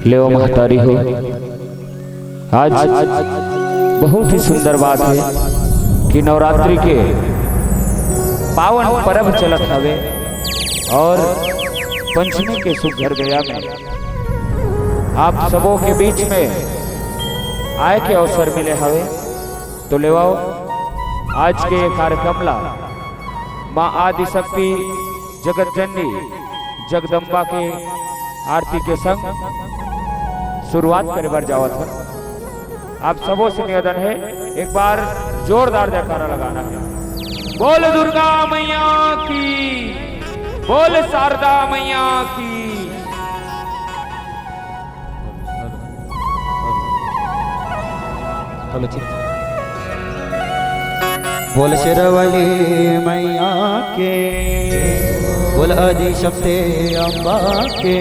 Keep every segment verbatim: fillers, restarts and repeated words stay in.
लेवा महतारी हो, आज बहुत ही सुंदर बात है कि नवरात्रि के पावन पर्व चलत हवे और पंचमी के सुघर बेरा में आप सबों के बीच में आए के अवसर मिले हवे। तो लेवाओ, आज के ये कार्यक्रम ला माँ आदिशक्ति जगत जननी जगदम्बा के आरती के संग शुरुआत करे बर जावत है। आप सबों से निवेदन है, एक बार जोरदार जयकारा लगाना है। बोल दुर्गा मैया की, बोल शारदा मैया की। बोल शेरावाली मैया के, बोल आदिशक्ति अम्बा के।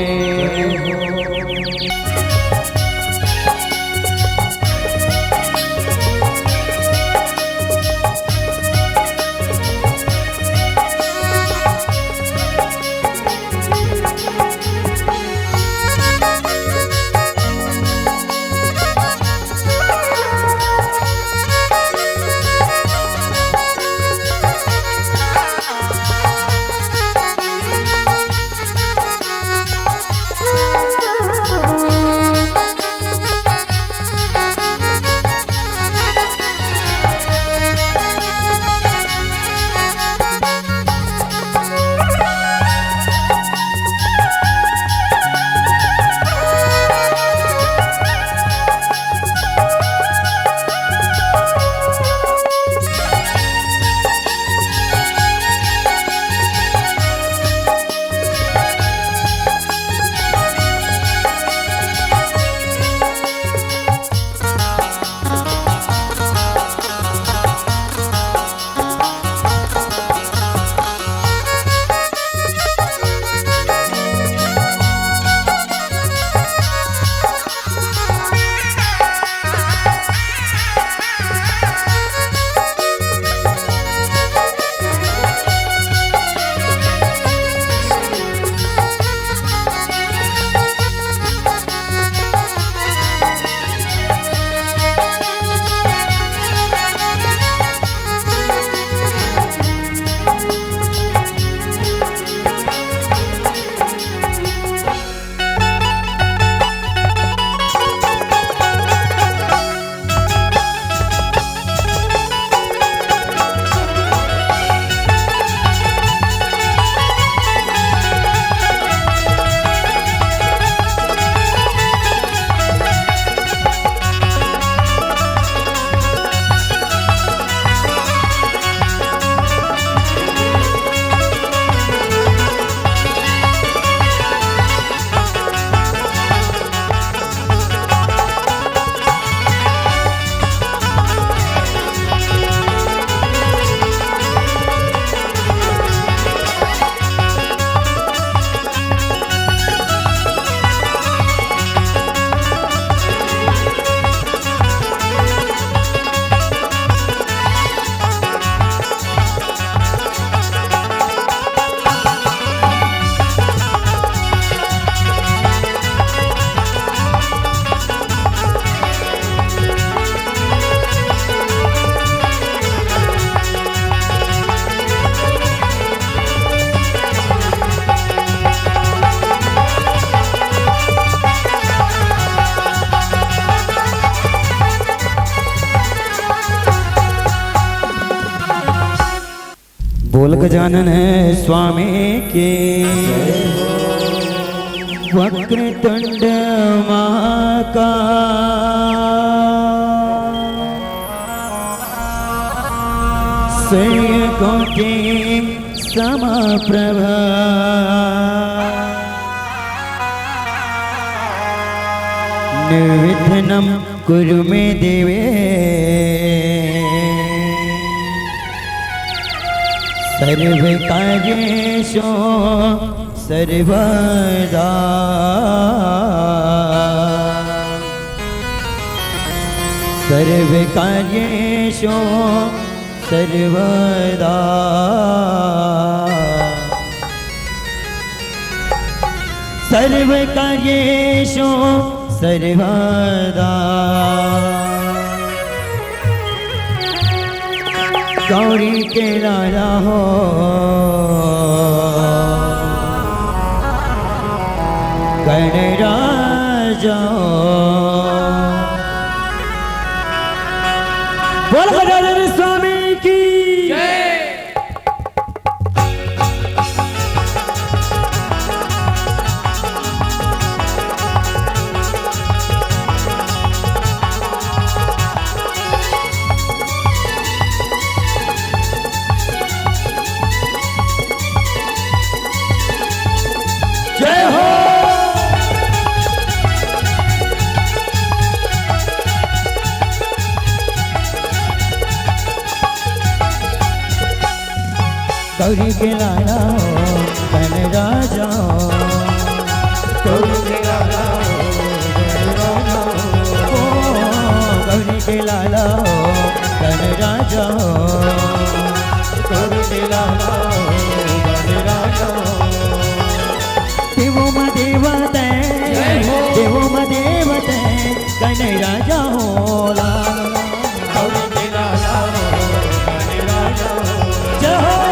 बोल गजानन स्वामी के, वक्रतुंड महाकाल, सूर्यकोटि समप्रभा, निर्विघ्नं कुरु मे देवे, सर्वकार्येषु सर्वदा, सर्वकार्येषु सर्वदा। सर्व कार्येषु सर्वदा। गौरी के लाला हो, गणराजा हो। बोल गजानन स्वामी की। जय हो। गौरी के लाला हो, गणराजा हो। गौरी के लाला हो, गणराजा हो। ओ, गौरी के लाला हो, गणराजा हो। गौरी के लाला हो, गणराजा हो। देवो मा देवते, जय हो। देवो मा देवते, गणराजा हो लाला। जय हो।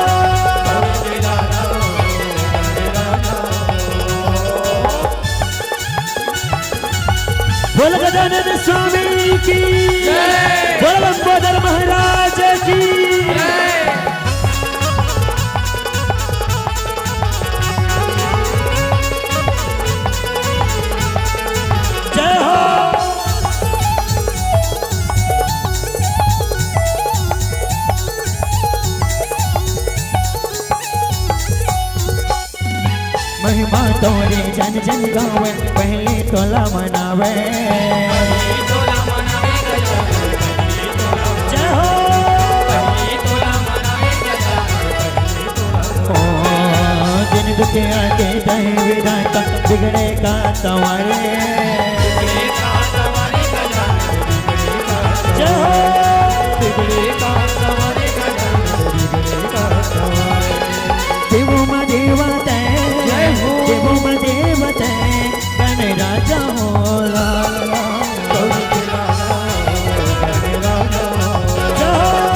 बोल गजानन स्वामी की। जय। बोल लंबोदर महाराज की। जय। जय हो। महिमा तोरे जन जन गावे, पहले तोला मनावे। जय हो। ओ, दिन दुखे आके दे विधाता, बिगड़े का संवारे। जय हो। देवो मा देवते, जय हो। देवो मा देवते, गणराजा हो लाला। जय हो।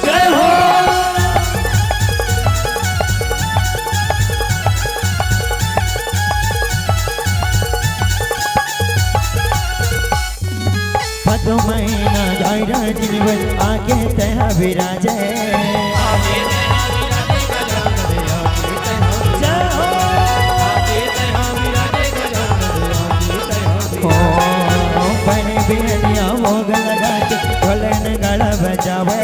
जय हो। भादो महीना ग्यारह दिन बर आके तैहा विराजे। जय हो। ओ, बने बिहनिया भोग लगा के ढोल नगाड़ा बजावे।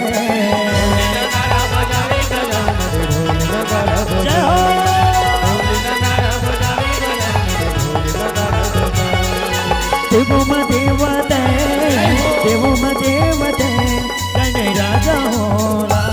जय हो। देवो मा देवते, देवो मा देवते, गणराजा हो लाला।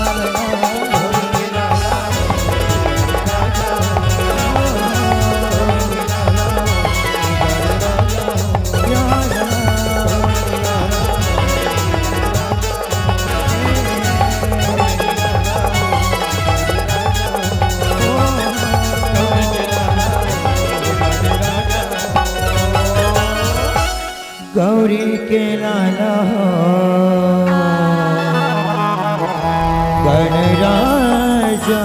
गौरी के लाला हो, गणराजा।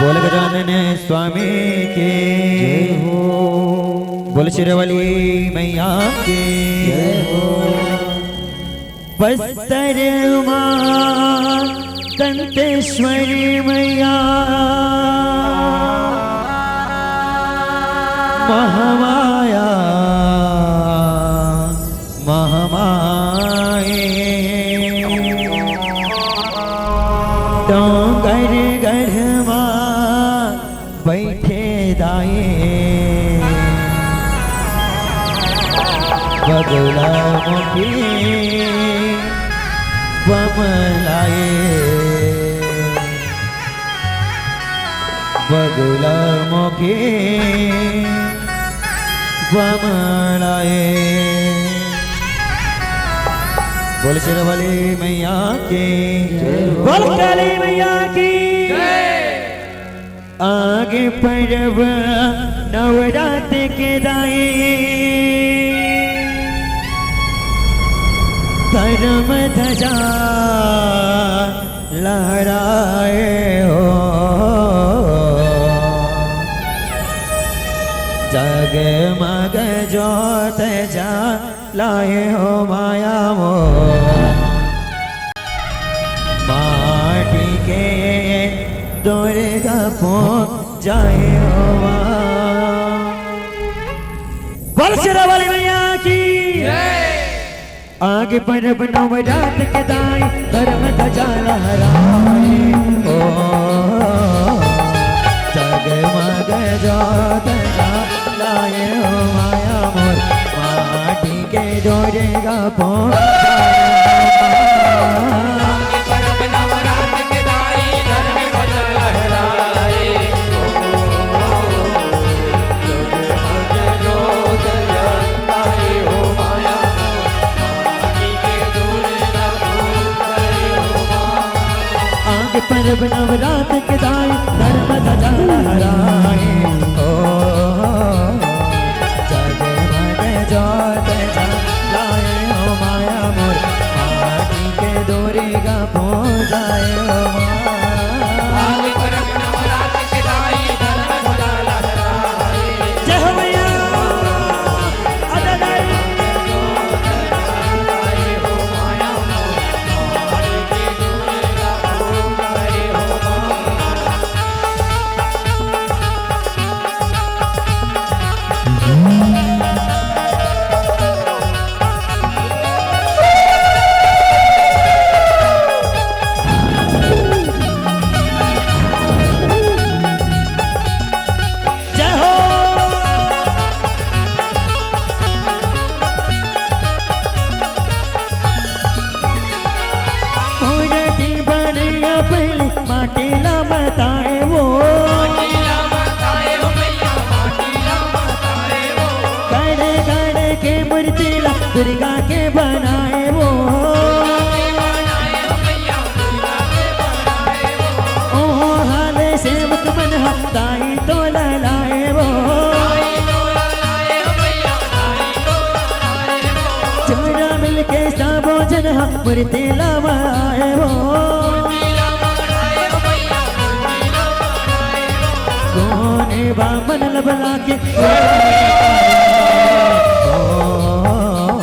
बोल गजानन स्वामी के जय हो। बोल शेरावाली मैया के जय हो। बस्तर मा दंतेश्वरी मैया महामाया महामाये। डोंगरगढ़ मा बइठे दाई। बगुला मुखी बमलाए, बगुला मुखी बमलाए। बोल शेरा वाली मैया की, बोल काली मैया की। आगे परब नवरात के दाई, धर्म ध्वजा लहराए हो। जगमग जोत जलाए हो माया मोर। माटी के दुर्गा पूजाए हो माँ। बोल शेरा वाली मैया की। आगे परब नवरात के दाई, धर्म ध्वजा लहराए हो। जगमग जोत जलाए हो माया मोर, माटी के दुर्गा पूजाए हो माँ। आगे परब नवरात के दाई, धर्म ध्वजा लहराए हो। जगमग जोत जलाए हो माया मोर, माटी के दुर्गा पूजाए हो माँ। जय हो मैया। आजा दाई। जय हो। मूर्ति बने पहले माटी ला बताए वो। कड़े कड़े के मूर्ति ला दुर्गा के बनाए वो। ओ हाले सेवक मन हा दाई तोला लाए वो। जोड़ा मिलके सबो जन हा मूर्ति लावा आए वो। कोने बामन लबला के ओ, ओ, ओ, ओ,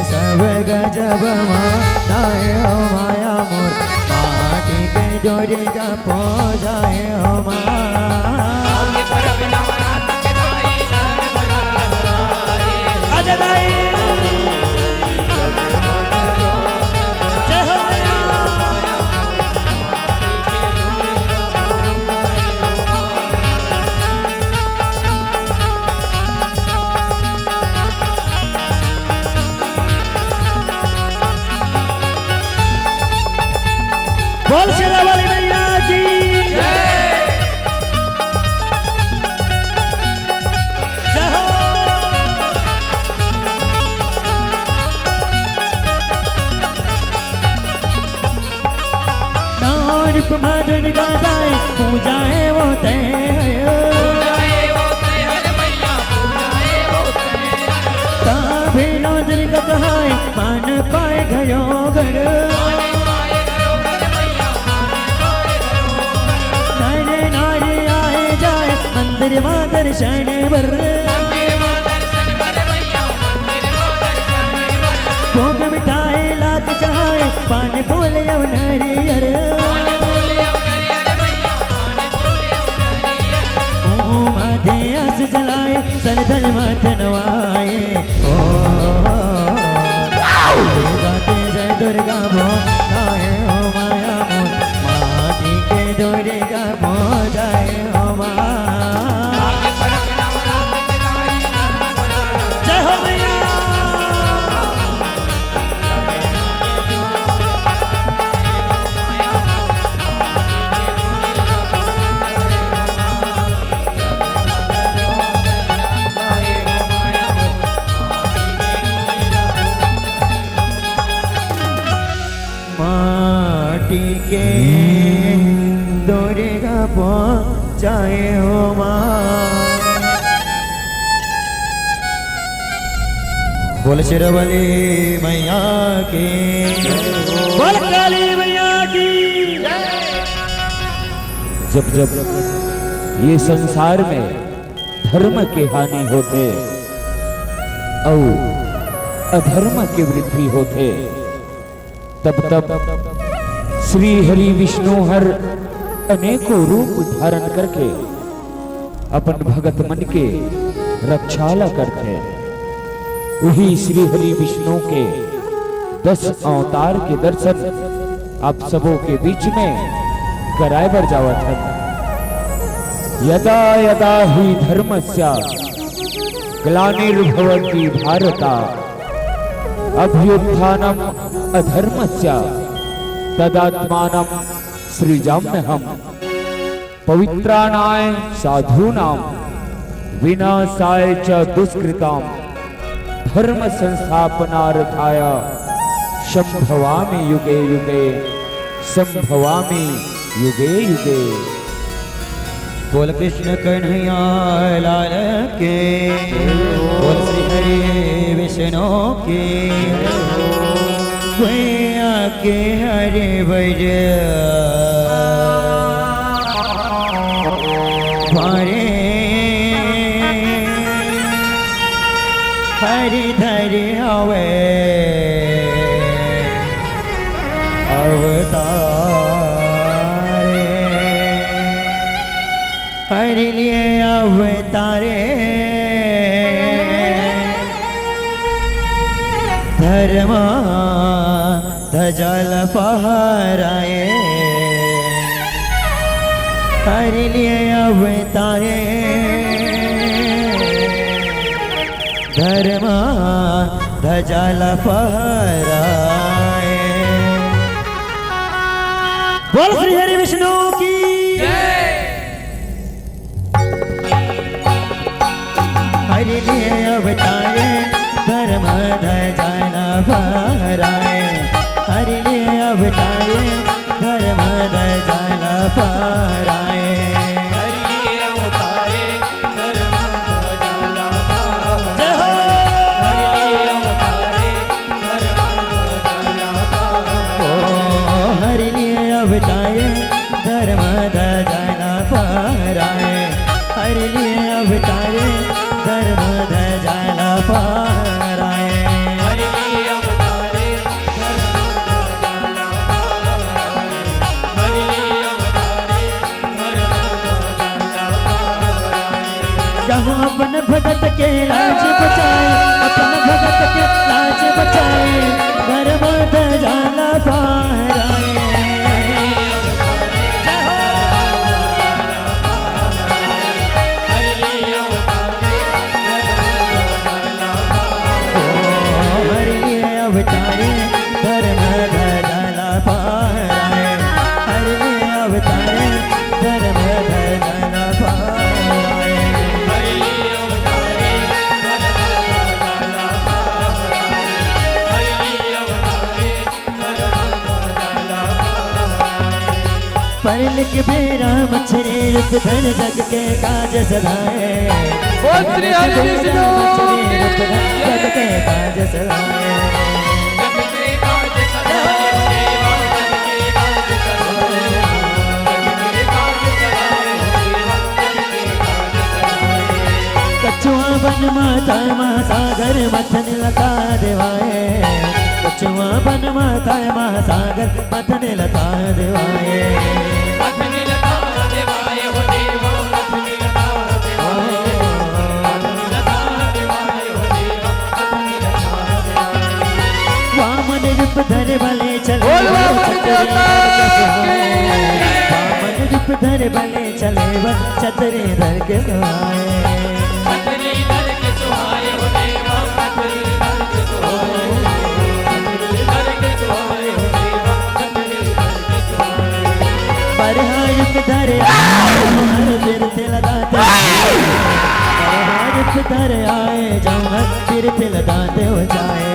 सब गजब मनाए हो माया मोर, माटी के दुर्गा पूजाए हो माँ। आजा दाई। जय हो मैया। बोल शेरा वाली मैया की। जय हो। नारिप मादन गादाए पूजाए वो ते। ताभे नजर का कहाए मान पाए गयो घर। नारे नारे आए जाए मंदिर मा दर्शन बर। भोग मिठाई लात चढ़ाए पान बोले अव नरियर। ओ माथे आस जलाए सल धन माथ नवाए। ओ दुर्गा के जय दुर्गा बोलाए ओ माया मोर, माटी के दुर्गा पूजाए हो माँ। जय हो मैया। दुर्गा पहुँचाए हो माँ। बोल शेरावाली मैया की। बोल काली मैया की। जब जब ये संसार में धर्म के हानि होथे अउ अधर्म के वृद्धि होथे, तब तब श्री हरि विष्णु हर अनेकों रूप धारण करके अपन भगत मन के रक्षा ला करथे। वही श्री हरि विष्णु के दस अवतार के दर्शन आप सबों के बीच में कराए बर जावत हन। यदा यदा ही धर्मस्य ग्लानिर्भवति भारत, अभ्युत्थानम अधर्मस्य तदात्मानम सृजाम्यहम। पवित्राणाय साधूनाम विनाशाय च दुष्कृताम। धर्म संस्थापनार्थाय संभवामि युगे युगे, संभवामि युगे युगे। बोल कृष्ण कन्हैया लाल के, बोल श्री हरि विष्णु के, मैया के हरि बर भारे हरि धरे हवे अवतारे। हरि लिए अवतारे धर्म ध्वजा ल फहराए। हरि लिए अवतारे धर्म ध्वजा ल फहराए। बोल श्री हरि विष्णु की। हरि लिए अवतारे धर्म ध्वजा ल फहराए। हरि लिए अवतारे धर्म ध्वजा ल फहराए। हरि लिए अवतारे धर्म ध्वजा ल फहराए। जय हो। हरि लिए अवतारे धर्म ध्वजा ल फहराए। ओ हरि लिए अवतारे धर्म ध्वजा ल फहराए। हरि लिए अवतारे धर्म ध्वजा ल फहराए। हरि लिए अवतारे धर्म ध्वजा ल फहराए। हरि लिए अवतारे धर्म ध्वजा ल फहराए। कहूँ अपन भगत के लाज बचाए, अपन भगत के लाज बचाए, धर्म ध्वजा ल फहराए। जय हो। हरि लिए अवतारे धर्म ध्वजा ल फहराए। हरि लिए अवतारे धर्म ध्वजा ल फहराए। परलय के बेरा मछरी रूप धर जग के काज सधाए। बोल श्री हरि विष्णु की जय। जग के काज सधाए। कछुआ बन माता महासागर मथन लता देवाए। कछुआ बन माता महासागर मथन लता देवाए। वामन रूप धर बले चले। बोल वामन देवता की। वामन रूप धर बले चले वन छतरी धर के सुहाए। बरहा रूप धर आए जौहर बिरते लगाते। बरहा रूप धर आए जौहर बिरते लगाते हो जाए।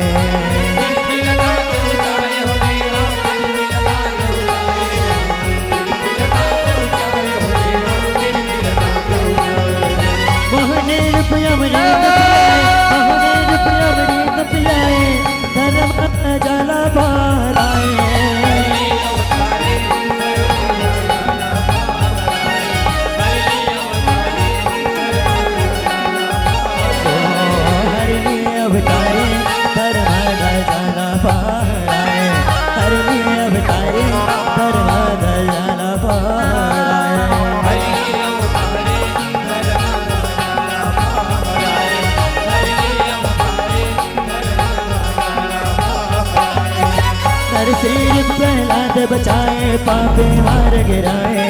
प्रहलाद बचाए, पापे मार गिराए।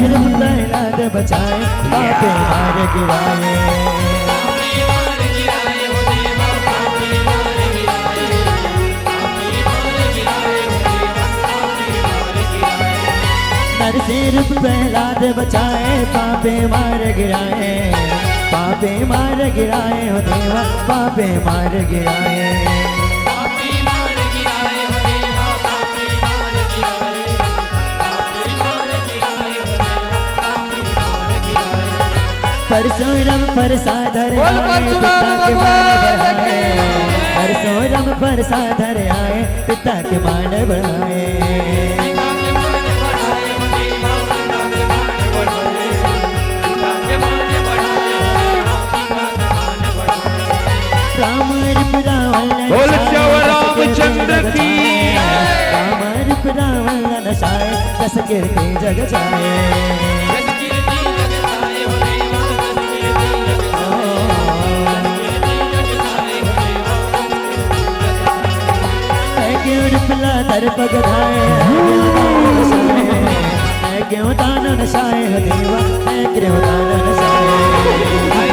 सिर प्रहलाद बचाए, पापे मार गिराए। नरसिंह रूप प्रहलाद बचाए, पापे मार गिराए, पापे मार गिराए हो देवा, पापे मार गिराए। परशुराम परसाधर बोल आए, परशुराम पिता के मान भगवान बढ़ाए। की। परशुराम परसाधर आए, पिता के मान बढ़ाए। राम रूप रावण बोल नचाए, सियावर रामचंद्र की। राम रूप रावण नचाए, जस कीर्ति जग जाए। क्यों रूप ला दर पग धाए, क्यों दानन साए हो देवा, क्यों दानन साए। जय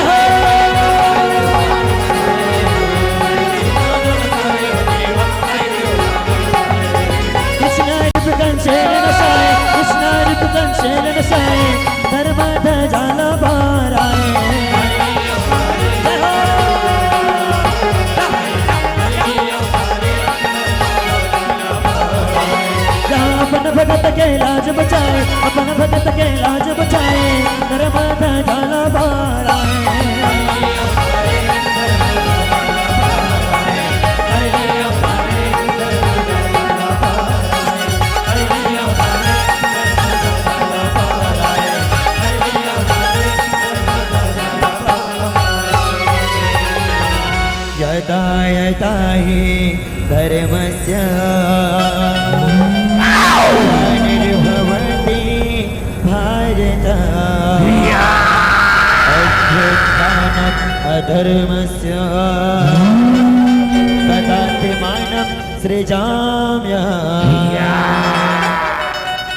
हो। कृष्ण रूप कंचन नसाए, कृष्ण रूप कंचन नसाए, धर्म ध्वजा ला फहराए। जय हो। जहाँ अपन भगत के लाज बचाए, अपन भगत के लाज बचाए, धर्म ध्वजा ला फहराए। यदा यदा हि धर्मस्य ग्लानिर्भवति भारत, अभ्युत्थानम् अधर्मस्य, तदात्मानं सृजाम्यहम्।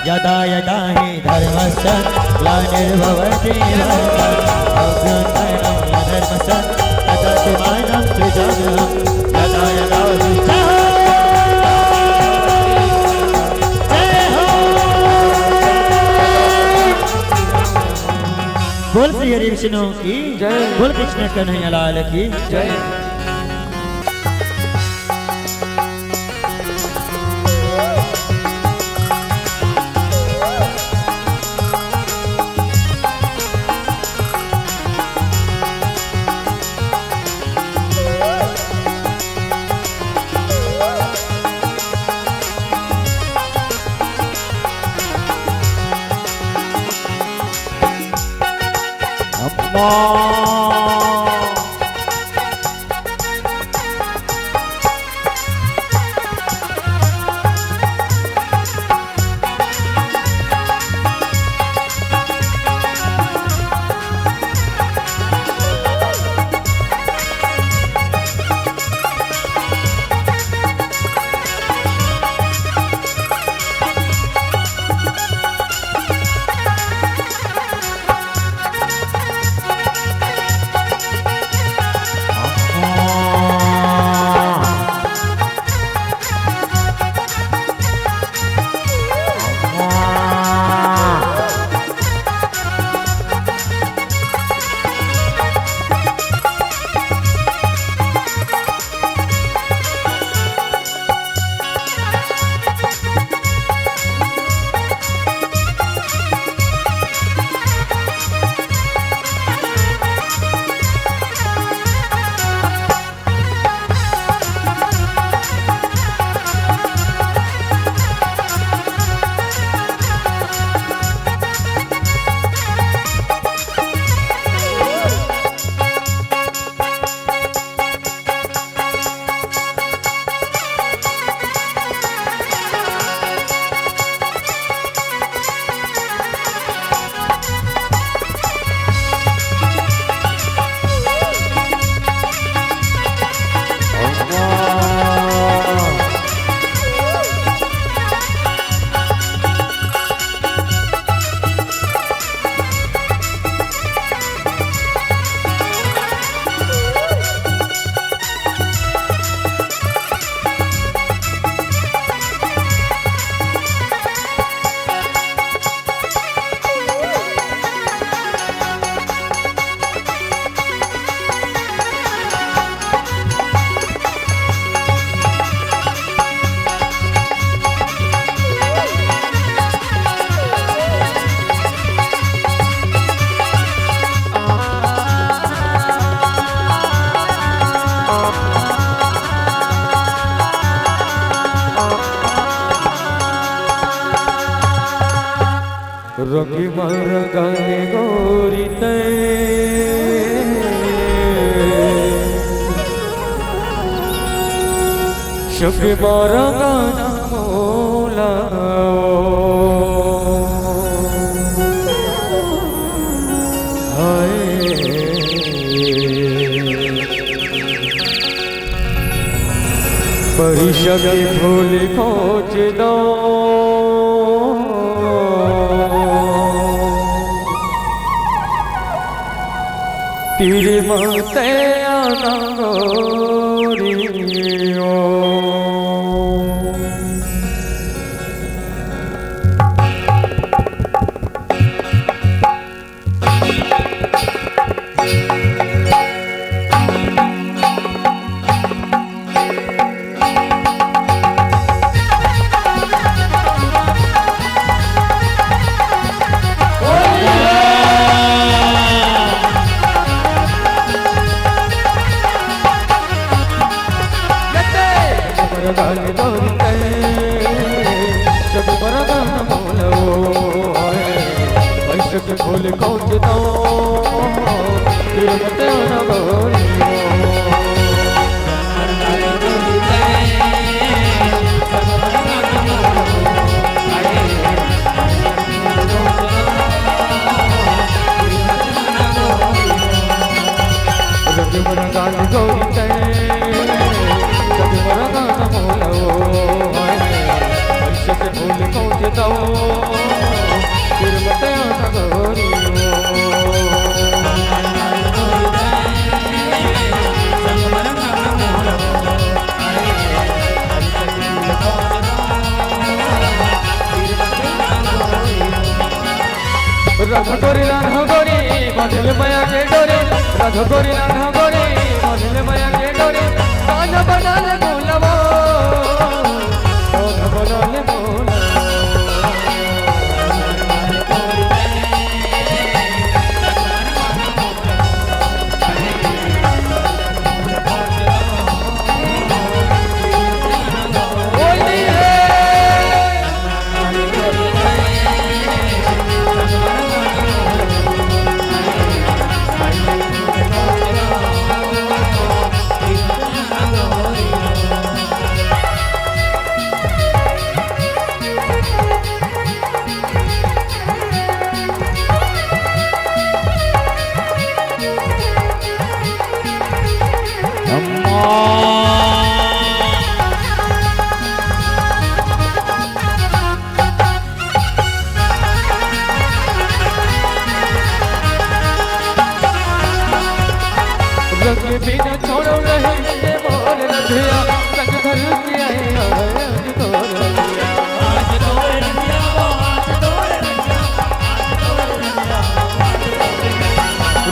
यदा यदा हि धर्मस्य ग्लानिर्भवति भारत, अभ्युत्थानम् अधर्मस्य, तदात्मानं सृजाम्यहम्। यदा यदा हि जय हो। जय हो। बोल श्री हरि विष्णु की जय। बोल कृष्ण कन्हैया लाल की जय। अम्मा। सखी मर गले गोरी तैं, सखी मर गना मोला। हाय। परीक्षा के फूल खोज दो, तीर मते आना गोरियो। राधा गोरी, राधा गोरी, बांधले मया के डोरी। राधा गोरी, राधा गोरी, बांधले मया के डोरी। कान्हा बना ले भोलवो, कान्हा बना ले भोलवो। रंग बिना छोड़ो नहीं ये मोर रधिया, रंग भर के आए हवे आज तोर रधिया।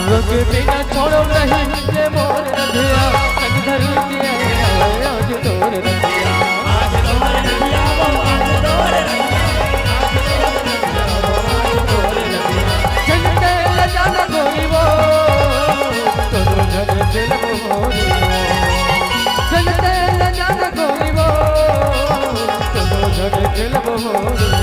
रंग बिना छोड़ो नहीं ये मोर रधिया, रंग भर के आए हवे आज तोर रधिया। चलते ले जाना गोरी वो, तो झन दिल मोरी वो। चलते ले जाना गोरी वो, तो झन दिल मोरी वो।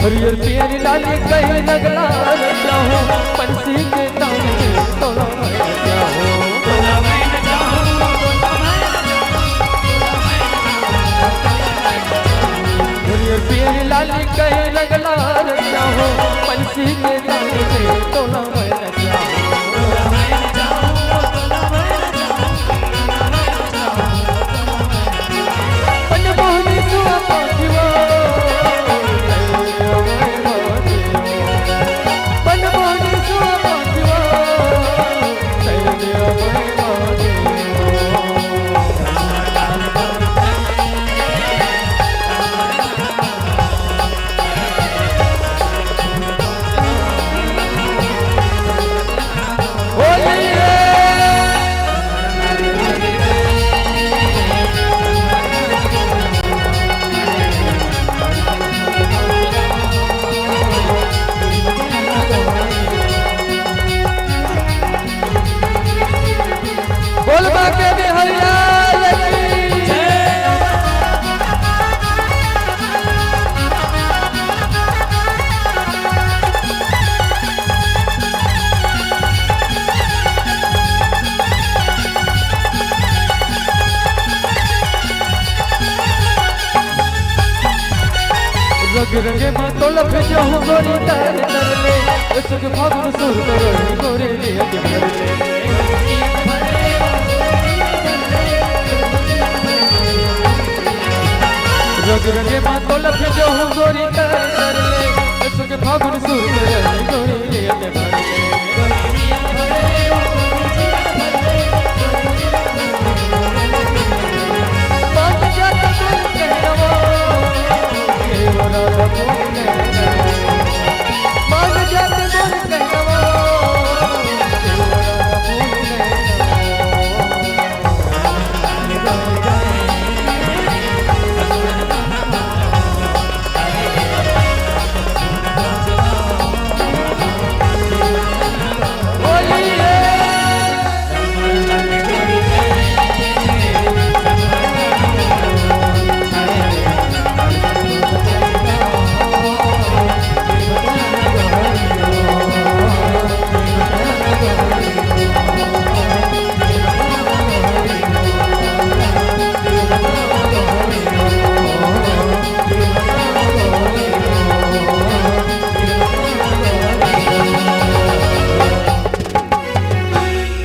हरियर पियर लाली कहे लगला रे चाहो, पंछी के दाम में तोला मैं चाहो। हरियर पियर लाली कहे लगला रे चाहो, पंछी के दाम में तोला मैं चाहो। रंगे मा तोला भेजहूँ गोरी तार तर ले, सुख फागुन सुर करहूँ गोरी नियत भर ले। रंग रंगे मा तोला भेजहूँ गोरी तार तर ले, सुख फागुन सुर करहूँ गोरी नियत भर ले।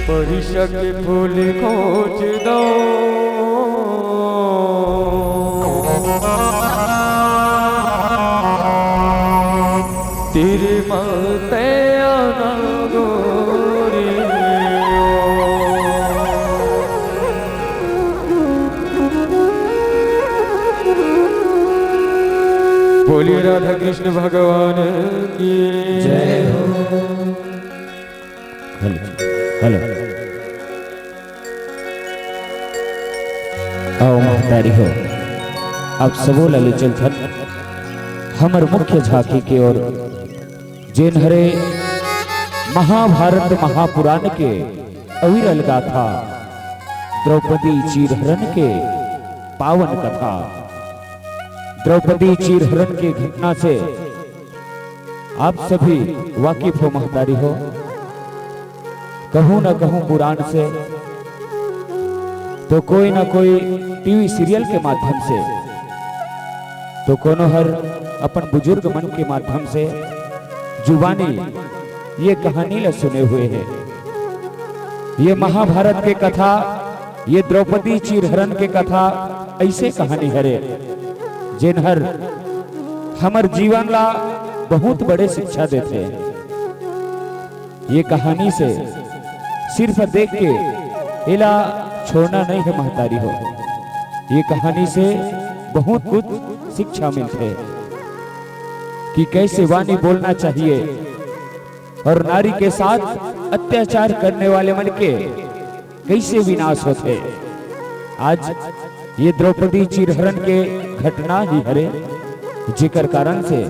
परिषद के फूल खोज दो। तेरे माते आना गोरी। बोलिए राधा कृष्ण भगवान की जय हो। Hello, hello. आओ महतारी हो, आप सबो ला ले चलथन हमर मुख्य झांकी के ओर, जेन हरे महाभारत महापुराण के अविरल गाथा, द्रौपदी चीरहरण के पावन कथा। द्रौपदी चीरहरण के घटना से आप सभी वाकिफ हो महतारी हो। कहूँ न कहूँ पुराण से, तो कोई न कोई टीवी सीरियल के माध्यम से, तो कोनो हर अपन बुजुर्ग मन के माध्यम से जुबानी ये कहानी ला सुने हुए हे। ये महाभारत के कथा, ये द्रौपदी चीरहरण के कथा ऐसे कहानी हरे, जेन हर हमर जीवन ला बहुत बड़े शिक्षा देथे। ये कहानी से सिर्फ देख के एला छोड़ना नहीं है महतारी हो। ये कहानी से बहुत कुछ शिक्षा मिलथे कि कैसे वाणी बोलना चाहिए और नारी के साथ अत्याचार करने वाले मन के कैसे विनाश होथे। आज ये द्रौपदी चीरहरण के घटना ही हरे, जेकर कारण से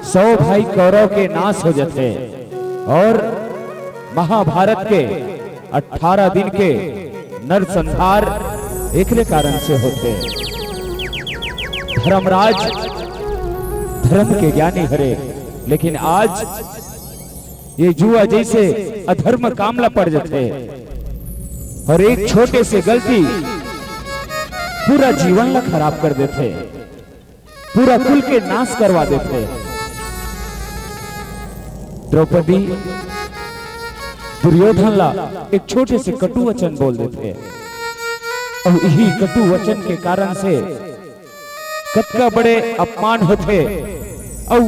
सौ भाई कौरव के नाश हो जाथे और महाभारत के अठारह दिन के नरसंहार एकरे कारण से होथे। धर्मराज धर्म के ज्ञानी हरे, लेकिन आज ये जुआ जैसे अधर्म काम ला पड़ जाथे और एक छोटे से गलती पूरा जीवन ला खराब कर देथे, पूरा कुल के नाश करवा देथे। द्रौपदी दुर्योधन ला एक छोटे से कटु वचन बोल देथे, और यही कटु वचन के कारण से कतका बड़े अपमान होथे, अउ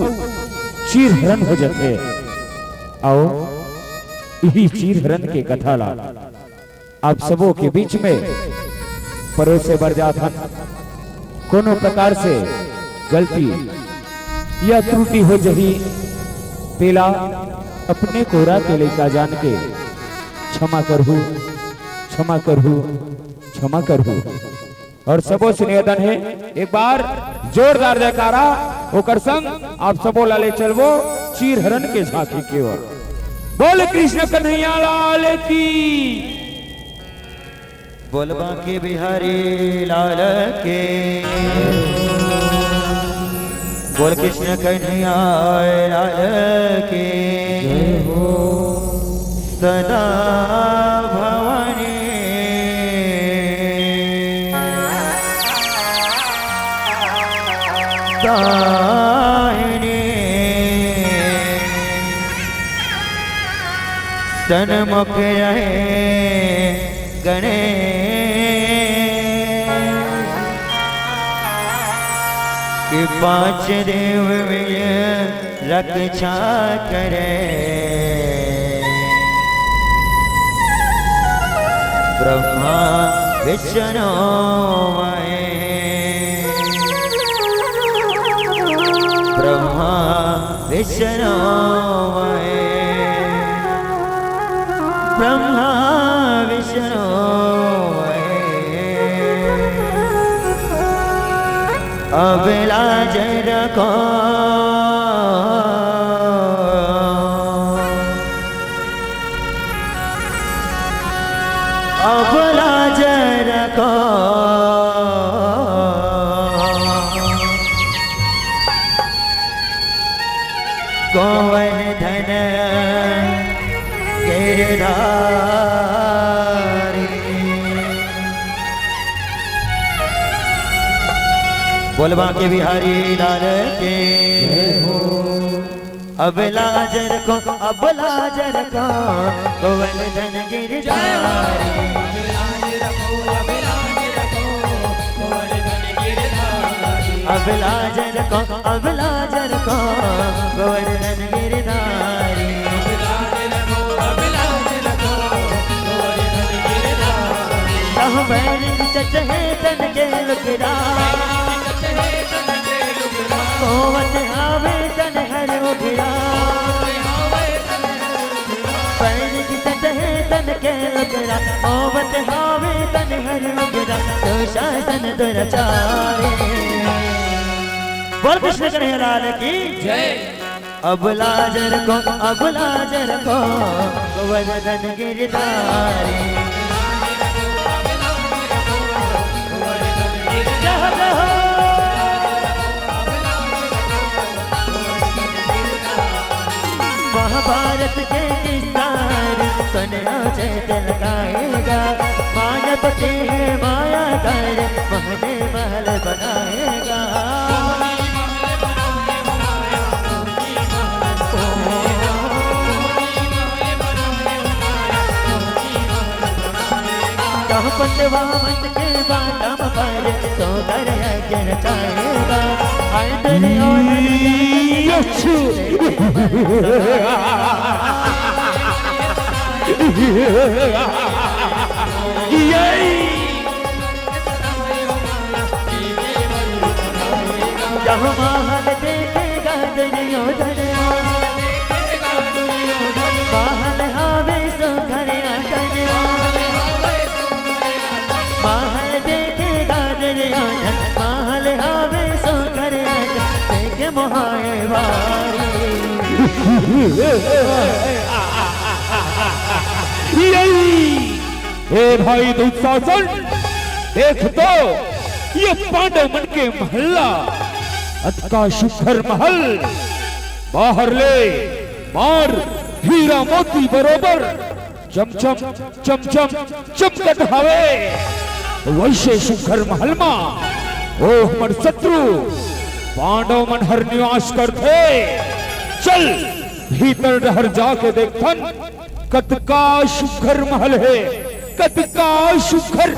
चीरहरण हो जाथे। आओ, यही चीरहरण के कथा ला आप सबो के बीच में परोसे बर जाथन। कोनो प्रकार से गलती या त्रुटि हो जही, तेला अपने कोरा के लइका जान के क्षमा करहू, क्षमा करहू, क्षमा करहू। और सबो से निवेदन हे, एक बार जोरदार जयकारा ओकर संग आप सबो ला ले चलबो चीरहरण के झांकी के ओर। बोल कृष्ण कन्हैया लाल की। बोल बांके बिहारी लाल के। बोल कृष्ण कन्हैया लाल के। जय हो। सदा भवानी। दाहिनी सन्मुख रहे गणेश, कि पांच देव मिल रक्षा करे। ब्रह्मा विष्णु महेश, ब्रह्मा विष्णु महेश, ब्रह्मा विष्णु महेश। अब लाज रखो, अब लाज रखो। गोवर्धन गिरधारी। बोल बांके बिहारी लाल की। अब लाज रखो, अब लाज रखो, गोवर्धन गिरधारी। अब लाज रखो, अब लाज रखो, गोवर्धन गिरधारी। तह बैरिक चचहे तन के लुकरा, होवत हावे तन हर उघरा। बैरिक चचहे तन के लुकरा, होवत हावे तन हर उघरा। दुशासन दुराचारी। बोल कृष्ण कन्हैया लाल की जय। अब लाज रखो, अब लाज रखो, गोवर्धन गिरधारी। जय हो, जय हो। महाभारत के किस्सा रे, सुन लो चैत लगाएगा। मानव के है माया का रे, महल महल बनाएगा। कहपत वामन के बाटम पर सोकर यज्ञ रचाएगा। हाय तेरे और यच्छु। यही। जहाँ महल देखेगा दुर्योधन, महल हावे सो घर आंगन। महल देखेगा दुर्योधन, महल हावे सो घर आंगन। देखे मोहाए वारी। यही। हे भाई दुशासन, देख तो ये पांडव मन के महल्ला, अतका सुघर महल, बाहर ले मार हीरा मोती बरोबर चमचम चमचम चमकत हवे। वैसे सुघर महल मा ओ हमर शत्रु पांडव मन हर निवास करथे। चल भीतर डहर जाके देखथन। कतका सुघर महल हे, कतका सुघर।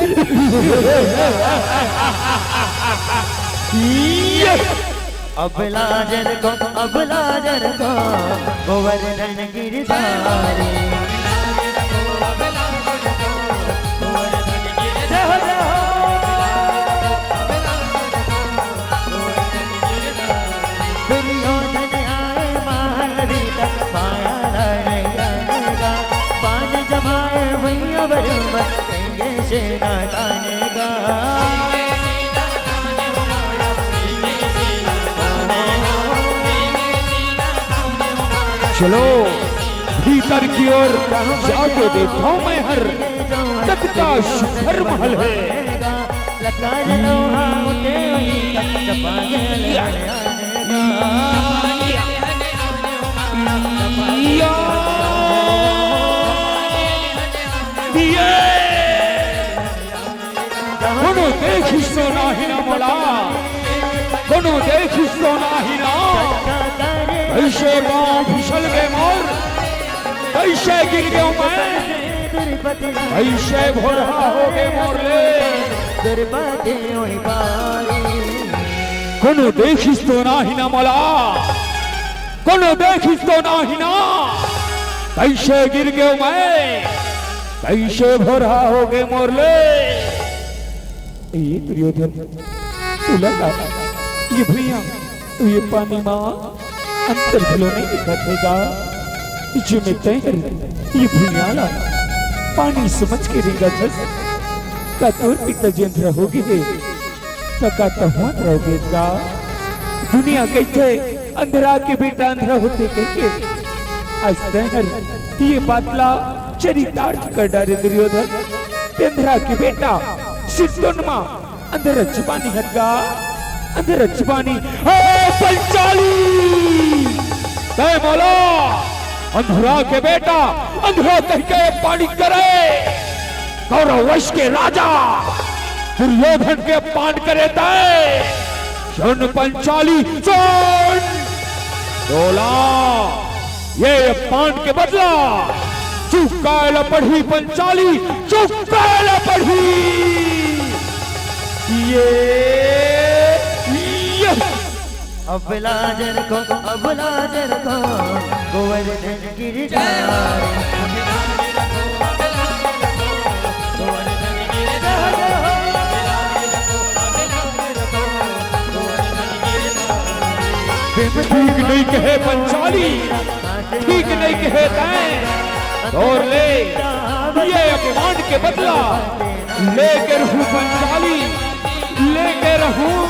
ये। अब लाज रखो, अब लाज रखो, गोवर्धन गिरधारी। जय हो, जय हो। दुर्योधन आए महल भीतर, माया लड़ाई लड़ेगा। बाण जमाए भैया बरुण, तेंगे सेना तानेगा। चलो भीतर की ओर जाके देखो मैं हर कतका सुघर महल है। लकार लोहा उठे हुई कपट पागल या। या। या। ये। कोनो देखिस तो नाही ना मोला, कोनो देखिस कइसे पाँव फिसल गे मोर, कइसे गिर गेंव मैं, कइसे भोरहा हो गे मोर ले। कोनो देखिस तो नाही ना मोला, कोनो देखिस तो नाही ना, कइसे गिर गेंव मैं, कइसे भोरहा हो गे मोर ले। ए दुर्योधन, तोला का ये भुइयां, ये पानी मा अंतर घलो नइ दिखत हे गा? जेमे तैं हर ये भुइयां ला पानी समझ के रेंगत हस, का तोर पिता जी अंधरा हो गे हे, त का तहूं अंधरा हो गे गा? दुनिया कहिथे अंधरा के बेटा अंधरा होथे कहिके, आज तैं हर ये बात ला चरितार्थ कर डारे दुर्योधन। अंधरा के बेटा सिरतोन मा अंधरच बानी हत गा, अंधरच बानी। हे पंचाली, तैं मोला अंधरा के बेटा, अंधरा कहिके अपमानित करे, कौरव वंश के राजा दुर्योधन के अपमान करे तैं। सुन पंचाली, सुन। तोला ये अपमान के बदला चुकाए ला पड़ही पंचाली, चुकाए ला पड़ही। ये, ये। अबला जरको, अबला जरको, गोवर्धन गिरधारी। ठीक नइ कहे पंचाली, ठीक नइ कहे तैं। तोर ले ये अपमान के बदला लेके रहूं पंचाली, लेके रहूं।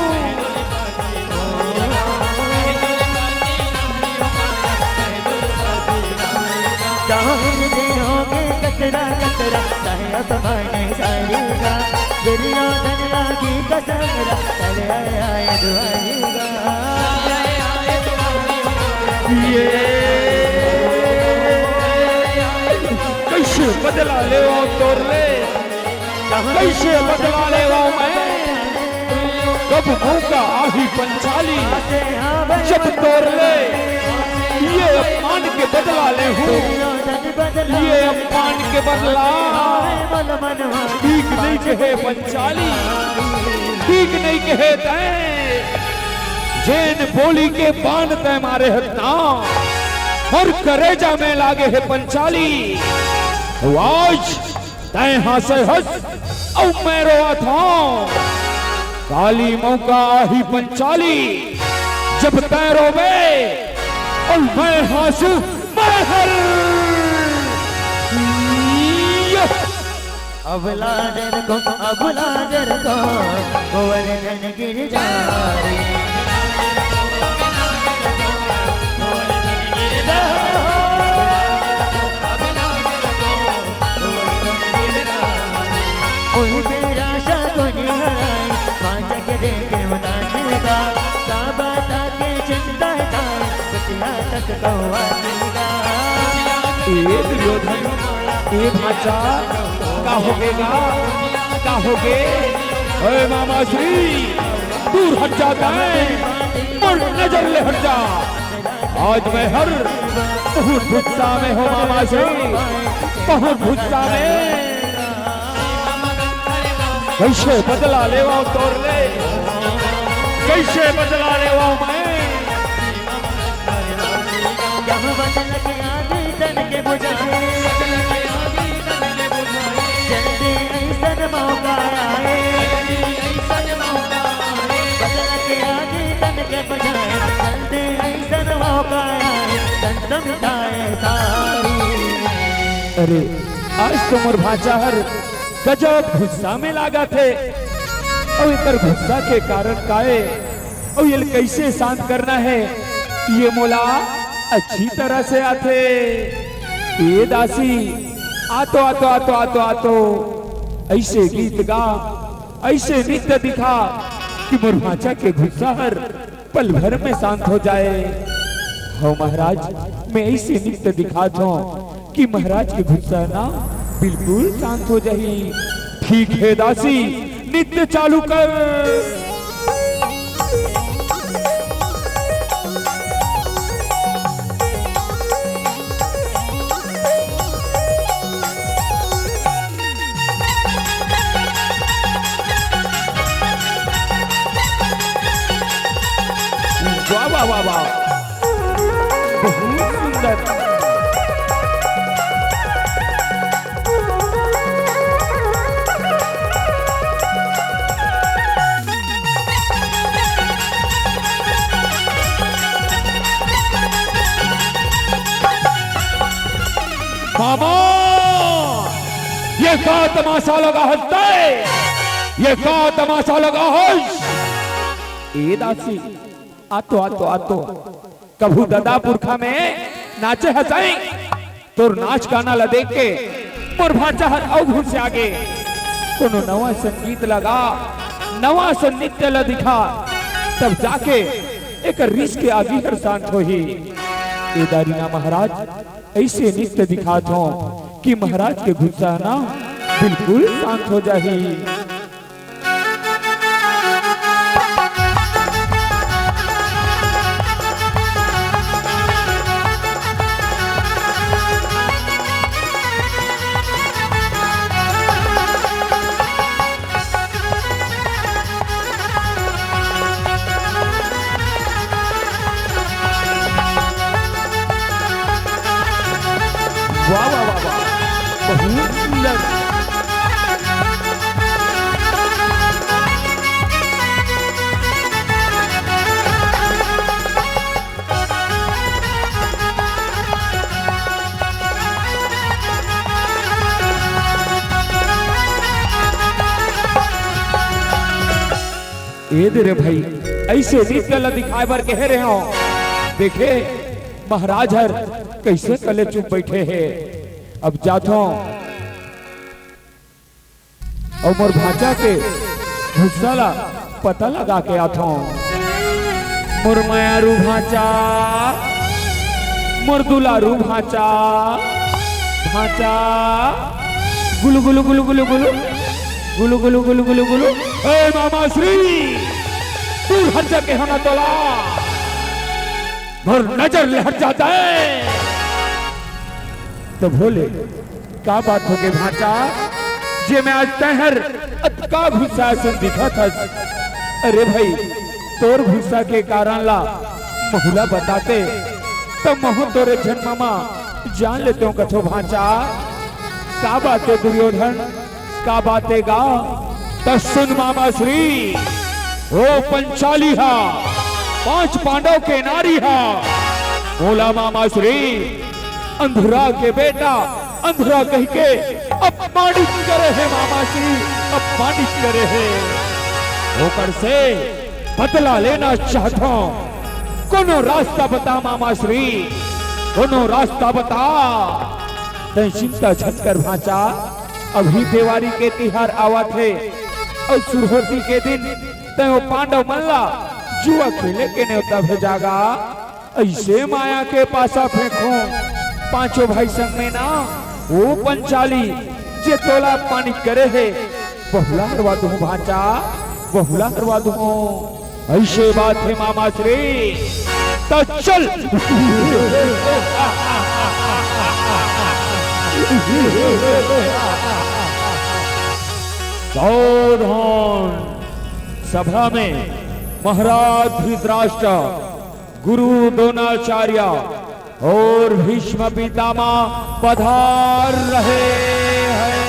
चाहे जे होगे कतरा कतरा, चाहे अपमान सारेगा। दुर्योधन लागी कसम रा, चले आए, आए दुआरेगा। ये कइसे बदला लेवंव तोर ले, कइसे बदला लेवंव मैं? कब मौका आही पंचाली, जब तोर ले ये अपमान के बदला लेहूं, ये अपमान के बदला। ठीक नइ कहे पंचाली, ठीक नइ कहे तैं। जेन बोली के बाण तैं मारे हस ना, मोर करेजा में लागे हे पंचाली। आज तैं हाँसे हस अउ मैं रोवत हंव। काली मौका आही पंचाली, जब तैं रोबे अउ मैं हाँसहूं, मैं हर। अबला जरको, अबला जरको, गोवर्धन गिरधारी। ओए मेरा शकुनि हराई, पांचक देखे उदासी का, का बात के चिंता ताई, कुटिया तक कौआ सीधा। ए दुर्योधन, ए भांचा, का होगे गा? का होगे? ए मामा श्री, दूर हट जा तैं, मोर नजर ले हट जा। आज मैं हर बहुत गुस्सा में हंव मामा श्री, बहुत गुस्सा में। कइसे बदला लेवंव तोर ले, कइसे बदला लेवंव मैं? जहां बदल के आगे तन के बुझाए, जल्दी अइसन मौका आए। बदल के आगे तन के बुझाए, जल्दी अइसन मौका आए, तन तन मिटाए सारी। अरे, आज तो मोर भांचा हर गजब गुस्सा में लागत हे। अउ एकर गुस्सा के कारण का ए? अउ एला कइसे शांत करना हे, ये मोला अच्छी तरह से आथे। ए दासी, आ तो, आ तो, आ तो, आ तो, आ तो। अइसे गीत गा, अइसे नृत्य दिखा कि मोर भांचा के गुस्सा हर पल भर में शांत हो जाए। हव महाराज, मैं अइसे नृत्य दिखात हंव कि महाराज के गुस्सा ना बिल्कुल शांत हो जाही। ठीक हे दासी, नृत्य चालू कर। वाह, वाह। बहुत सुंदर। मामा, ये का तमाशा लगा हस तैं? ये का तमाशा लगा हस? ए दासी, आतो, आतो, आतो। कभू ददा पुरखा में नाचे हसई। तोर नाच गाना ला देख के मोर भांचा हर अउ घुसिया गे। कोनो नवा संगीत लगा, नवा सन नृत्य ला दिखा, तब जाके एकर रिस के आगी हर शांत होही। ए दारिना महाराज, अइसे नृत्य दिखात हों कि महाराज के गुस्सा ना बिल्कुल शांत हो जाही। वाह, वाह, वाह, वाह। बहुत सुंदर। ए दे रे भाई, अइसे नृत्य ला दिखाए बर कहे रहे हों। देखे, महाराज हर कइसे कले चुप बइठे हे। अब जाथों अउ मोर भांचा के गुस्सा ला पता लगा के आथों। मोर मयारू भांचा, मोर दुलारू भांचा, भांचा, गुलु गुलु गुलु गुलु गुलु, गुलु गुलु गुलु गुलु गुलु। ए मामा श्री, दूर हट जा कहे हों ना तोला, मोर नजर ले हट जात हे। त भोले, का बात होगे भांचा, जे में आज तैं हर अतका गुस्सा असन दिखत हस? अरे भाई, तोर गुस्सा के कारण ला महू ला बताते, त महू तोरे जन्म मा जान लेतेंव कथों भांचा। का बात हे दुर्योधन, का बात हे गा? त सुन मामा श्री, ओ पंचाली हा, पांच पांडव के नारी हा, मोला मामा श्री, अंधरा के बेटा, अंधरा कहिके अपमानित करे हे मामा श्री, अपमानित करे हे। ओकर से बदला लेना चाहत हों। कोनो रास्ता बता मामा श्री, कोनो रास्ता बता। तैं चिंता झन कर भांचा, अभी देवारी के तिहार आवत हे, अउ सुरहोती के दिन तैं ओ पांडव मन ला जुआ खेले के नेवता भेजा गा। अइसे माया के पासा फेंकहूं पांचों भाई संग में ना, ओ पंचाली जे तोला अपमानित करे हे, वहू ला हरवा दूं भांचा, वहू ला हरवा दूं। अइसे बात हे मामा श्री, त चल। सावधान, सभा में महाराज धृतराष्ट्र, गुरु द्रोणाचार्य और भीष्म पितामह पधार रहे हैं।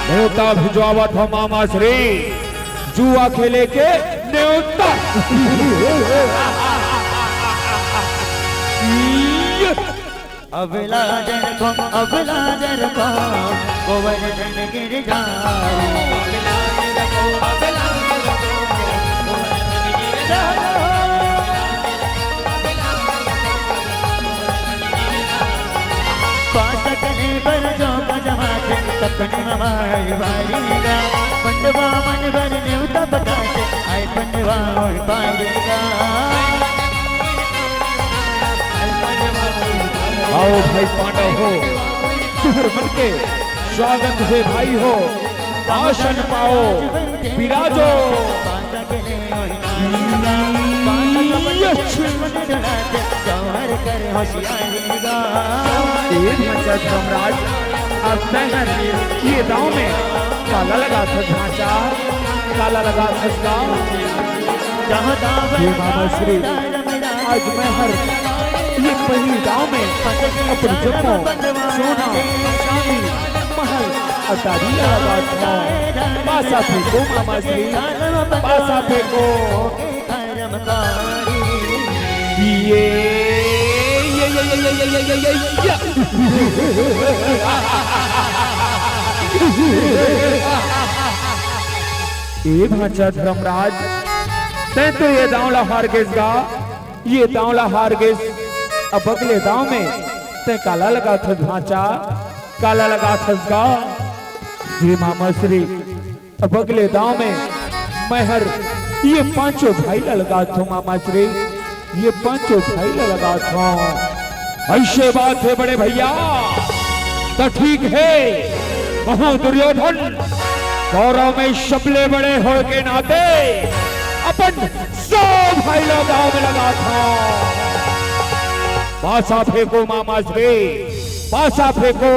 नेवता भिजवावत हों मामा श्री, जुआ खेले के नेवता। अबला जन को, अबला जन को, गोवर्धन गिरधारी। पासकने बर जो मजमाते, सपने हमारी बारीगा। पंडवा मन बर नेवता बताते, आए पंडवा और बारीगा। आओ भाई पांडव हो, तुहर मन के स्वागत हे भाई हो, आसन पाओ, विराजो। ए भांचा धर्मराज, अब तैं हर ये दांव में काला लगाथस भांचा, काला लगाथस का? हे मामा श्री, आज मैं हर ये पहिली दांव में अपन जम्मो सोना, चांदी, महल, अटारी ला लगात हंव। पासा फेंको मामा श्री, पासा फेंको। ये, ये, ये। ए भांचा धर्मराज, तैं तो ये दांव ला हार गेस गा, ये दांव ला हार गेस। अब अगले दांव में तैं काला लगाथस भांचा, काला लगाथस गा? हे मामा श्री, अब अगले दांव में मैं हर ये पांचों भाई ला लगात हंव मामा श्री, ये पांचों भाई ला लगात हंव। अइसे बात हे बड़े भइया, त ठीक हे। महूं दुर्योधन कौरव में सबले बड़े होय के नाते अपन सब भाई ला दांव में लगात हंव। पासा फेंको मामा श्री, पासा फेंको।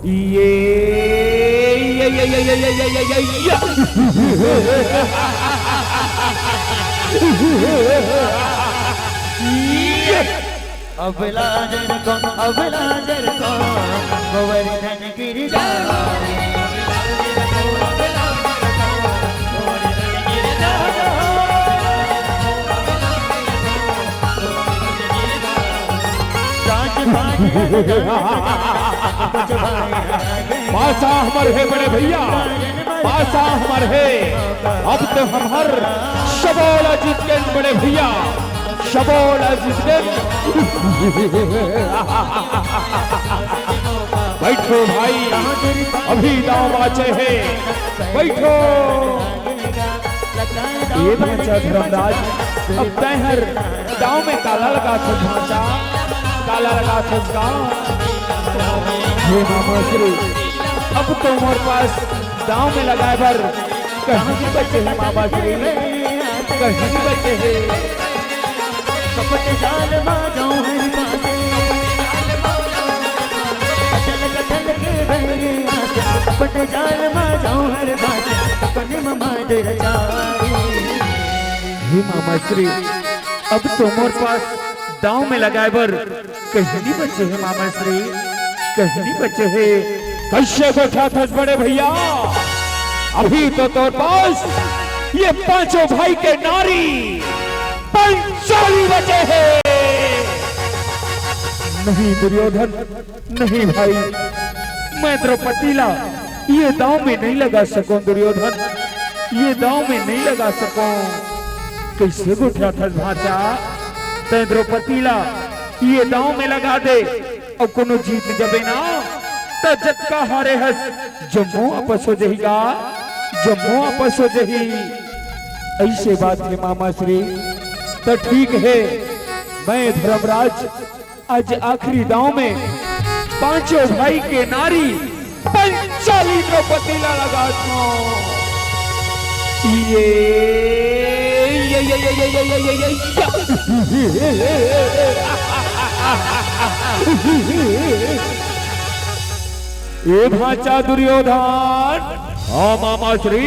ये, ये, ये। अबला जर को, अबला जर को, गोवर्धन गिरधारी। पासा हमर हे बड़े भइया, पासा हमर हे। अब तो हमर सबो ला जीत गेन बड़े भइया, सबो ला जीत गेन। बइठो भाई, अभी दांव बांचे हे, बइठो। ए भांचा धर्मराज, अब तैं हर दांव में काला लगाथस भांचा, काला लगाथस गा? हे मामा श्री, अब तो मोर पास दांव में लगाय बर कहीं नइ बचे हे मामा श्री, कहीं नइ बचे हे। कपट जाल मा जाऊं हर पासे, अचल कथल के बहरे आसे। कपट जाल मा जाऊं हर पासे, सपने मा मांड रचाई। हे मामा श्री, अब तो मोर पास दांव में लगाय बर कहीं नइ बचे हे मामा श्री, कहीं नइ बचे हे। कइसे गोठाथस बड़े भइया, अभी तो तोर पास ये पांचों भाई के नारी पंचाली बचे हे। नहीं दुर्योधन, नहीं भाई, मैं द्रौपदी ला ये दांव में नइ लगा सकंव दुर्योधन, ये दांव में नइ लगा सकंव। कइसे गोठाथस भांचा, तैं द्रौपदी ला ये दांव में लगा दे, अउ कोनो जीत जबे ना, त जतका हारे हस, जम्मो आपस हो जही गा, जम्मो आपस हो जही। अइसे बात हे मामा श्री, त ठीक हे, मैं धर्मराज आज आखिरी दांव में पांचों भाई के नारी पंचाली द्रौपदी ला लगात हंव। ये, ये, ये। ए भांचा दुर्योधन, हां मामा श्री,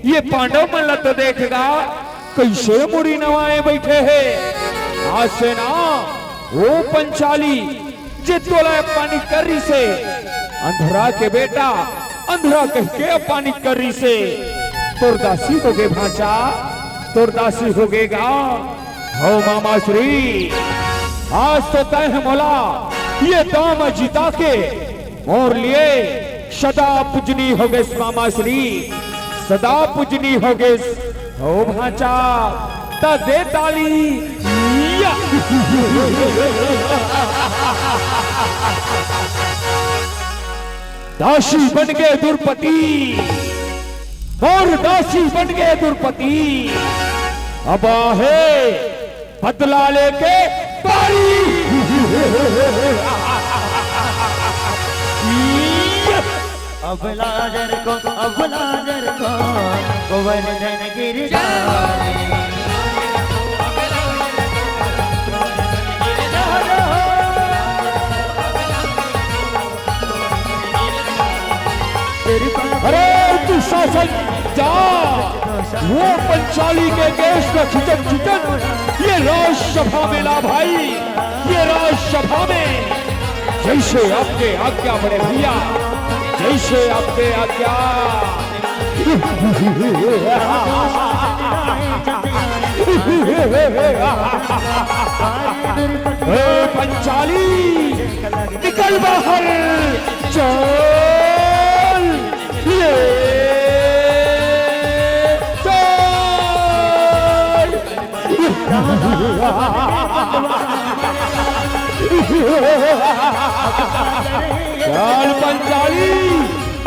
ये पांडव मन ला तो देख गा, कइसे मुड़ी नवाए बइठे हे। आज से ना ओ पंचाली, जे तोला अपमानित करिस हे, अंधरा के बेटा, अंधरा कहिके अपमानित करिस हे, तोर दासी होगे भांचा, तोर दासी होगे गा। हव मामा श्री, आज तो तैं ह मोला ये दांव म जिता के मोर लिए सदा पूजनीय होगेस मामा श्री, सदा पूजनीय होगेस। हो भांचा, त दे ताली। या। दासी बन गे द्रौपदी, मोर दासी बन गे द्रौपदी। अब आहे बदला लेके पारी। अबला जर को, अबला जर को, गोवर्धन गिरधारी। अरे दुशासन जा। वो पंचाली के केश का खिचन खिचन ये राजसभा में ला भाई, ये राजसभा में। जैसे आपके आज्ञा बड़े भैया, जैसे आपके आज्ञा। ए पंचाली, निकल बाहर, चल। ये चल। चल पंचाली,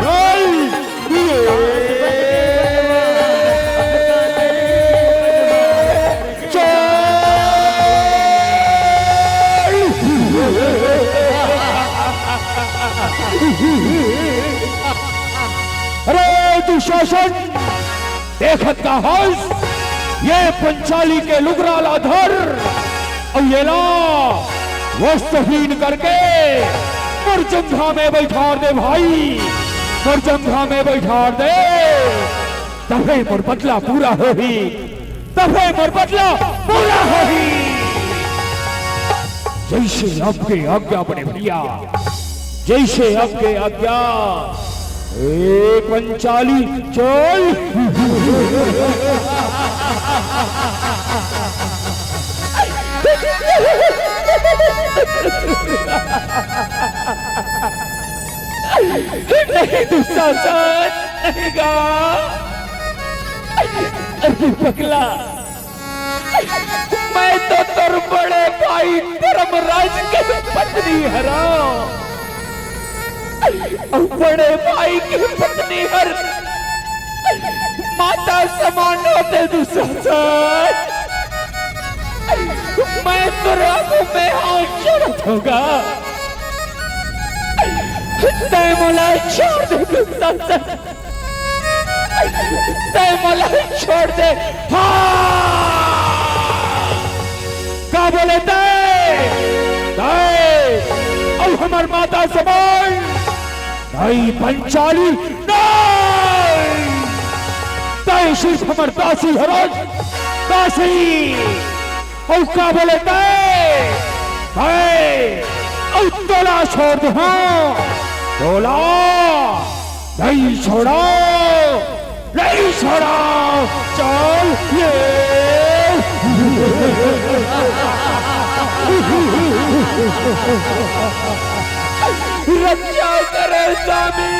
चल। ये चल। अरे दुशासन, देखत का हस, ये पंचाली के लुगरा ला धर, अउ येला वस्त्रहीन करके मोर जंघा में बैठार दे भाई, मोर जंघा में बैठार दे, तभे मोर बदला पूरा होही, तभे मोर बदला पूरा होही। जैसे आपके आज्ञा बड़े भैया, जैसे आपके आज्ञा। ए पंचाली, चल। नहीं दुशासन, नहीं गा। अरे पगला, मैं तो तोर बड़े भाई धर्मराज के पत्नी हरंव। अउ बड़े भाई के पत्नी हर माता समान होथे दुशासन। मैं तोर आगू में हाथ जोड़त हंव गा। तैं मोला छोड़ दे दुशासन। तैं मोला छोड़ दे। हाँ! का बोले तैं? तैं अउ हमर माता समान? नहीं पंचाली, नहीं! तैं सिर्फ हमर दासी हरस, दासी! अउ का बोले तैं? तैं! अउ तोला छोड़ दे, हाँ! तोला! नहीं छोड़ा, नहीं छोड़ा, चल ये। रक्षा करे स्वामी।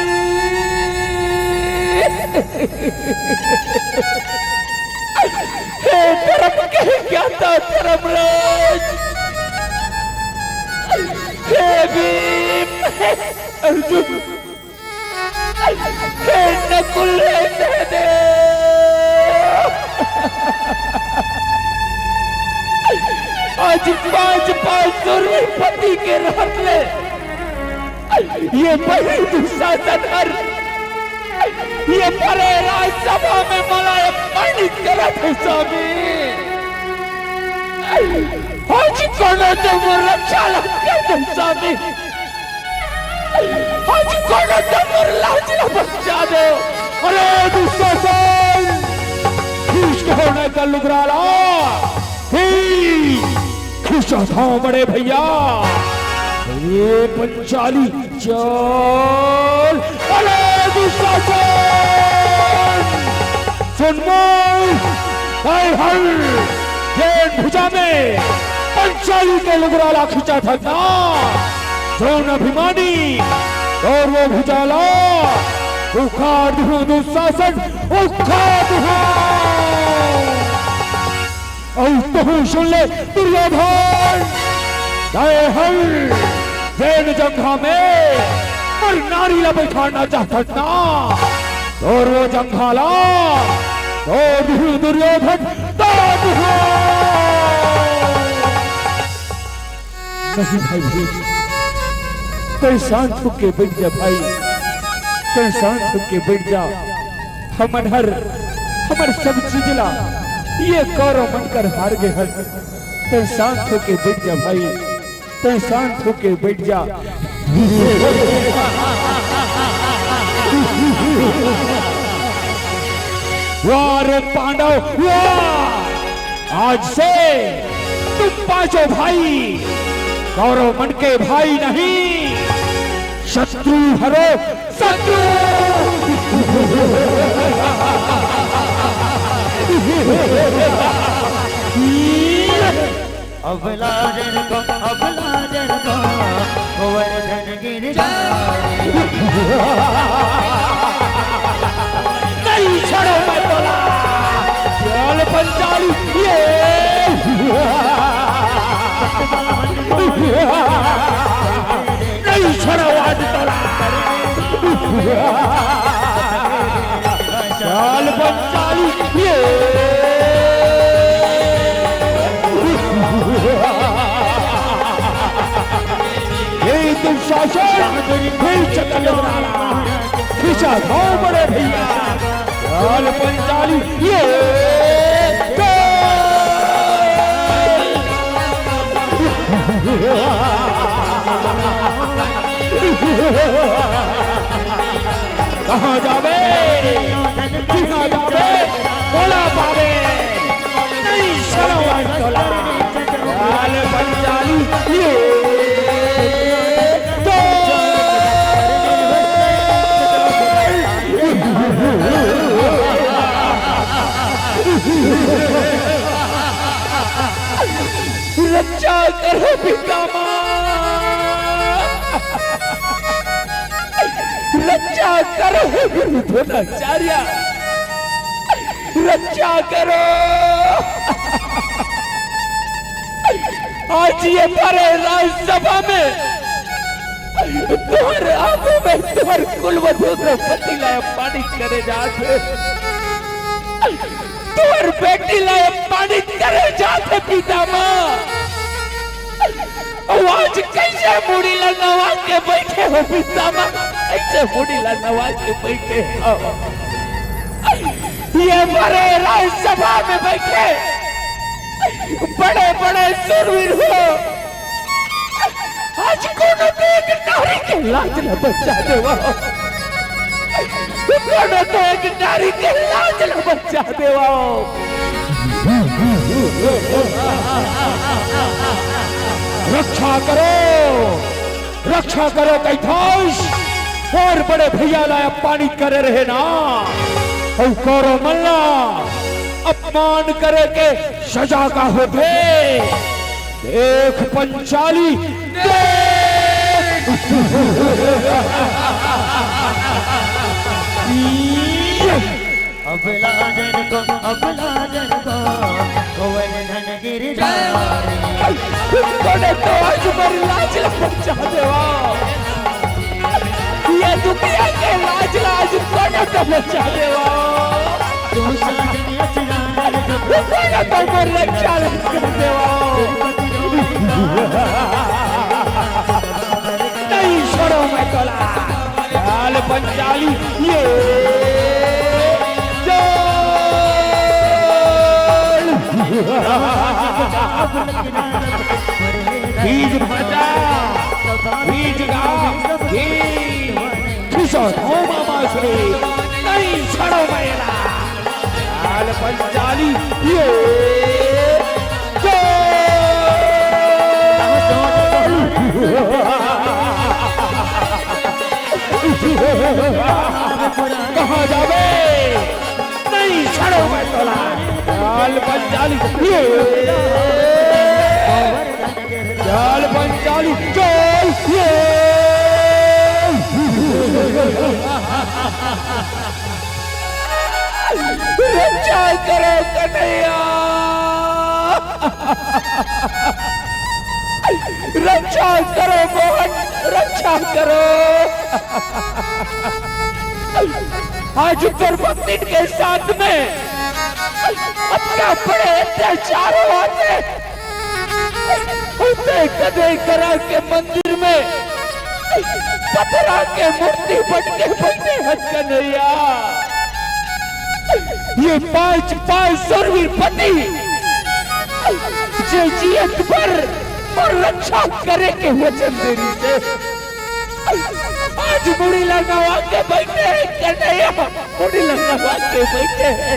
हे धर्म के ज्ञाता धर्मराज, हे भीम, हे अर्जुन, हे नकुल, हे सहदेव, आज पांच पांच सौ रुपये के रहत ले ये बहिर दुशासन हर ये परे राजसभा में मोला अपमानित करत हे स्वामी। आज कोनो तो मोर रक्षा ला कर दे स्वामी। आज कोनो तो मोर लाज ला बचा दे। अरे दुशासन, खींच के होने का लुगरा ला, खींच, खींचा था बड़े भैया। ये पंचाली चल। अरे दुशासन, सुन मोर, तैं हर जेन भुजा में पंचाली के लुगरा ला खींचत हस ना, सुन अभिमानी, तोर वो भुजा ला उखाड़ दूं दुशासन, उखाड़ दूं। अउ तहूं सुन ले दुर्योधन, तैं हर जेन जंघा में मोर नारी ला बैठारना चाहत हस ना, तोर वो जंघा ला तोड़ दूं दुर्योधन, तोड़ दूं। नहीं भाई भीम, तैं शांत होके बैठ जा भाई, तैं शांत होके बैठ जा। हमन हर, हमर सब चीज ला ये कौरव मन कर हार गे हन। तैं शांत होके बैठ जा भाई, तैं शांत होके बैठ जा। वाह रे पांडव, वाह! आज से तुम पांचों भाई कौरव मन के भाई नहीं, शत्रु हरो, शत्रु। अबला जन को, अबला जन को, गोवर्धन गिरधारी। नहीं छोड़ो मैं तोला। चल पंचाली, ये। नहीं छोड़ो आज तोला। चल पंचाली, ये। ये दुशासन फिर चकले बना रहा। खींचा धाव बड़े भैया। चल पंचाली, ये। कहाँ जावे? किहाँ जावे? बोला पावे। नहीं शर्म आई तोला। लाल पंचाली, ये तो रक्षा करो पितामह। रक्षा करो गुरु द्रोणाचार्य, रक्षा करो। आज ये भरे राजसभा में तुम्हारे आंखों में तुम्हारे कुलवधू द्रौपदी ला अपमानित करे जात हे। तोर बेटी ला अपमानित करे जात हे पितामह। अउ आज कइसे मुड़ी ला नवा के बइठे हो पितामह, कइसे मुड़ी ला नवा के बइठे हो। ये भरे राजसभा में बइठे बड़े बड़े सुरवीर हो, आज कोनो तो एक नारी के लाज ल बचा देवा। कोनो तो एक नारी के लाज ल बचा देवा। रक्षा करो, रक्षा करो कैथास। अउ बड़े भैया ला अपमानित करे रहे ना, अउ कौरव मन ला अपमान करे के सजा का होथे। देख पंचाली, देख। अबला जन को, अबला जन को, गोवर्धन गिरधारी। कोनो तो आज मोर लाज ल बचा देवा। ये दुनिया के लाज ल आज कोनो तो बचा देवा। कोनो तो मोर रक्षा ल कर देवा। नहीं छोड़ो मैं तोला। लाल पंचाली, ये चल। बीज भाटा, बीज गांव, बीज किशोर हो मामा श्री, नहीं छोड़ो मैं ला। लाल पंचाली, ये चल। कहाँ जावे? नहीं छोड़ो मैं तोला। लाल पंचाली, ये। लाल पंचाली, जय ये। रक्षा करो कन्हैया। रक्षा करो मोहन, रक्षा करो। आज तोर बहिनी के साथ में अतना बड़े अत्याचार होवत हे। उते कदे करा के मंदिर में पथरा के मूर्ति बन के बइठे हन कन्हैया। ये पांच, पांच सुरवीर पति जे जियत भर मोर रक्षा करे के वचन दे रहिस हे, आज मुड़ी ला नवा के बइठे हे कन्हैया, मुड़ी ला नवा के बइठे हे।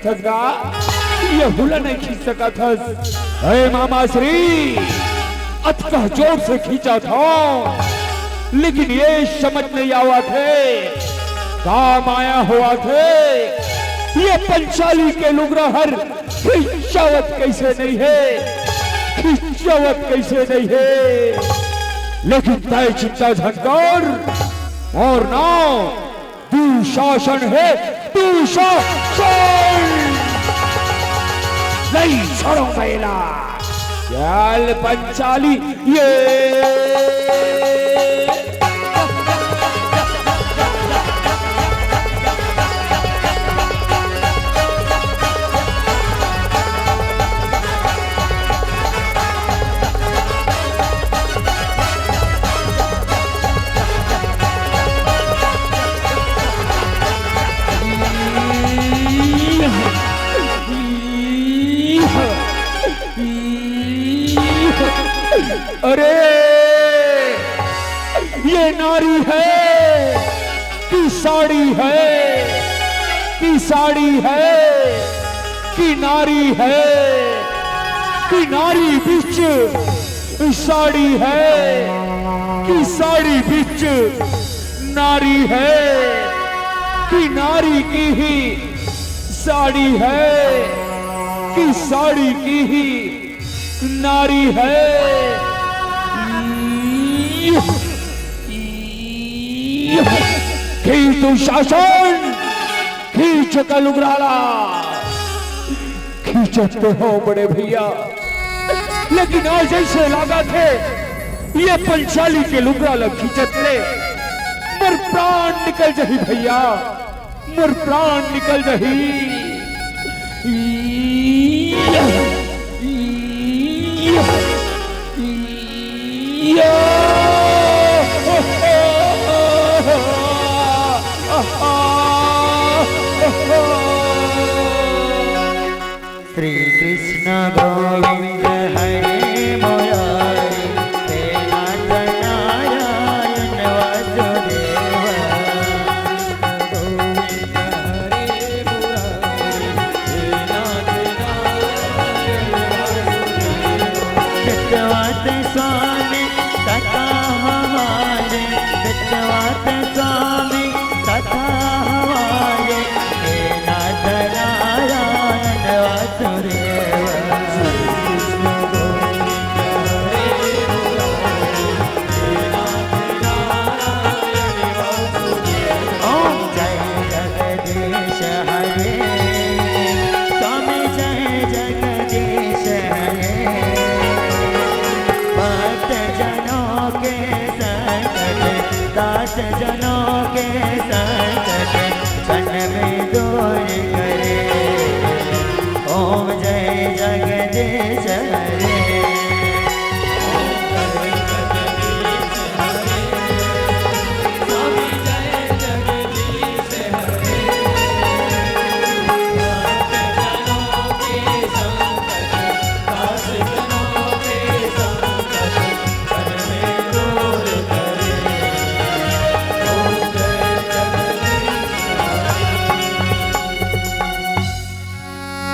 सकत हस गा, यहू ला नहीं खींच सकत हस। हे मामा श्री, अतका जोर से खींचत हंव, लेकिन ये समझ नहीं आवत हे, का माया होवत हे, ये पंचाली के लुगरा हर खिंचावत कइसे नहीं हे, खिंचावत कइसे नहीं हे। लेकिन तैं चिंता झन कर, मोर नांव दुशासन हे, दुशासन। नहीं छोड़ंव मैं एला। चल पंचाली, ये अरे, ये नारी है कि साड़ी है, कि साड़ी है, कि नारी है, कि नारी बीच साड़ी है, कि साड़ी बीच नारी है, कि नारी की ही साड़ी है, कि साड़ी की ही नारी है। खींच दुशासन, खींच एकर लुगरा ला। खींचत तो हंव बड़े भैया, लेकिन आज अइसे लागत हे, ये पंचाली के लुगरा ला खींचत ले मोर प्राण निकल जाही भैया, मोर प्राण निकल जाही। श्री कृष्ण गोविंद हरे मुरारी, हे नाथ नारायण वासुदेव। कृष्ण गोविंद हरे मुरारी, हे नाथ नारायण वासुदेव। चितवत स्वामी सदा हमारे, चितवत स्वामी सदा हमारे, हे नाथ नारायण वासुदेव। जनों के संकट क्षण में दूर करे। ओम जय जगदीश हरे।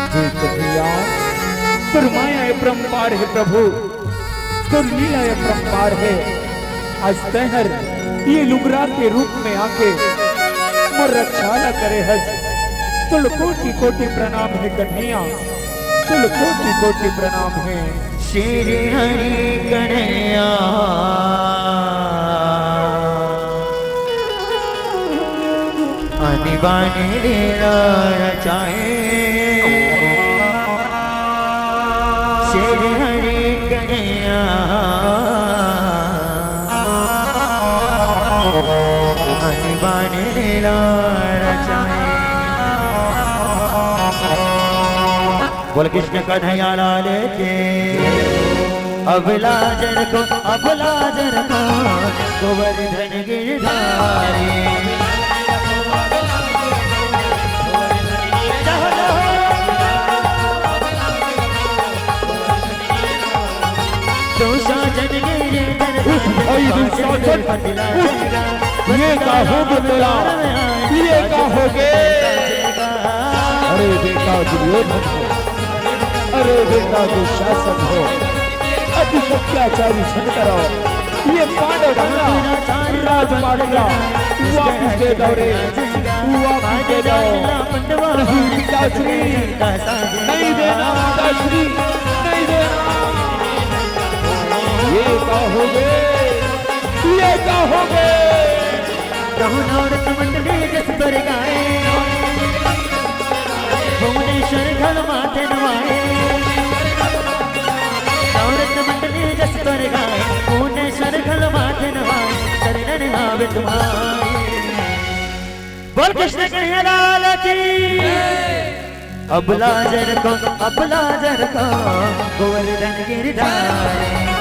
हे कन्हैया, तोर माया अपरंपार हे प्रभु, तोर लीला अपरंपार हे। आज तैंहर ये लुगरा के रूप में आके मोर रक्षा ला करे हस, तोला कोटि कोटि प्रणाम हे कन्हैया, तोला कोटि कोटि प्रणाम हे। श्री हरि कन्हैया अनिबान लीला रचाए। श्री हरि कन्हैया अनिबान लीला रचाए। बोल कृष्ण कन्हैया लाल की। अबला जन को, अबला जन को गोवर्धन गिरधारी। तो साजन गिरधर उठ भाई, दुशासन, उठ। ये का हो गे तेला? ये का हो गे? अरे बेटा दुर्योधन हो, अरे बेटा दुशासन हो, अति अत्याचारी झन करो। ये पांडव ढंगा राजपाट ला वापिस दे दो रे, वापिस दे दो। नहीं पिताश्री, नहीं देना पिताश्री, नहीं देना। ये का हो गे? ये का हो गे? कहूँ नौरत मंडली जस स्वर्ग आए, भुवनेश्वर घल माथे नवाए। नौरत मंडली जस स्वर्ग आए, भुवनेश्वर घल माथे नवाए, शरणन आवे तुम्हारे। बोल कृष्ण कन्हैया लाल की। अबला जन को, अबला जन को गोवर्धन गिरधारी।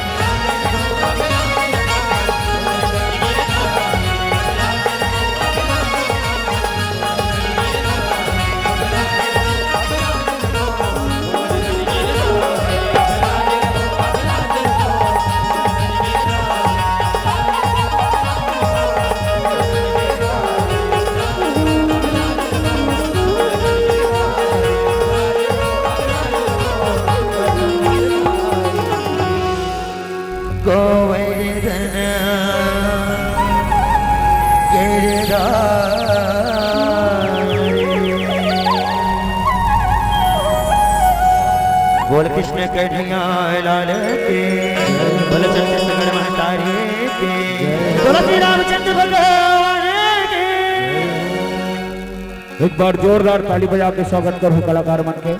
गोवर्धन गिरधारी। बोल कृष्ण कन्हैया लाल की, बोल छत्तीसगढ़ महतारी की, बोल श्री रामचंद्र भगवान की। एक बार जोरदार ताली बजा के स्वागत करो कलाकार मन के।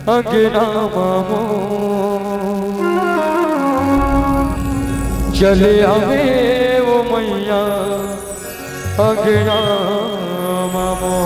अंगना मामो चले आवे वो मैया, अंगना मामो।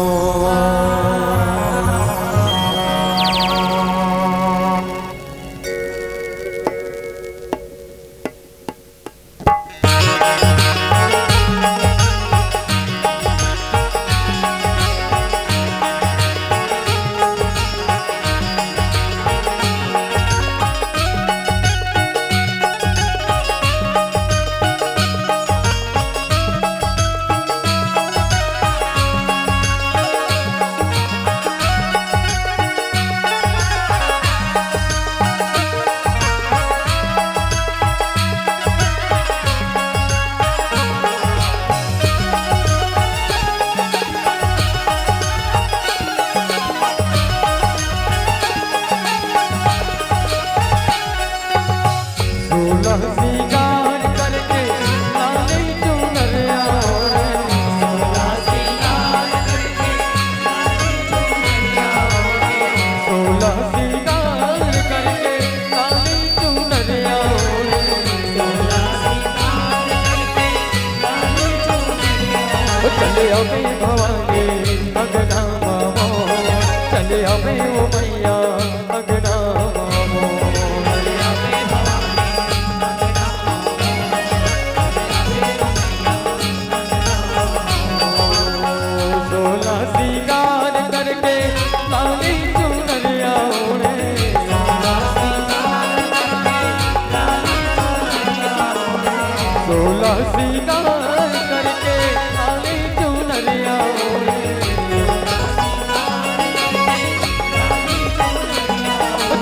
श्रृंगार करके लाली चुनरिया ओढ़े।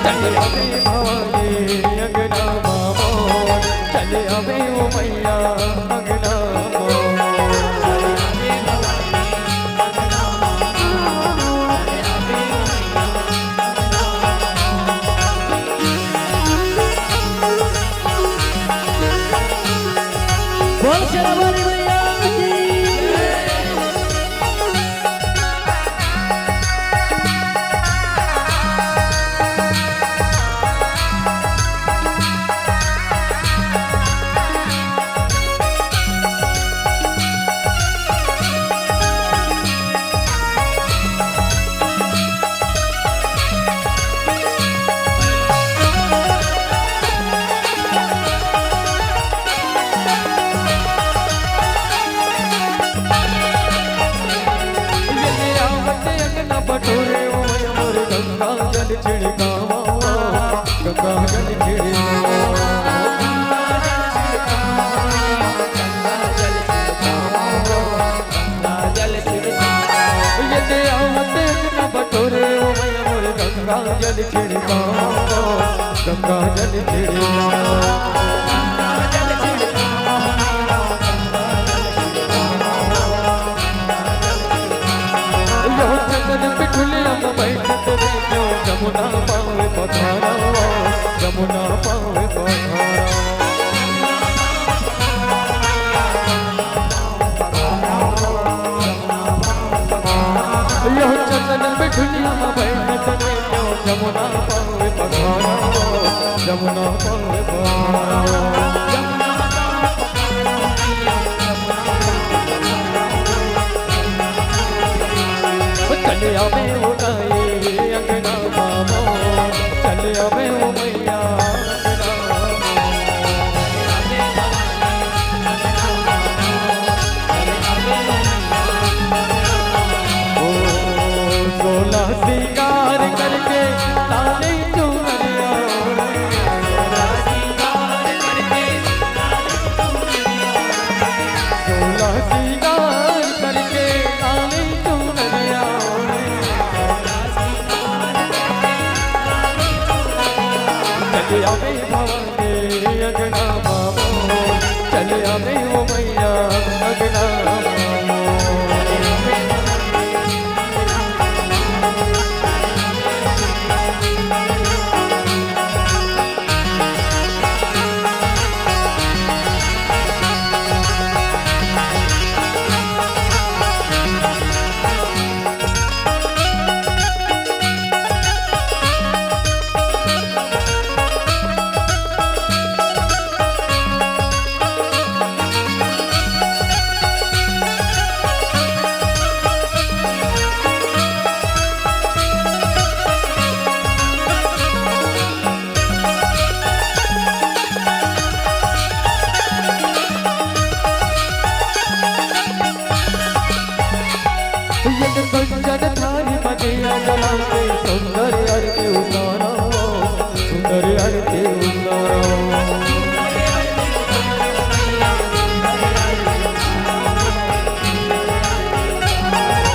चले आवे भवानी अंगना मा मोर, चले आवे ओ मैया अंगना मा मोर। बोल शेरावाली मैया की। ये आवत अंगना बटोरे, ओ मोर गंगा जल छिड़कावा, गंगा जल छिड़कावा। ये आवत अंगना बटोरे, ओ मोर गंगा जल छिड़कावा, गंगा जल छिड़कावा। यो चंदन बिठुलिया में बैठत रे, क्यों जमुना पावे पखारा, जमुना पावे पखारा। यो चंदन बिठुलिया में बैठत रे, क्यों जमुना पावे पखारा, जमुना पावे पखारा। चले आवे ओ दाई अंगना मा मोर, चले आवे ओ मैया अंगना मा मोर। ओ सोलह श्रृंगार करके लाली चुनरिया ओढ़े। सोलह श्रृंगार करके लाली चुनरिया ओढ़े। चले आवे भवानी अंगना मा मोर, चले आवे ओ मैया अंगना मा मोर। एक कंचन थारी म दिया जला के सुंदर आरती उतारा, सुंदर आरती उतारा।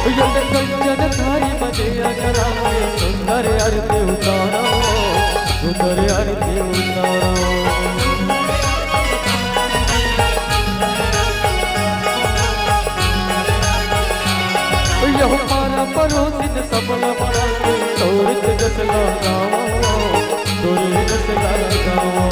एक कंचन थारी म दिया जला के सुंदर आरती उतारा, सुंदर आरती उतारा। यह पारा परोसिन सबला बना के, तोर तेजस लगावा, तोर तेजस लगावा।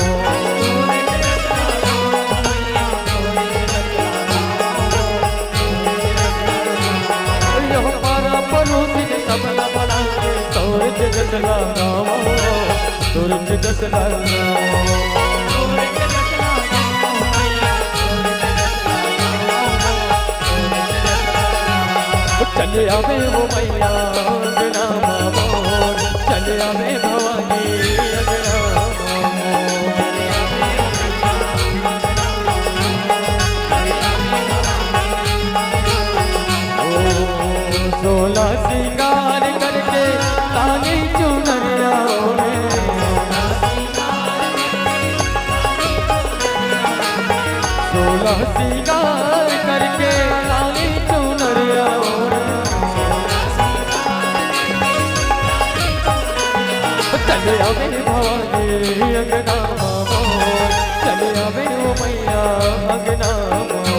यह पारा परोसिन सबला बना के, तोर तेजस लगावा, तोर तेजस लगावा। चले आवे ओ मैया अंगना मा मोर, चले आवे भवानी अंगना मा मोर। ओ सोलह श्रृंगार करके लाली चुनरिया ओढ़े। सोला श्रृंगार करके लाली चुनरिया ओढ़े। चले आवे भवानी अंगना मोर, चले आवे ओ मैया अंगना मोर।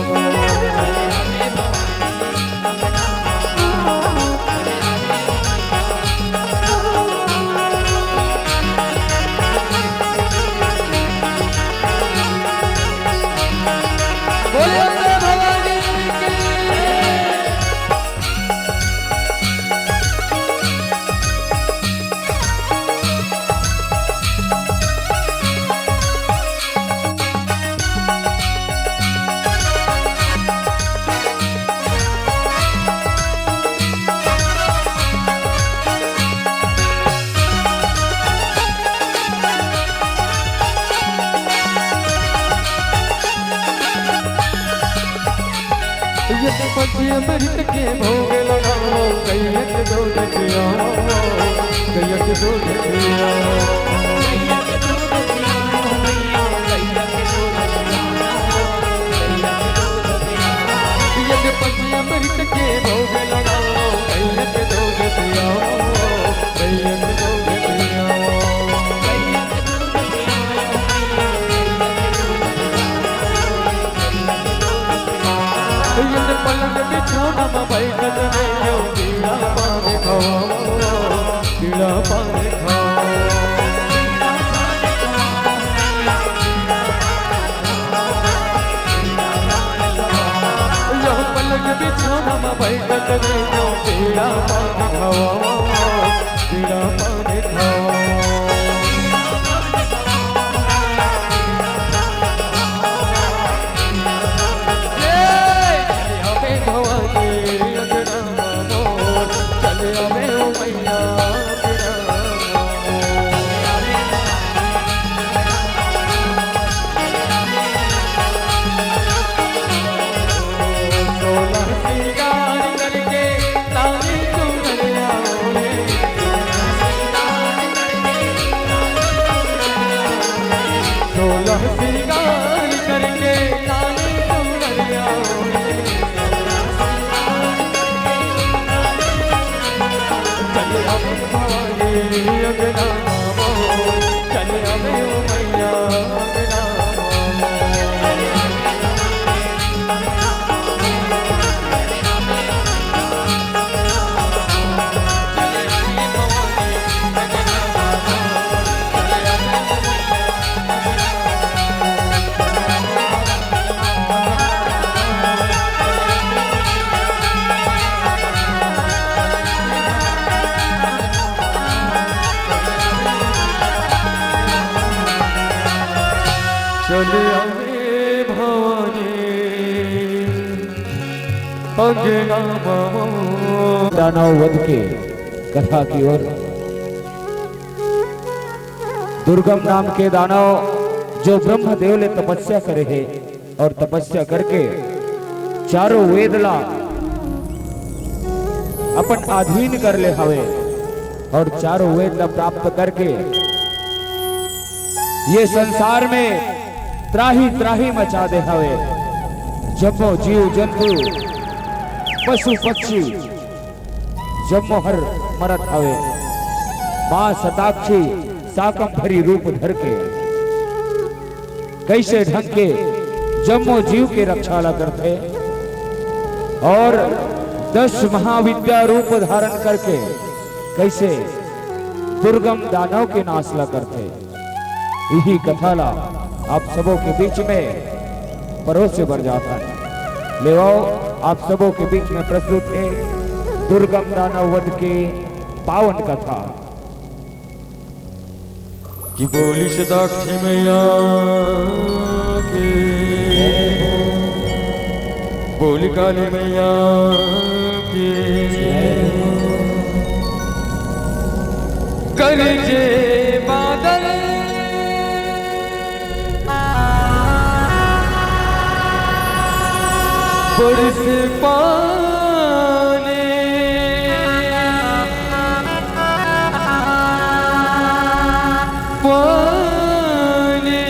बोलिए भवानी की। यदि पंछी अमृत के भोग लगाओ, गैया के दूध पियाओ, गैया के दूध पियाओ। यदि पंछी अमृत के भोग लगाओ, गैया के दूध पियाओ, गैया के दूध पियाओ। यदि पलंग बिछौना में बैठत रहियो, पीड़ा पान खाओ, पीड़ा पान खाओ। यह पलंग बिछौना में बैठत रहियो, पीड़ा पान खाओ, पीड़ा पान खाओ। सोलह श्रृंगार करके लाली चुनरिया ओढ़े। चले आवे भवानी अंगना मोर, चले आवे ओ मैया अंगना मोर। चले आवे भवानी अंगना मोर। दानव वध के कथा की ओर। दुर्गम नाम के दानव जो ब्रह्मदेव ले तपस्या करे हे और तपस्या करके चारों वेद ला अपन अधीन कर ले हवे और चारों वेद ला प्राप्त करके ये संसार में त्राहि त्राहि मचा दे हवे। जम्मो जीव जंतु, पशु पक्षी, जम्मो हर मरत हवे। माँ शताक्षी शाकंभरी रूप धर के कइसे ढंग के जम्मो जीव के रक्षा ला करथे और दस महाविद्या रूप धारण करके कइसे दुर्गम दानव के नाश ला करथे। इही कथा ला आप सबो के बीच में परोसे बर जात हन। लेवाओ, आप सबो के बीच में प्रस्तुत हे दुर्गम दानव वध के पावन कथा। कि बोली शताक्षी मैया की, बोली काली मैया की। गरजे बादल, बरसे पानी, पानी।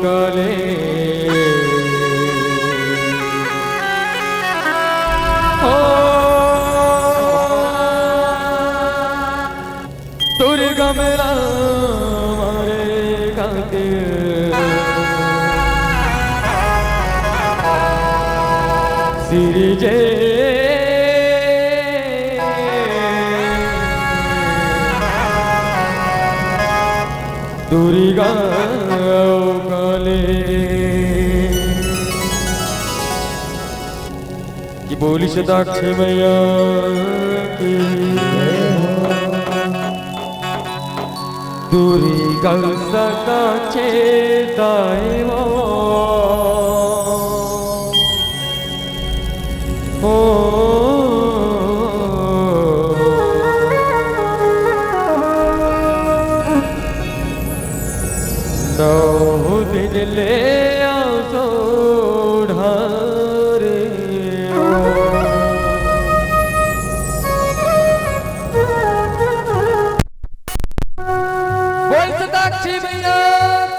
काले। ओ दुर्गा मेरा मारे खातिर सिरजे। दुर्गा काले। कि बोली शताक्षी मैया की। दुर्गा शताक्षी दाई वो। ओ। नौ दिन ले आसो ढारे। बोल शताक्षी मैया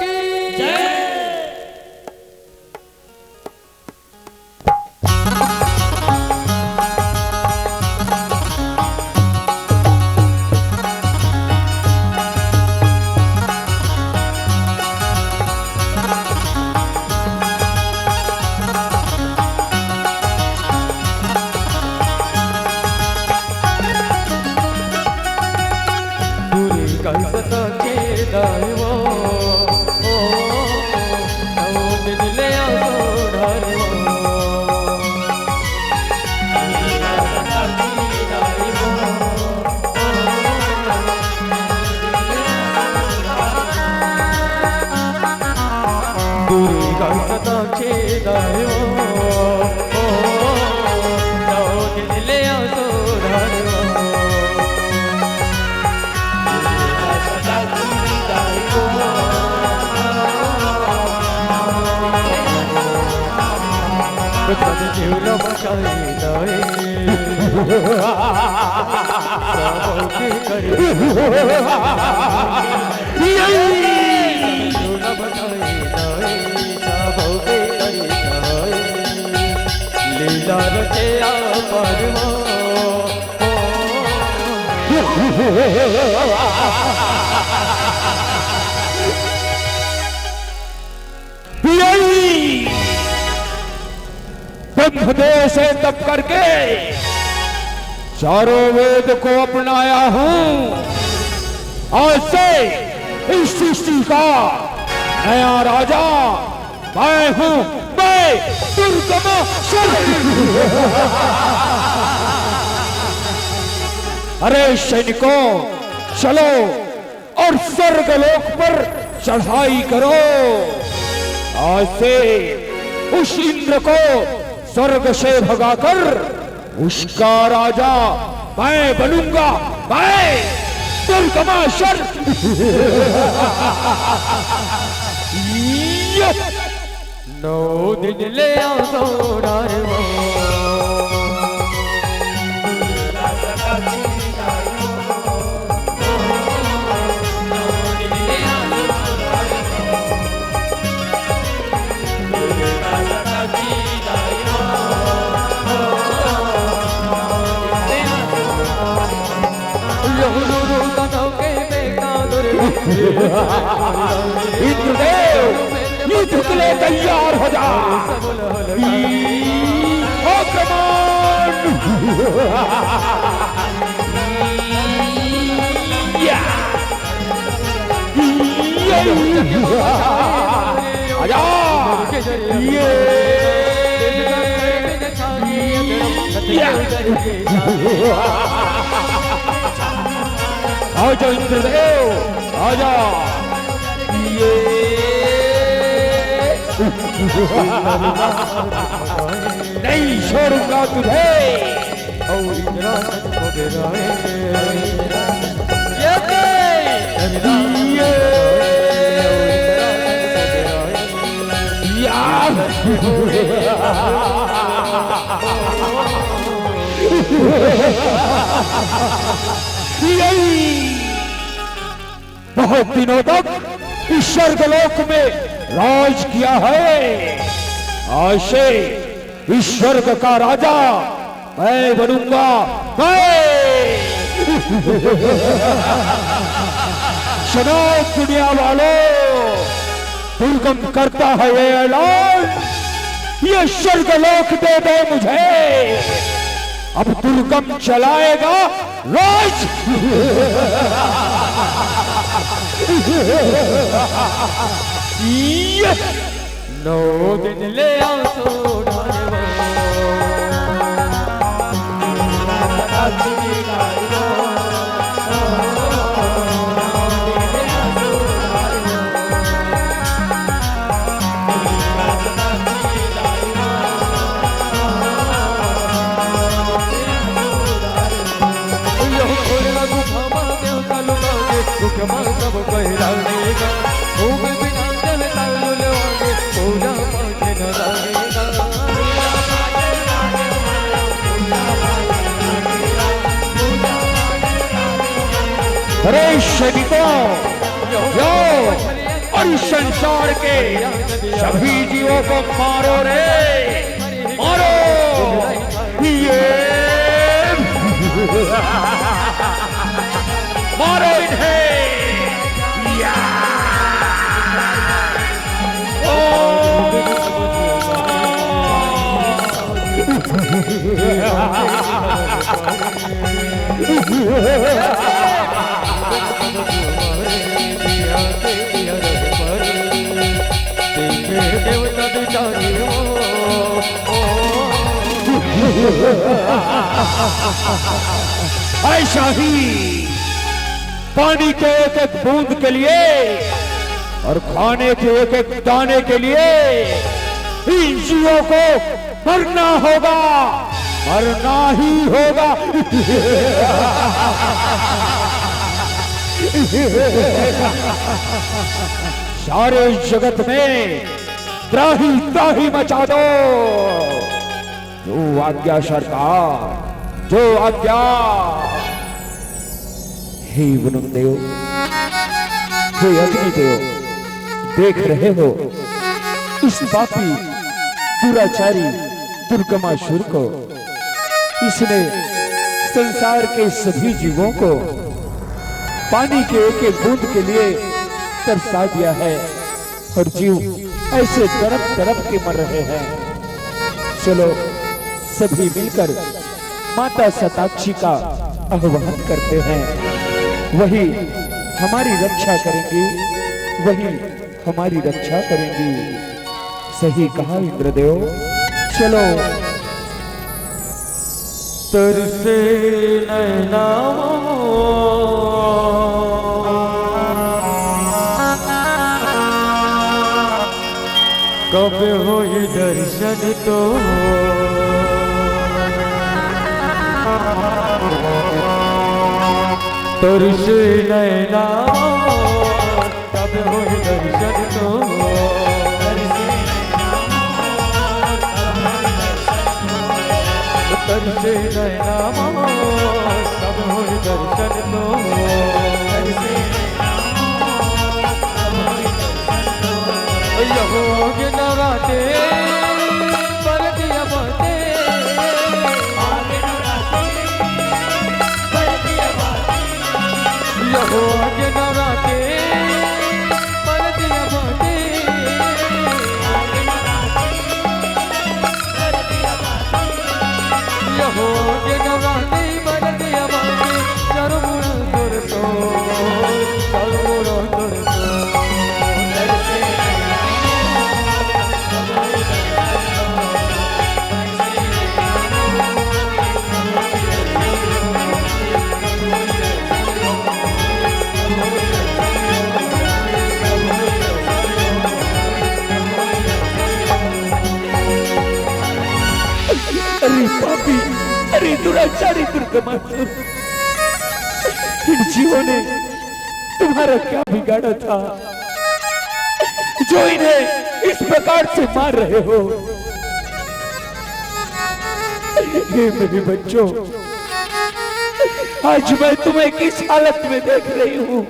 की जय। दुर्गा शताक्षी दाई वो, ओ, नौ दिन ले आसो ढारे वो। दुर्गा शताक्षी दाई वो, ओ, नौ दिन ले आसो ढारे वो। दुर्गा शताक्षी दाई वो। यही ब्रह्मदेव से तप करके चारों वेद को अपनाया हूँ। आज से इस सृष्टि का नया राजा मैं हूँ, मैं दुर्गमा शर-। अरे सैनिकों, चलो और स्वर्गलोक पर चढ़ाई करो। आज से उस इंद्र को स्वर्ग से भगाकर उसका राजा मैं बनूंगा, मैं दुर्गमा शर-। ये नौ दिन ले आसो ढारे वो। इंद्रदेव, युद्ध के लिए तैयार हो जा। आक्रमण। या। या। आजा। ये। या। आजा इंद्रदेव, आजा। ये नहीं छोड़ूंगा तुझे। और इंद्रासन को गिराए। ये दे। ये। या। यही। बहुत दिनों तक इस स्वर्गलोक में राज किया है। आज से इस स्वर्ग का राजा मैं बनूंगा, मैं। सुनो दुनिया वालों, दुर्गम करता है ये ऐलान, ये स्वर्ग लोक दे दे मुझे। अब दुर्गम चलाएगा राज। ये नौ दिन ले आंसू ढालवो। अरे सैनिकों, जाओ और इस संसार के सभी जीवों को मारो रे, मारो। ये मारो इन्हें। या। ओ। ऐसा ही पानी के एक एक बूंद के लिए और खाने के एक एक दाने के लिए इन जीवों को मरना होगा, मरना ही होगा। सारे जगत में त्राही त्राही मचा दो। जो आज्ञा सरकार, जो आज्ञा। हे वरुण देव, हे अग्नि देव, देख रहे हो इस पापी दुराचारी दुर्गमासुर को? इसने संसार के सभी जीवों को पानी के एक एक बूंद के लिए तरसा दिया है। और जीव ऐसे तड़प तड़प के मर रहे हैं। चलो, सभी मिलकर माता शताक्षी का आह्वान करते हैं। वही हमारी रक्षा करेंगी, वही हमारी रक्षा करेंगी। सही कहा इंद्रदेव। चलो। तरसे नैना कब होई दर्शन तो। तरसे नैना कब होई दर्शन तो। तरसे नैना मोर, कब होई दर्शन तो। यहो गे नवराते, बरतिया बाते। यहो गे नवराते, बरतिया बाते। यहो गे नवराते, बरतिया बाते। चारों मुड़ा तोर तो, चारों मुड़ा तोर तो। अरे पापी, अरे दुराचारी दुर्गमासुर, इन जीवों ने तुम्हारा क्या बिगाड़ा था जो इन्हें इस प्रकार से मार रहे हो? हे मेरे बच्चों, आज मैं तुम्हें किस हालत में देख रही हूँ,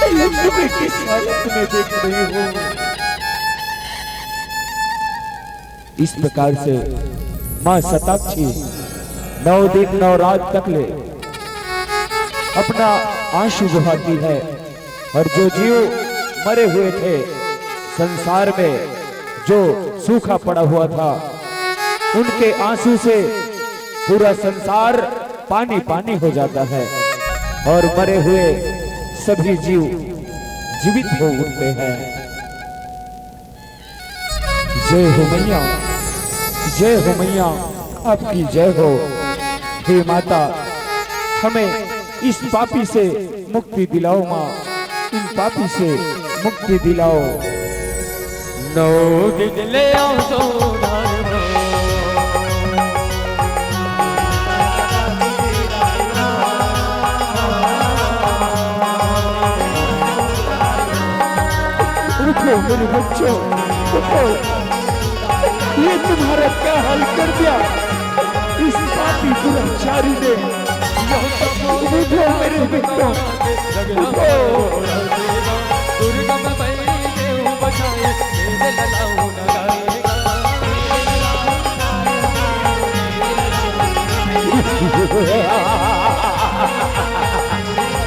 तुम्हें किस हालत में देख रही हूँ? इस प्रकार से माँ शताक्षी नौ दिन नौ रात तक ले अपना आंसू बहाती है और जो जीव मरे हुए थे, संसार में जो सूखा पड़ा हुआ था, उनके आंसू से पूरा संसार पानी पानी हो जाता है और मरे हुए सभी जीव जीवित हो उठते हैं। जय हो मैया, जय हो मैया, आपकी जय हो। हे माता, हमें इस पापी से मुक्ति दिलाओ माँ, इन पापी से मुक्ति दिलाओ। नौ दिन ले आओ सो उठो मेरे बच्चों, उठो। ये तुम्हारा क्या हाल कर दिया इस पापी दुराचारी ने। उठो मेरे बच्चों, उठो।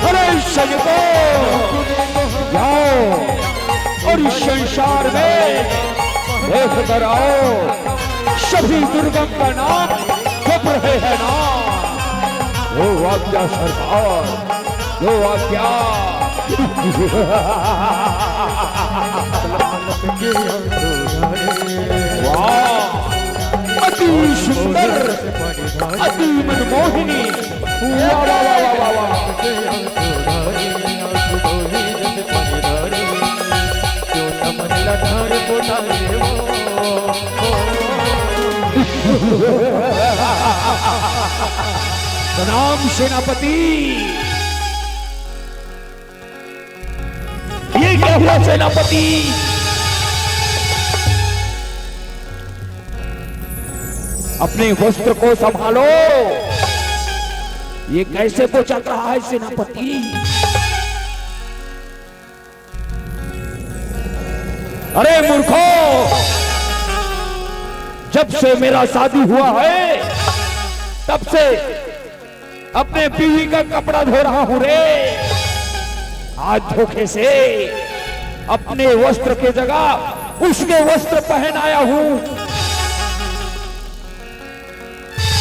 अरे सजगो, जाओ और इस संसार में देख कर आओ, सभी दुर्गम का नाम जप रहे हैं ना। वो आज्ञा सरकार, वो आज्ञा। वाह, अति सुंदर, अति मनमोहिनी। वाह, वाह, वाह, वाह, वाह, वाह। प्रणाम सेनापति। ये क्या हुआ सेनापति? अपने वस्त्र को संभालो। ये कैसे बोचक रहा है सेनापति? अरे मूर्खो, जब से मेरा शादी हुआ है, तब से अपने बीवी का कपड़ा धो रहा हूँ रे। आज धोखे से अपने वस्त्र के जगह उसके वस्त्र पहन आया हूँ।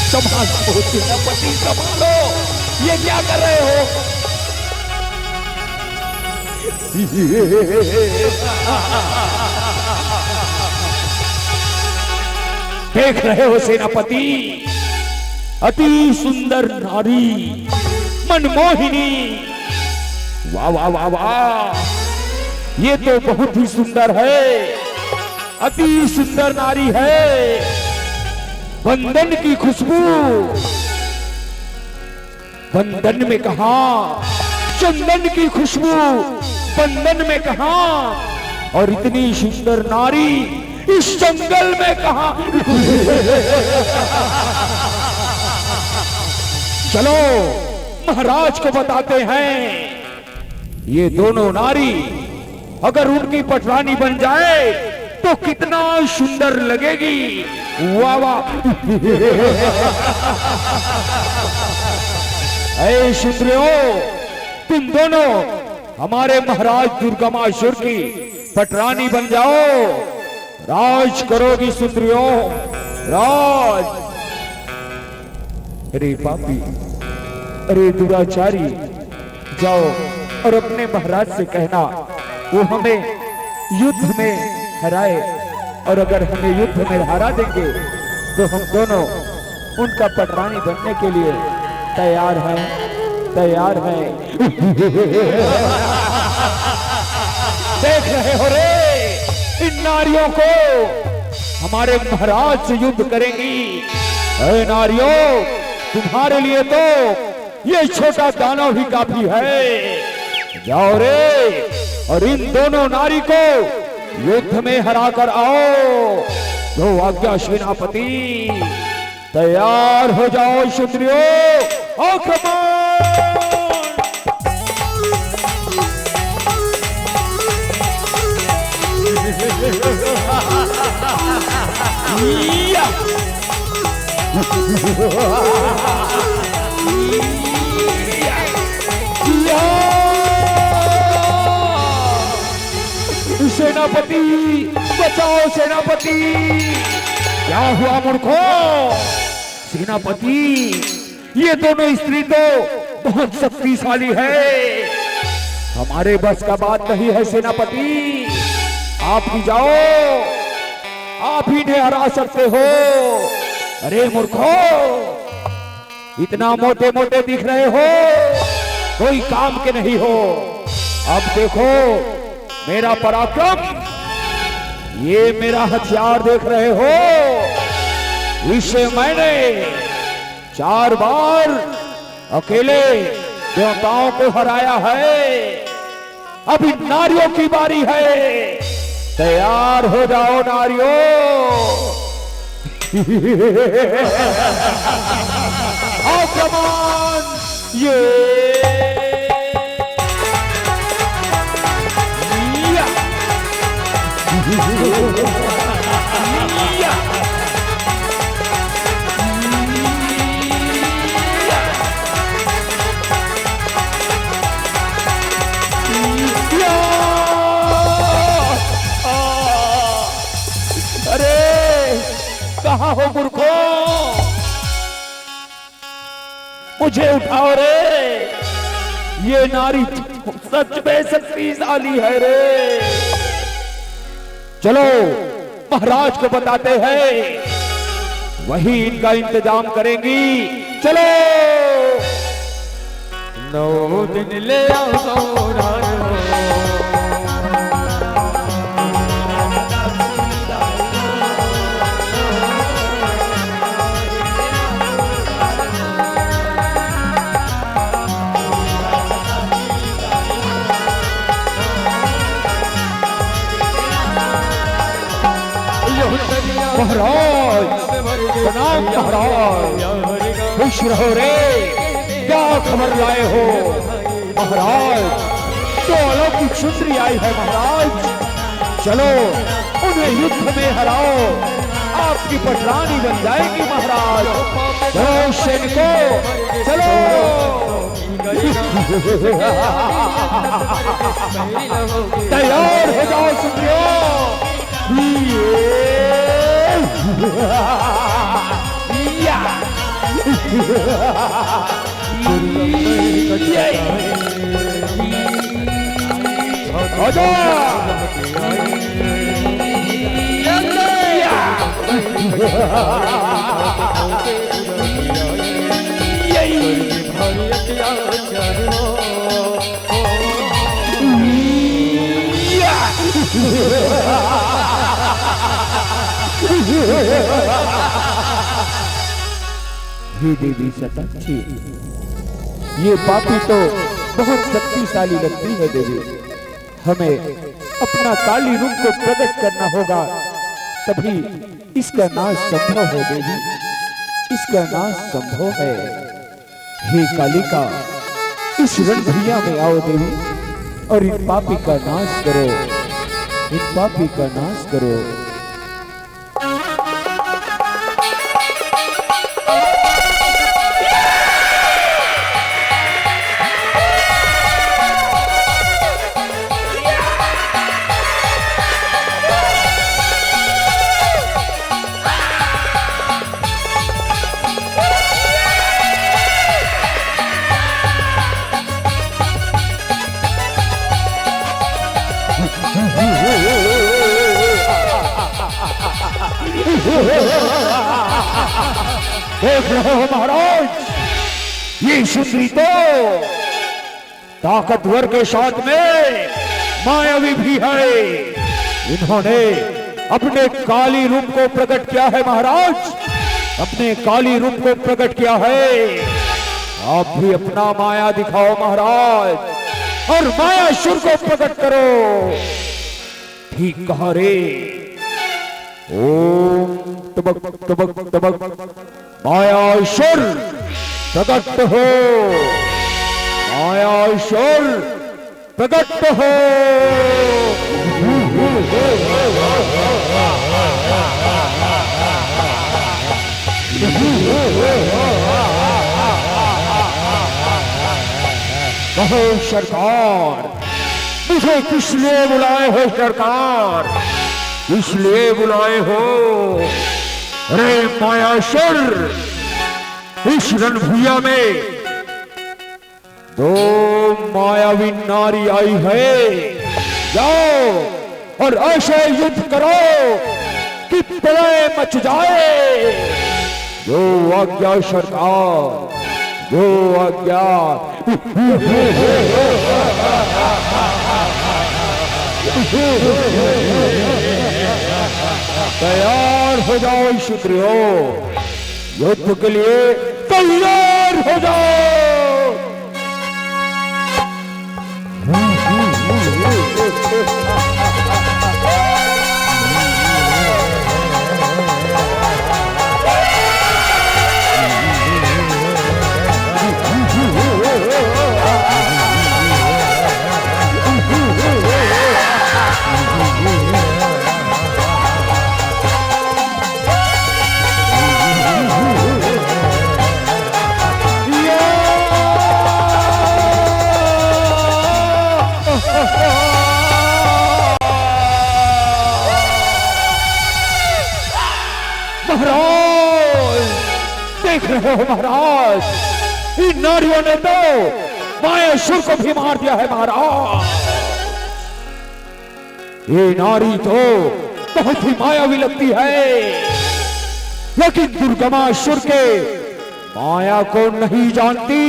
संभालो सेनापति, संभालो, ये क्या कर रहे हो? देख रहे हो सेनापति, अति सुंदर नारी, मनमोहिनी। वाह, वाह, वाह, वाह, ये तो बहुत ही सुंदर है, अति सुंदर नारी है। बंदन की खुशबू, बंदन में कहा, चंदन की खुशबू बंदन में कहा, और इतनी सुंदर नारी इस जंगल में कहा? चलो, महाराज को बताते हैं। ये दोनों नारी अगर उनकी पटरानी बन जाए तो कितना सुंदर लगेगी। वाह, वाह। ऐ सुंदरियों, तुम दोनों हमारे महाराज दुर्गमासुर की पटरानी बन जाओ, राज करोगी सुंदरियों, राज। अरे पापी, अरे दुराचारी, जाओ और अपने महाराज से कहना, वो हमें युद्ध में हराए, और अगर हमें युद्ध में हरा देंगे तो हम दोनों उनका पटरानी बनने के लिए तैयार हैं, तैयार हैं। देख रहे हो रे इन नारियों को, हमारे महाराज से युद्ध करेंगी। ए नारियों, तुम्हारे लिए तो ये छोटा दानव ही काफी है। जाओ रे, और इन दोनों नारी को युद्ध में हरा कर आओ। दो आज्ञा सेनापति, तैयार हो जाओ सुंदरियों, आक्रमण। या! या! सेनापति, बचाओ सेनापति। क्या हुआ मूर्खों? सेनापति, ये दोनों स्त्री तो बहुत शक्तिशाली है, हमारे बस का बात नहीं है सेनापति। आप ही जाओ, आप ही इन्हें हरा सकते हो। अरे मूर्खो, इतना मोटे मोटे दिख रहे हो, कोई काम के नहीं हो। अब देखो मेरा पराक्रम, ये मेरा हथियार देख रहे हो, इसे मैंने चार बार अकेले देवताओं को हराया है। अभी नारियों की बारी है, तैयार हो जाओ नारियों। आक्रमण! ये या! या! या! आ! अरे, कहाँ हो मूर्खों? मुझे उठाओ रे, ये नारी सच में शक्तिशाली है रे। चलो, महाराज को बताते हैं, वही इनका इंतजाम करेंगी। चलो। नौ दिन ले आओ गौरा रे। महाराज, प्रणाम महाराज, खुश रहो रे, क्या खबर लाए हो महाराज? तो अलौकिक सुंदरी आई है महाराज, चलो उन्हें युद्ध में हराओ, आपकी पटरानी बन जाएगी महाराज। चलो सैनिकों, चलो। तैयार हो जाओ सुंदरियों। या! या! आजा! या! या! हे देवी शताक्षी, ये पापी तो बहुत शक्तिशाली लगती है देवी। हमें अपना काली रूप को प्रकट करना होगा, तभी इसका नाश संभव है देवी, इसका नाश संभव है। हे कालिका, इस रणभुइयां में आओ देवी, और इन पापी का नाश करो, इन पापी का नाश करो। देख रहे हो महाराज, ये सुंदरी तो ताकतवर के साथ में मायावी भी है। इन्होंने अपने काली रूप को प्रकट किया है महाराज, अपने काली रूप को प्रकट किया है। आप भी अपना माया दिखाओ महाराज, और मायासुर को प्रकट करो। ठीक कहा रे। ओम तबक तबक तबक। मायासुर प्रकट हो, मायासुर प्रकट हो। हे सरकार, मुझे किस लिए बुलाए हो सरकार? किस लिए बुलाए हो? अरे मायासुर, इस रणभूया में दो मायावी नारी आई है। जाओ और ऐसे युद्ध करो कि प्रलय मच जाए। जो आज्ञा सरकार, जो आज्ञा। तैयार हो जाओ क्षत्रियो, युद्ध के लिए तैयार हो जाओ। महाराज, देख रहे हो महाराज, इन नारियों ने तो मायासुर को भी मार दिया है महाराज। ये नारी तो बहुत ही मायावी लगती है, लेकिन दुर्गमासुर के माया को नहीं जानती।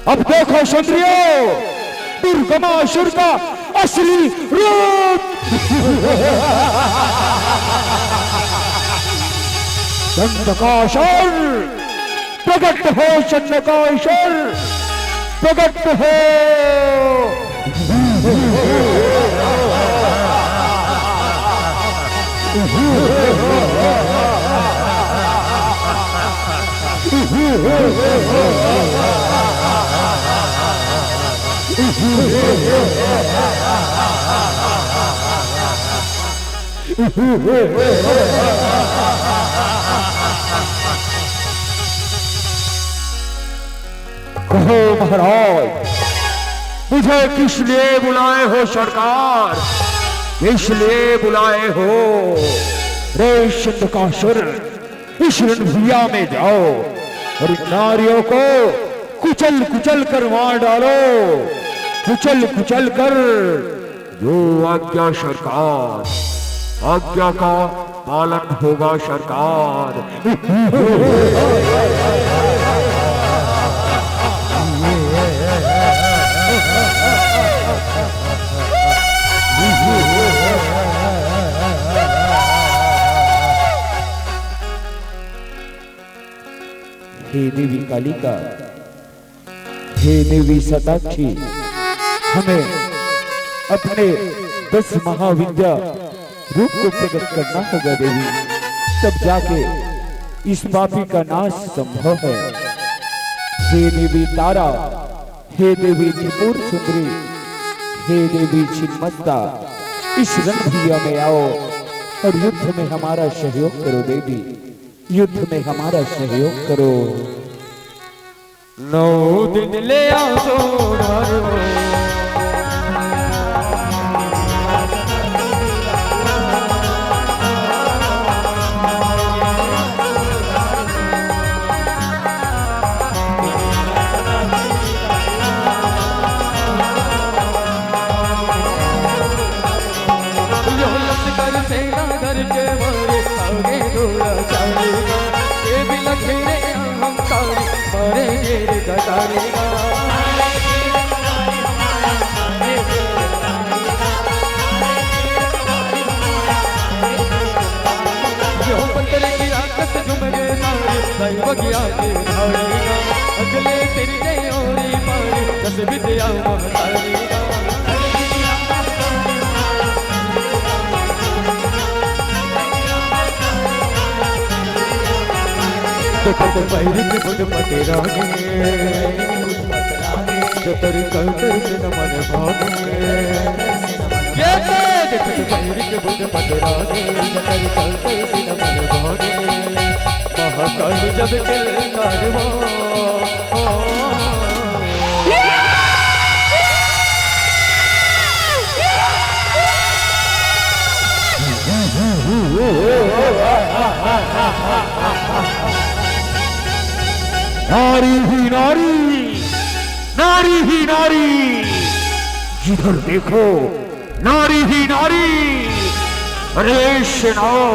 अब देखो क्षत्रियो, दुर्गमासुर का असली रूप। चंडकासुर, प्रकट हो चंडकासुर, प्रकट हो। कहो महाराज, मुझे किस लिए बुलाए हो सरकार, किस लिए बुलाए हो? रे चंडकासुर, इस रणभूया में जाओ और नारियों को कुचल कुचल कर मार डालो, कुचल कुचल कर। जो आज्ञा सरकार, आज्ञा का पालन होगा सरकार। हे देवी कालिका, हे देवी शताक्षी, हमें अपने दस महाविद्या रूप को प्रकट करना होगा देवी, तब जाके इस पापी का नाश संभव है। हे देवी तारा, हे देवी त्रिपुर सुंदरी, हे देवी छिन्नमस्ता, इस रणभूया में आओ और युद्ध में हमारा सहयोग करो देवी, युद्ध में हमारा सहयोग करो। नौ दिन ले आंदो नारो। यो लश्कर सेना घर के मारे, आगे दौड़ा चालेगा। ये भी लखेरे अहंकारी, मारे जेर गटारेगा। यो पत्थर की राक्षस झुमरे सारे, दैव ज्ञान धारेगा। अगले सिर के ओरी पारी, दस विद्या महतारेगा। जतर पैर के बुध पटेरा ने, जतर कर कर से नमन भागे। ये तो जतर पैर के बुध पटेरा ने, जतर कर कर से नमन भागे। महाकाल जब के कारवा। नारी ही नारी, नारी ही नारी, जिधर देखो नारी ही नारी। अरे सेनाओ,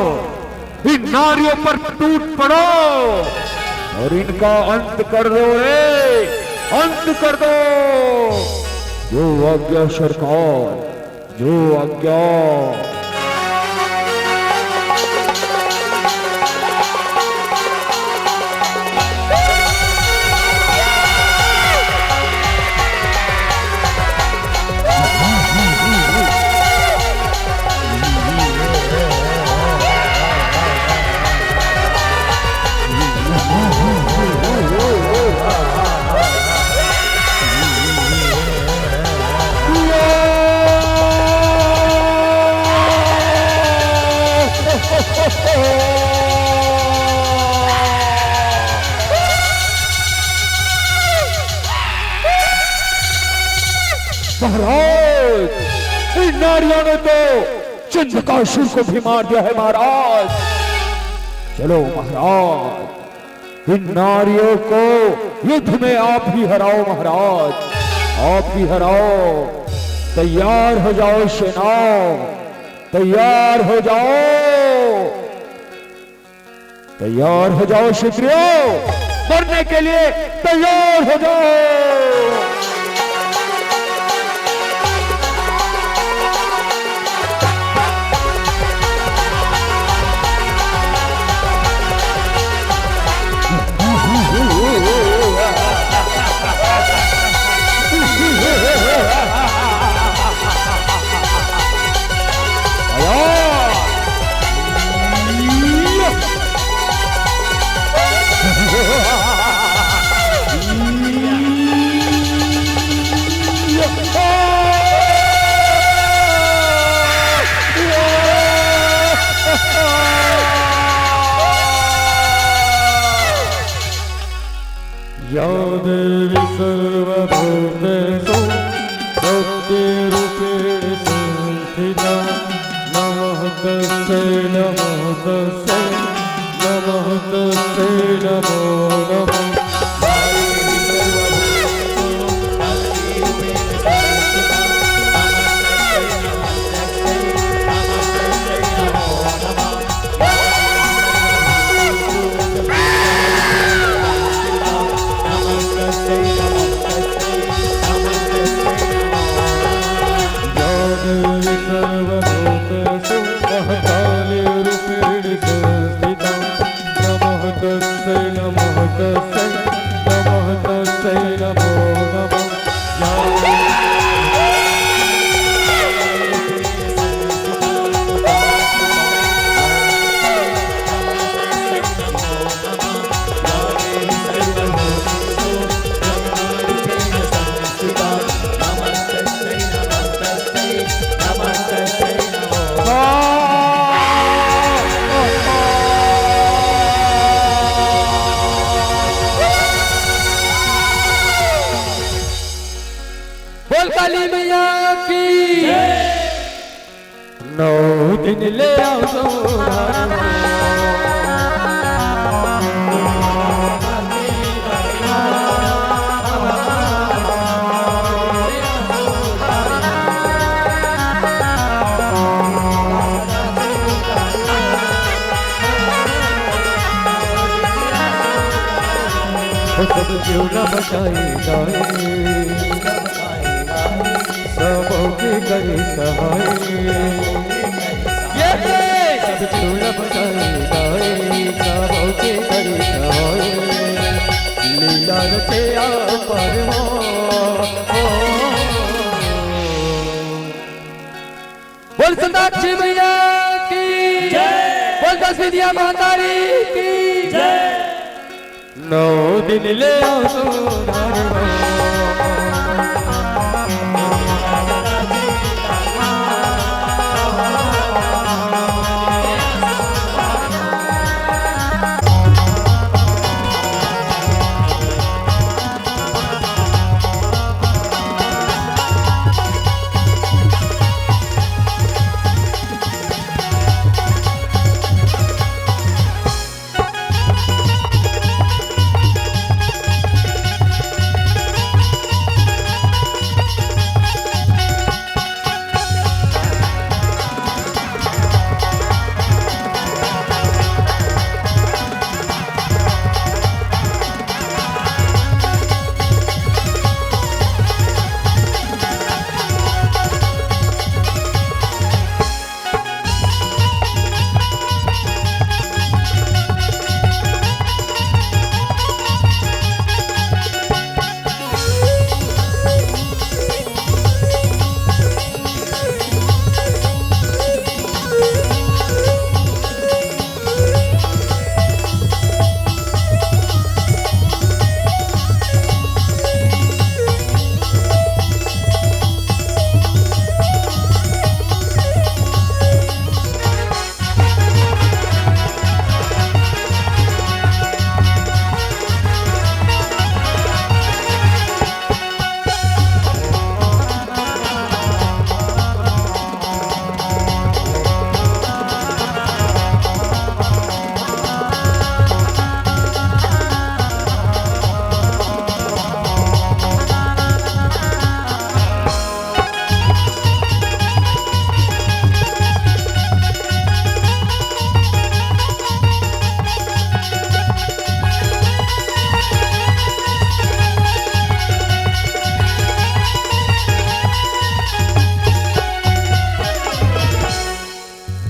इन नारियों पर टूट पड़ो और इनका अंत कर दो रे, अंत कर दो। जो आज्ञा सरकार, जो आज्ञा। महाराज, इन नारियों ने तो चंद्रकासुर को भी मार दिया है महाराज। चलो महाराज, इन नारियों को युद्ध में आप ही हराओ महाराज, आप ही हराओ। तैयार हो जाओ सेनाओ, तैयार हो जाओ। तैयार हो जाओ क्षत्रियो, मरने के लिए तैयार हो जाओ। या देवी सर्वभूतेषु शक्तिरूपेण संस्थिता। नमः तस्यै, नमः तस्यै, नमः तस्यै, नमो नमः। या देवी सर्वभूतेषु महाकाली रूपेण संस्थिता। नमः तस्यै, नमः तस्यै, नमः तस्यै, नमो नमः। या बोल काली मैया की। नौ दिन ले आओ सोनार। ओ सब क्यों ना बचाई जाए, सबों के करी सहाय। ये सब क्यों ना बचाई जाए, सबों के करी सहाय। लीला रचे आप पर हो। बोल सताक्षी मैया की जय। बोल दस विद्या महतारी की जय। नौ दिन ले आओ सोनार।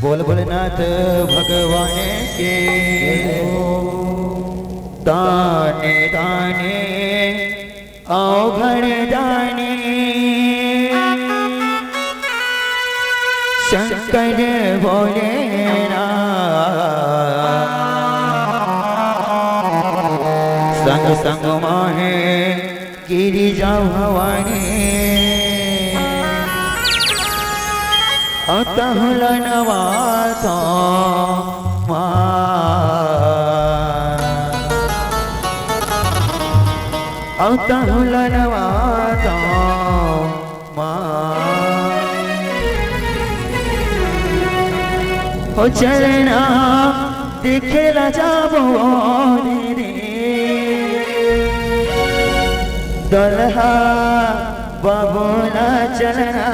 बोल भोलेनाथ भगवान के। ताने ताने अवघड़ दानी शंकर भोलेनाथ। संग संग माहे गिरिजा भवानी। अतहुल नवातो माँ। अतहुल नवातो माँ। हो चलना देखे ला जाबो दीदी। दुल्हा बाबू ला चलना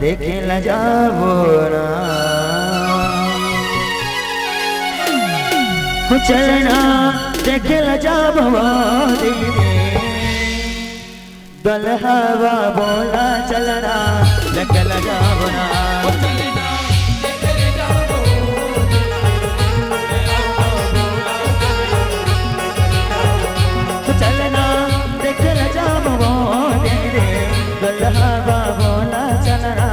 देखे ला जाबो ना। हो चलना देखे ला जाबो दीदी। दुल्हा बाबू ला चलना देखे ला जाबो ना। चलना देखे ला जाबो दीदी। दुल्हा बाबू ला चलना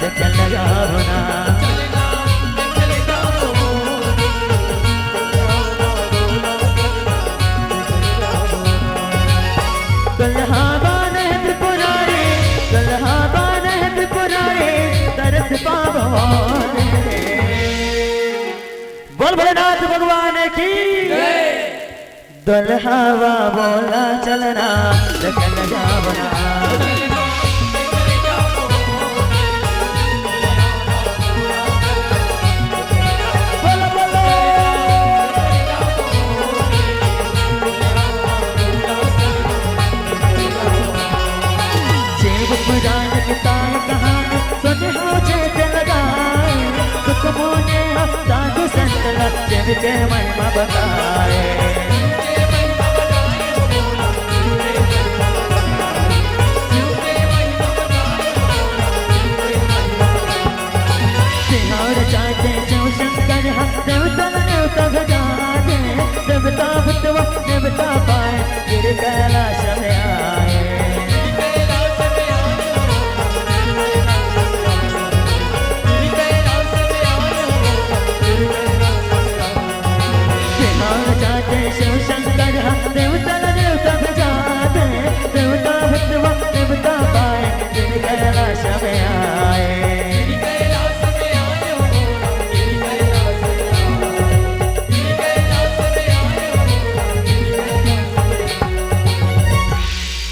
देखे ला जाबो ना। दुल्हा बाने त्रिपुरारी, दुल्हा बाने त्रिपुरारी, तरस पाबो दीदी। बोल भोलेनाथ भगवान की। दुल्हा बाबू ला चलना देखे ला जाबो ना। बोलो, बोलो। शिव पुराण की ताल कहानी सुन हो जय लगाए। सुख मोने हो साधु संत ला शिव के महिमा बताए। सिंहार चाटे शिव शंकर हा, देवता देवता गजाने, देवता भूतवा देवता पाए, गिर कैलाश में आए। बिहार जाते शिव शंकर हा, देवता ला देवता बजाते, देवता भूतवा देवता पाए, गिर कैलाश में आए।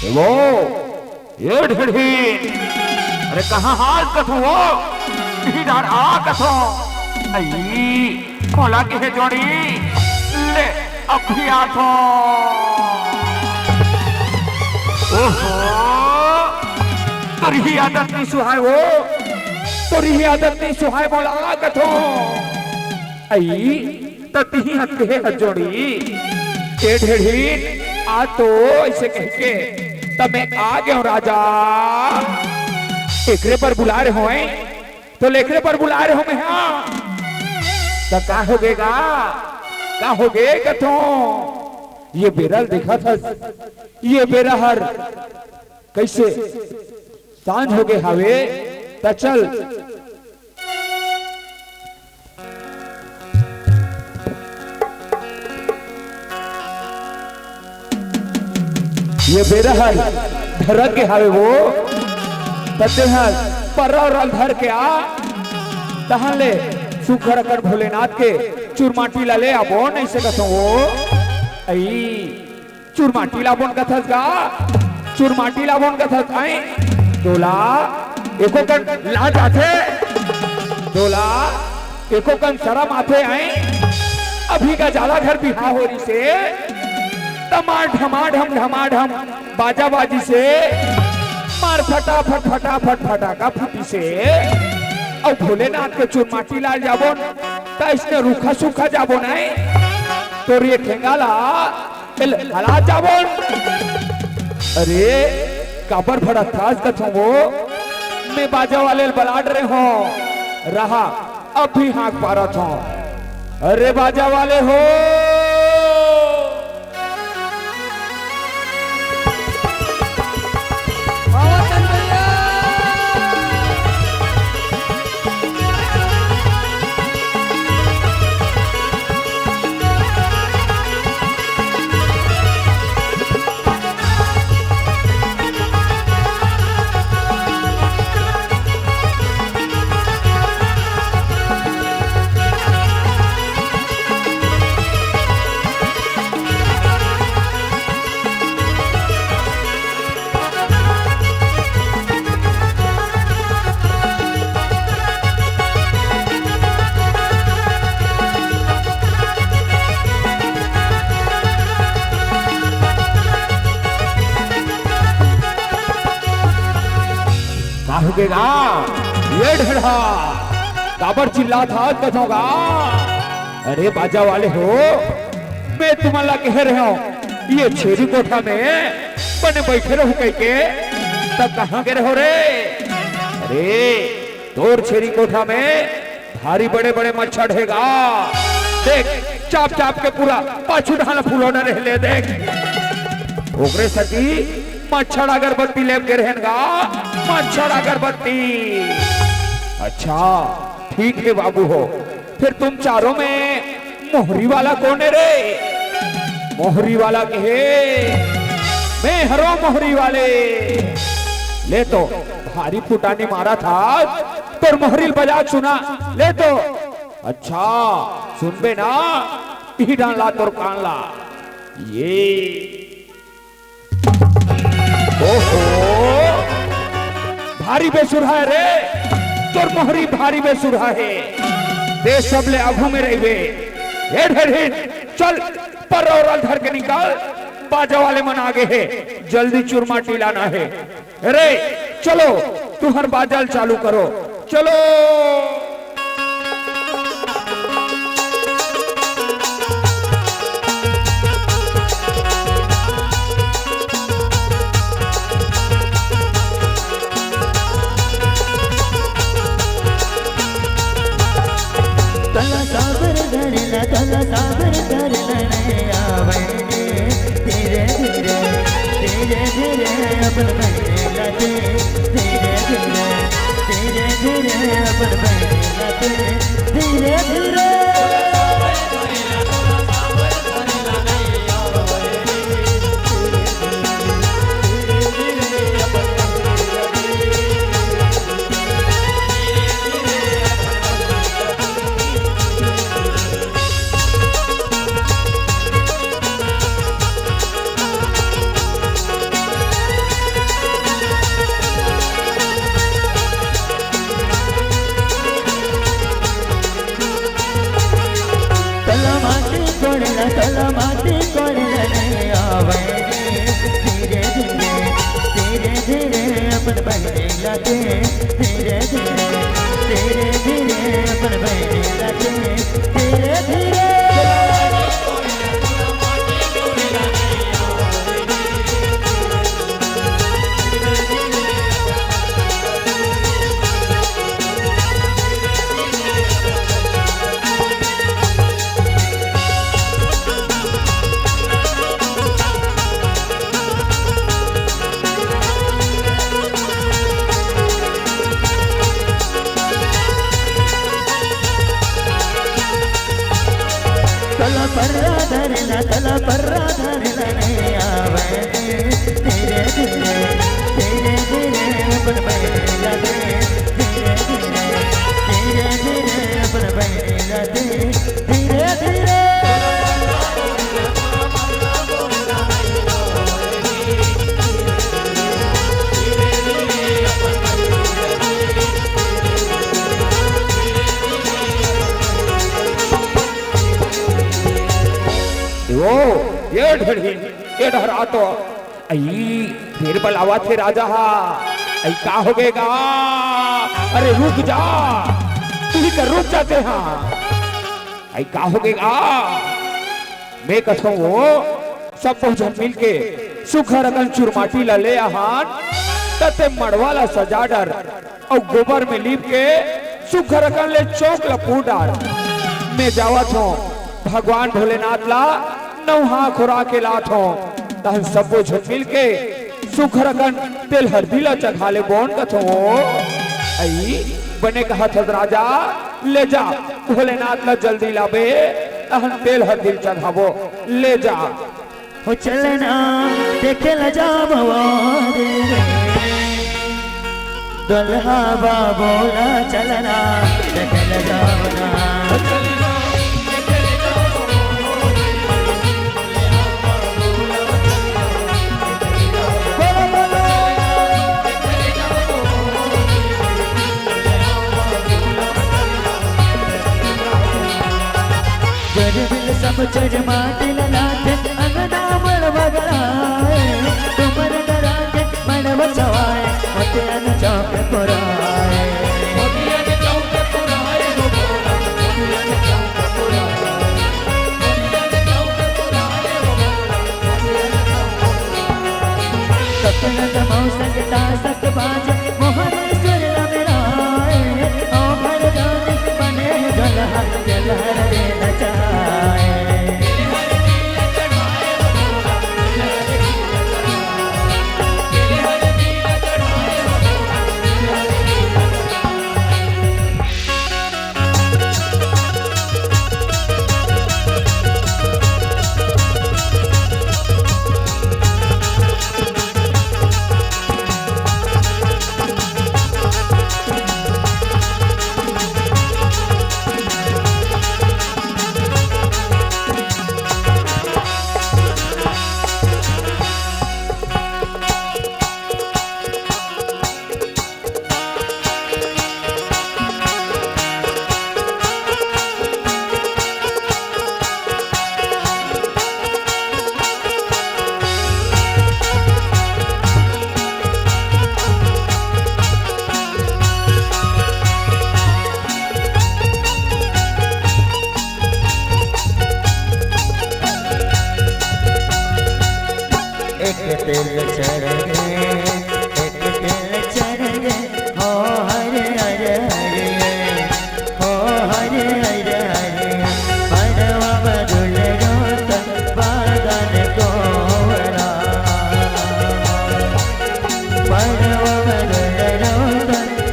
वो ए ढेढ़ी, अरे कहाँ हाल कथो वो? इही डार आ कथो। अई, भोला के हे जोड़ी, ले अभी आथो। ओहो, तोर ही आदत नहीं सुहाय वो, तोर ही आदत नहीं सुहाय, भोला आ कथो। अई, त तिही हंस के हे हथ जोड़ी। ए ढेढ़ीन, आ तो अइसे कहिके, त मैं आ गेंव राजा। एकरे बर बुलाय रहे हों, तो लेकरे बर बुलाय रहे हों मैं हा। त का होगे गा? का होगे कथो? ये बेरा ल देखत हस, ये बेरा हर कइसे सांझ होगे हावे, त चल। ये बेरा हर ढरक के हावे वो, त तेहर पर्रा ओर्रा ल धर के आ, तहन ले सुघर अकन भोलेनाथ के चुरमाटी ला ले आबो, नइ सकत हों वो। अई, चुरमाटी लाबोन कथस गा, चुरमाटी लाबोन कथस, अई? तोला एको कन लाज आथे? तोला एको कन सरम आथे, अई? अभी का जाला घर बिहाव हो रिसे, तमार ढमाढम ढमाढम बाजा बाजिसे, मार फटाफट फटाफट फटाका फूटिसे, अउ भोलेनाथ के चुरमाटी लाय ल जाबोन, त अइसने रूखा सूखा जाबोन, अई? तोर ये ठेंगा ला ए ले, हला जाबोन। अरे, काबर भड़कथस कथों वो? मैं बाजा वाले ल बलाय डरे हों। रहा, अब भी हाँक पारत हौं। अरे बाजा वाले हो, का होगे गा? ये ढेढ़ा काबर चिल्लात हस कथों गा? अरे बाजा वाले हो, मैं तुमन ला कहे रहेंव, ये छेरी कोठा में बने बइठे रहू कहिके, त कहाँ गे रहेव रे? अरे तोर छेरी कोठा में भारी बड़े-बड़े मच्छर हे गा। देख, चाप-चाप के पूरा पाछू डहन फुलौना रह ले देख। ओकरे सेती मच्छर अगरबत्ती लेब गे रहेन गा, मच्छर अगरबत्ती। अच्छा, ठीक हे बाबू हो, फिर तुम चारों में मोहरी वाला कोन हे रे? मोहरी वाला कहे, मैं हरों मोहरी वाले। ले तो, भारी फुटानी मारत हस, तोर मोहरी ल बजा सुना, ले तो। अच्छा, सुनबे ना, इही डांड़ ला तोर कान ला। ये ओहो, भारी बेसुरहा हे रे, तोर मोहरी भारी बेसुरहा हे। तें सबले आघू में रहिबे। ए ढेढ़ीन, चल, पर्रा ओरा ल धर के निकल, बाजा वाले मन आगे हे, जल्दी चुरमाटी लाना हे। अरे चलो, तुंहर बाजा ल चालू करो, चलो। तोला साबर धरे ला, तोला साबर धरे ला नइ आवय रे। धीरे धीरे, धीरे धीरे अपन बहिनी ला दे। धीरे धीरे, धीरे धीरे अपन बहिनी ला दे। धीरे धीरे। तोला माटी कोड़े ला, तोला माटी कोड़े ला नइ आवय रे। धीरे धीरे, धीरे धीरे अपन बहिनी ला दे। धीरे धीरे, धीरे धीरे अपन बहिनी ला दे। धीरे धीरे। तोला पर्रा धरे ला, तोला पर्रा धरे ला नइ आवय रे। धीरे धीरे, धीरे धीरे अपन बहिनी ला दे। धीरे धीरे, धीरे धीरे अपन बहिनी ला दे। धीरे धीरे। ओ, ये ढेढ़ीन, ये डहर आ तो। अई, फेर बलावत हे राजा हा। अई, का होगे गा? अरे रुक जा, तुही कर रुक जाते हा। अई, का होगे गा? मैं कथों वो, सब झन मिलके सुघर अकन चुरमाटी ला ले आहन, त तें मड़वा ला सजा डर। अउ गोबर में लीप के सुघर अकन ले चौक ल पूर डार। मैं जावत हों, भगवान भोलेनाथ ला नउहा खोरा के लात हों। तहन सब्बो झन मिल के सुघर अकन तेल हरदी ला चघा ले बोन कथों। अई, बने कहत हस राजा, ले जा, भोलेनाथ ला जल्दी लाबे, तहन तेल हरदी चघाबो, ले जा। हो चलना देखे ल जाबो रे, दुल्हा बाबू ला चलना देखे ल जाबो ना। बोलो, बोलो। गरबिल सब चढ़ माटी ललाटे, अंगना मड़वा गड़ाए, तुमर डरा के मड़वा चवाए, मोतियन चौक पुराए। सपनत मौसक तासक बाजे, मोहन सुर लमराए, ओ भरदानी बने दुल्हा, दुल्हन रे नचाए। एक तेल चढ़ गे, एक तेल चढ़ गे, हो हरे हरे हरे, हो हरे हरे हरे। परवा बदल रोत बादल कोहरा, परवा बदल रोत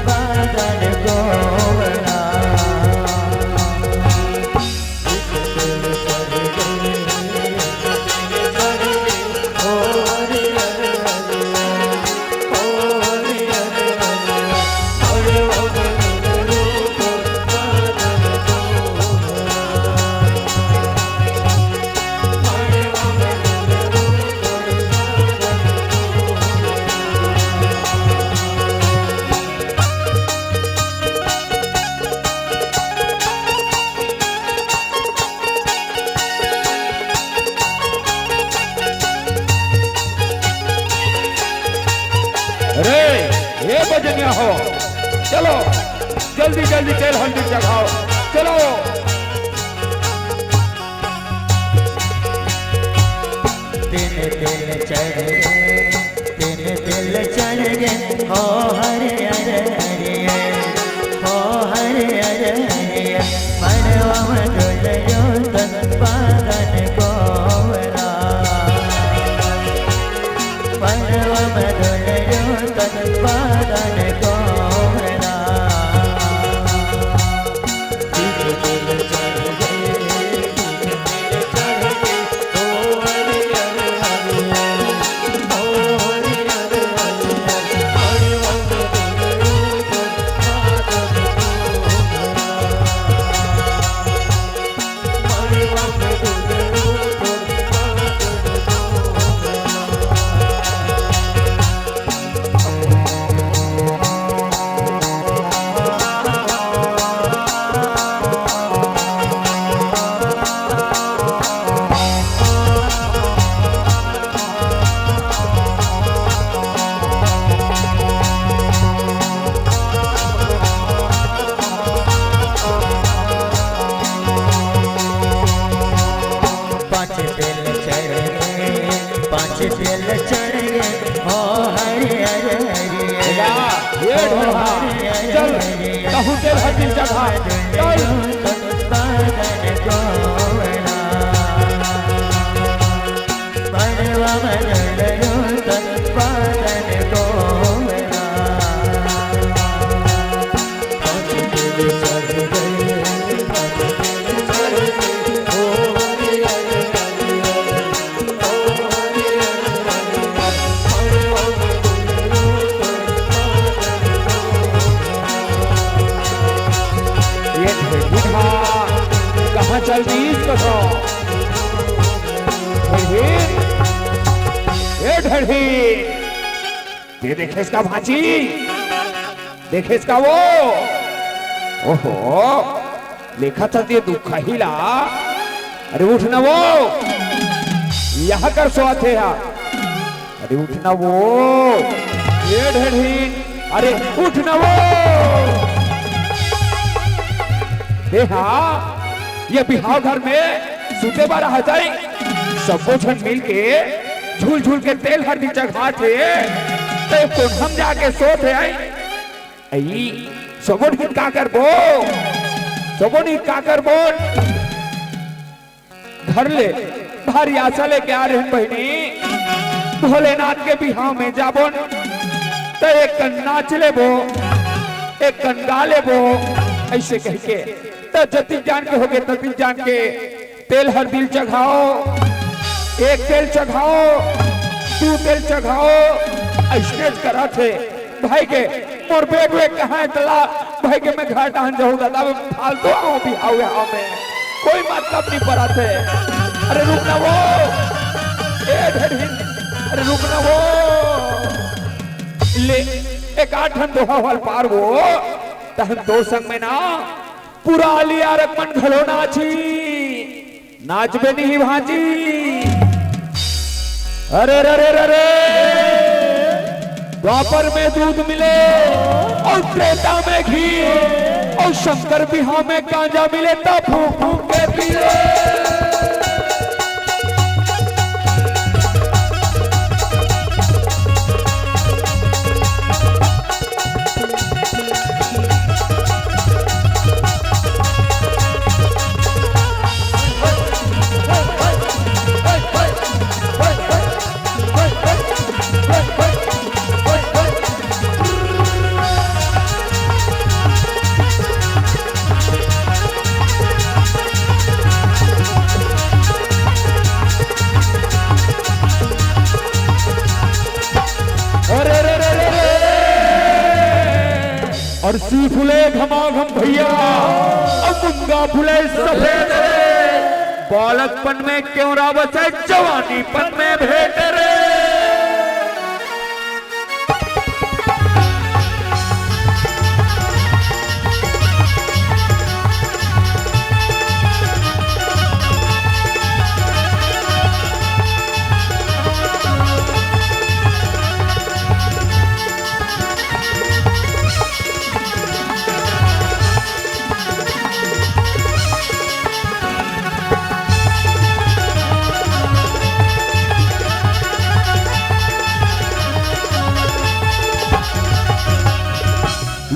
बादल कोहरा। रे, हे बजनिया हो, चलो, जल्दी जल्दी तेल हल्दी चढ़ाओ, चलो। तीन तेल चढ़ गे, तीन तेल चढ़ गे, हो हरे हरे हरे, हो हरे हरे हरे। मड़वा में डोलयो तन बादन कोहरा, मड़वा में डोलयो तन बादन कोहरा। पाँच तेल चढ़ गे, पाँच तेल चढ़ गे, हो हरे हरे हरे। या, ये हो ढोलहा, हरे हरे चल, हरे। तो भूते हर दिन जगह। ये ढेढ़ी हा कहाँ चल दिस कथो? ढेढ़ी, ए ढेढ़ी, ये देखेस का भांची? देखेस का वो? ओहो, लेखा चलती है दुखही ला। अरे उठ ना वो, यहाँ कर सोवत हे हा। अरे उठ ना वो, ये ढेढ़ी, अरे उठ ना वो। दे हा, ये बिहाव घर में सुते बर रह जाई। सबो झन मिल के झूल झूल के तेल हरदी चघात हे, ते कोन हम जाके सोत हे आई। अई, सबो ढीठ का करबो? सबो ढीठ का करबो? घर ले भारी आशा लेके आ रहेन बहिनी, भोलेनाथ के बिहाव में जाबोन, त एक कन नाच लेबो, एक कन गा लेबो, अइसे कहिके। त जतिक जान के होगे, ततिक जान के तेल हरदी ल चघाव, एक तेल चघाव, दू तेल चघाव, अइसने करत हे। भाई के मोर बेग वेग कहाँ हे तला, भाई के मैं घर डाहन जाहूँ दादा, मैं फालतू आऊँ बिहाव हवे, कोई मतलब नहीं परत हे। अरे रुक ना वो, ए ढेढ़ी, अरे रुक ना वो, ले एक आठ ठन दोहा वाल पार वो, तहन तोर संग में ना पूरा अलियार मन घलो नाची। नाचबे नहीं भांजी। अरे रे रे रे रे, द्वापर में दूध मिले अउ त्रेता में घी, अउ शंकर बिहाव में गांजा मिले, त फूंक फूंक के पी ले। अरे रे रे रे रे। अरसी फूले घमाघम भइया, अउ मुनगा फूले सफेद रे। बालकपन में क्यों रावत हे, जवानीपन में भेंट रे।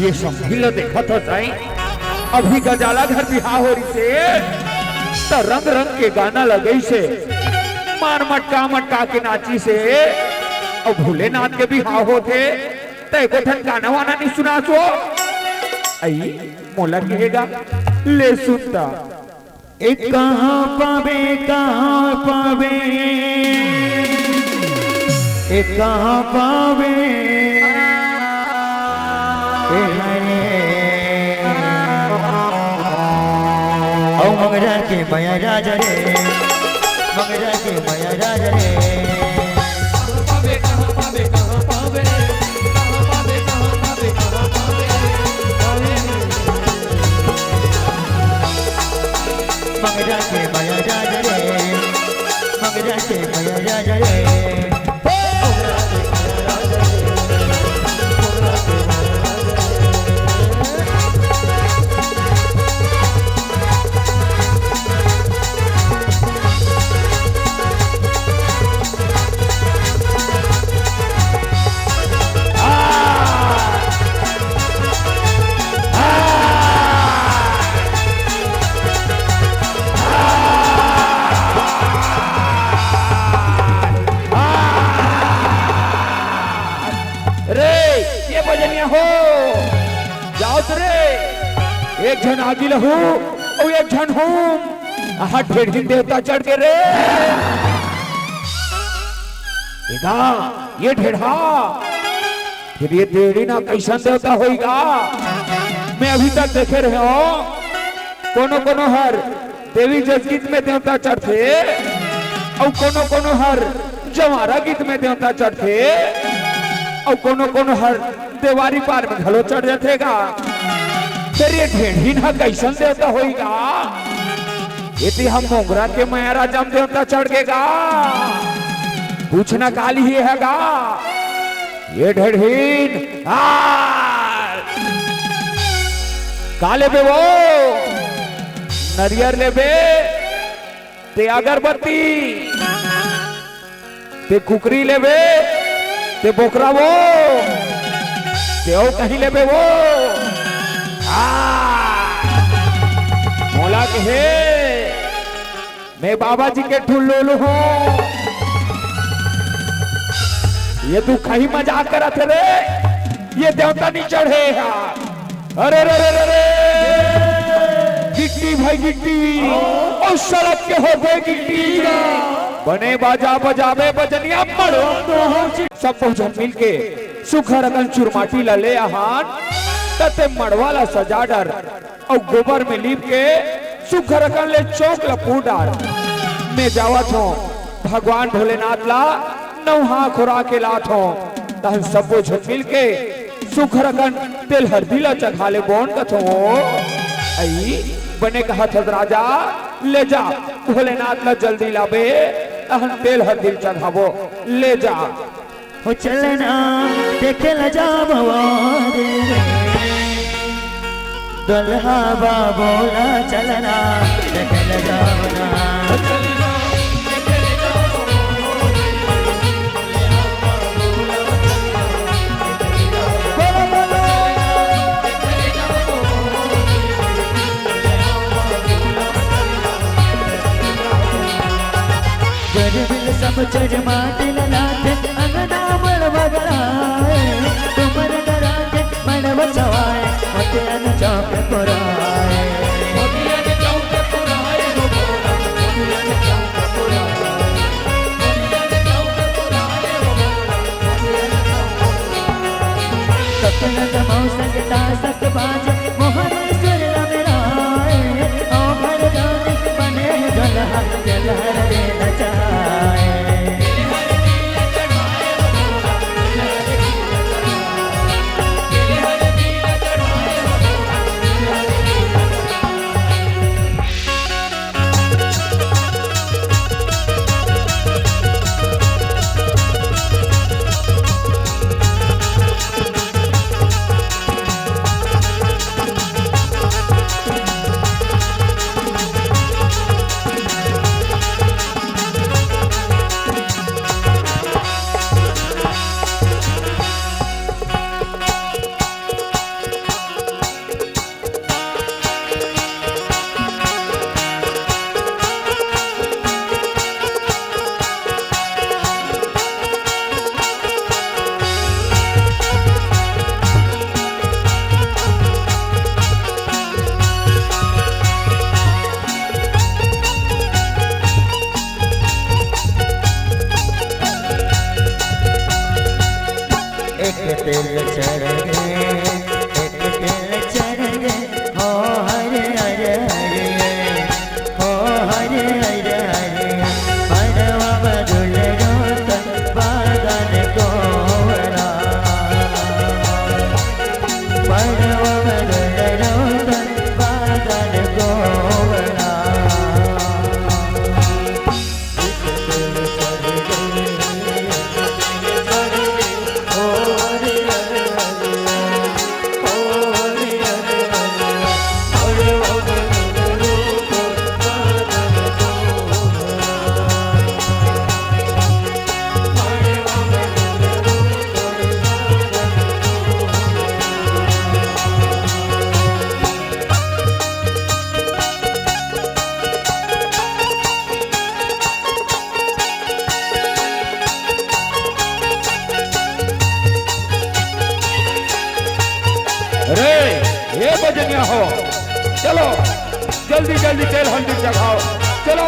ये समधी ल देखत हस साईं, अभी गजाला घर बिहाव हो रहिसे, त रंग रंग के गाना लगइसे, मार मटका मटका के नाचिसे। अउ भोलेनाथ के बिहाव होथे, त एको ठन गाना वाना नइ सुनास वो। अई, मोला कहेगा, ले सुन त। ए कहाँ पाबे, कहाँ पाबे, ए कहाँ पाबे, ए हाय। अउ मंगरा के मया राजा रे, मंगरा के मया राजा रे। मंगरा के मया राजा रे, मंगरा के मया राजा रे। झन आगी लहू, अउ एक झन हूँ। आहा, ढेढ़िन देवता चढ़ के रे। ए गा, ये ढेढ़ा, फिर ये ढेढ़िन ह कइसन देवता होही गा? मैं अभी तक देखे रहे हूँ, कोनो कोनो हर देवी जसगीत में देवता चढ़थे, अउ कोनो कोनो हर जवारा गीत में देवता चढ़थे, अउ कोनो कोनो हर देवारी पार में घलो चढ़ जाथे गा। फेर ये ढेढ़िन ह कइसन देवता होही गा? ये ते ह मोंगरा के मया राजा म देवता चढ़ गे गा। पूछना काली हे ह गा। ये ढेढ़िन, आ! का लेबे वो? नरियर लेबे, ते अगरबत्ती, ते कुकरी लेबे, ते बोकरा वो, ते अउ कहीं लेबे वो। आ! मोला के हे, मैं बाबा जी के ठुल्लुल हूँ। ये तू कहीं मजाक करत हे रे, ये देवता नहीं चढ़े यार। अरे रे रे रे रे, गिट्टी भाई गिट्टी, अउ सड़क के होथे गिट्टी। बने बाजा बजाबे बजनिया मड़ो। सब झन मिलके सुघर अकन चुरमाटी ला ले आहान, तते मड़वा ला सजा डर। अउ गोबर में लीप के सुघर अकन ले चौक ल पूर डार। मैं जावत हूँ, भगवान भोलेनाथ ला नौहा खुरा के लात हूँ। तहन सब्बो झन मिल के सुघर अकन तेल हरदी ला चघा ले बोन कथो। अई बने कहत हस राजा, ले जा भोलेनाथ ला जल्दी लाबे, तहन तेल हरदी ला चघाबो, ले जा। हो चलना देखे ला जाबो रे, दुल्हा बाबू ला चलना देखे ला जाबो ना। गरबिल सब चढ़ माटी ललाटे, अंगना मड़वा गड़ाए, तुमर डरा के मड़वा चवाए, मोतियन चौक पुराए। सपनत मौसम तासक बाजे, मोहन सुर रमराए, ओ भरदान बने दुल्हा, दुल्हन रे नचाए। जल्दी जल्दी तेल हल्दी चढ़ाओ, चलो।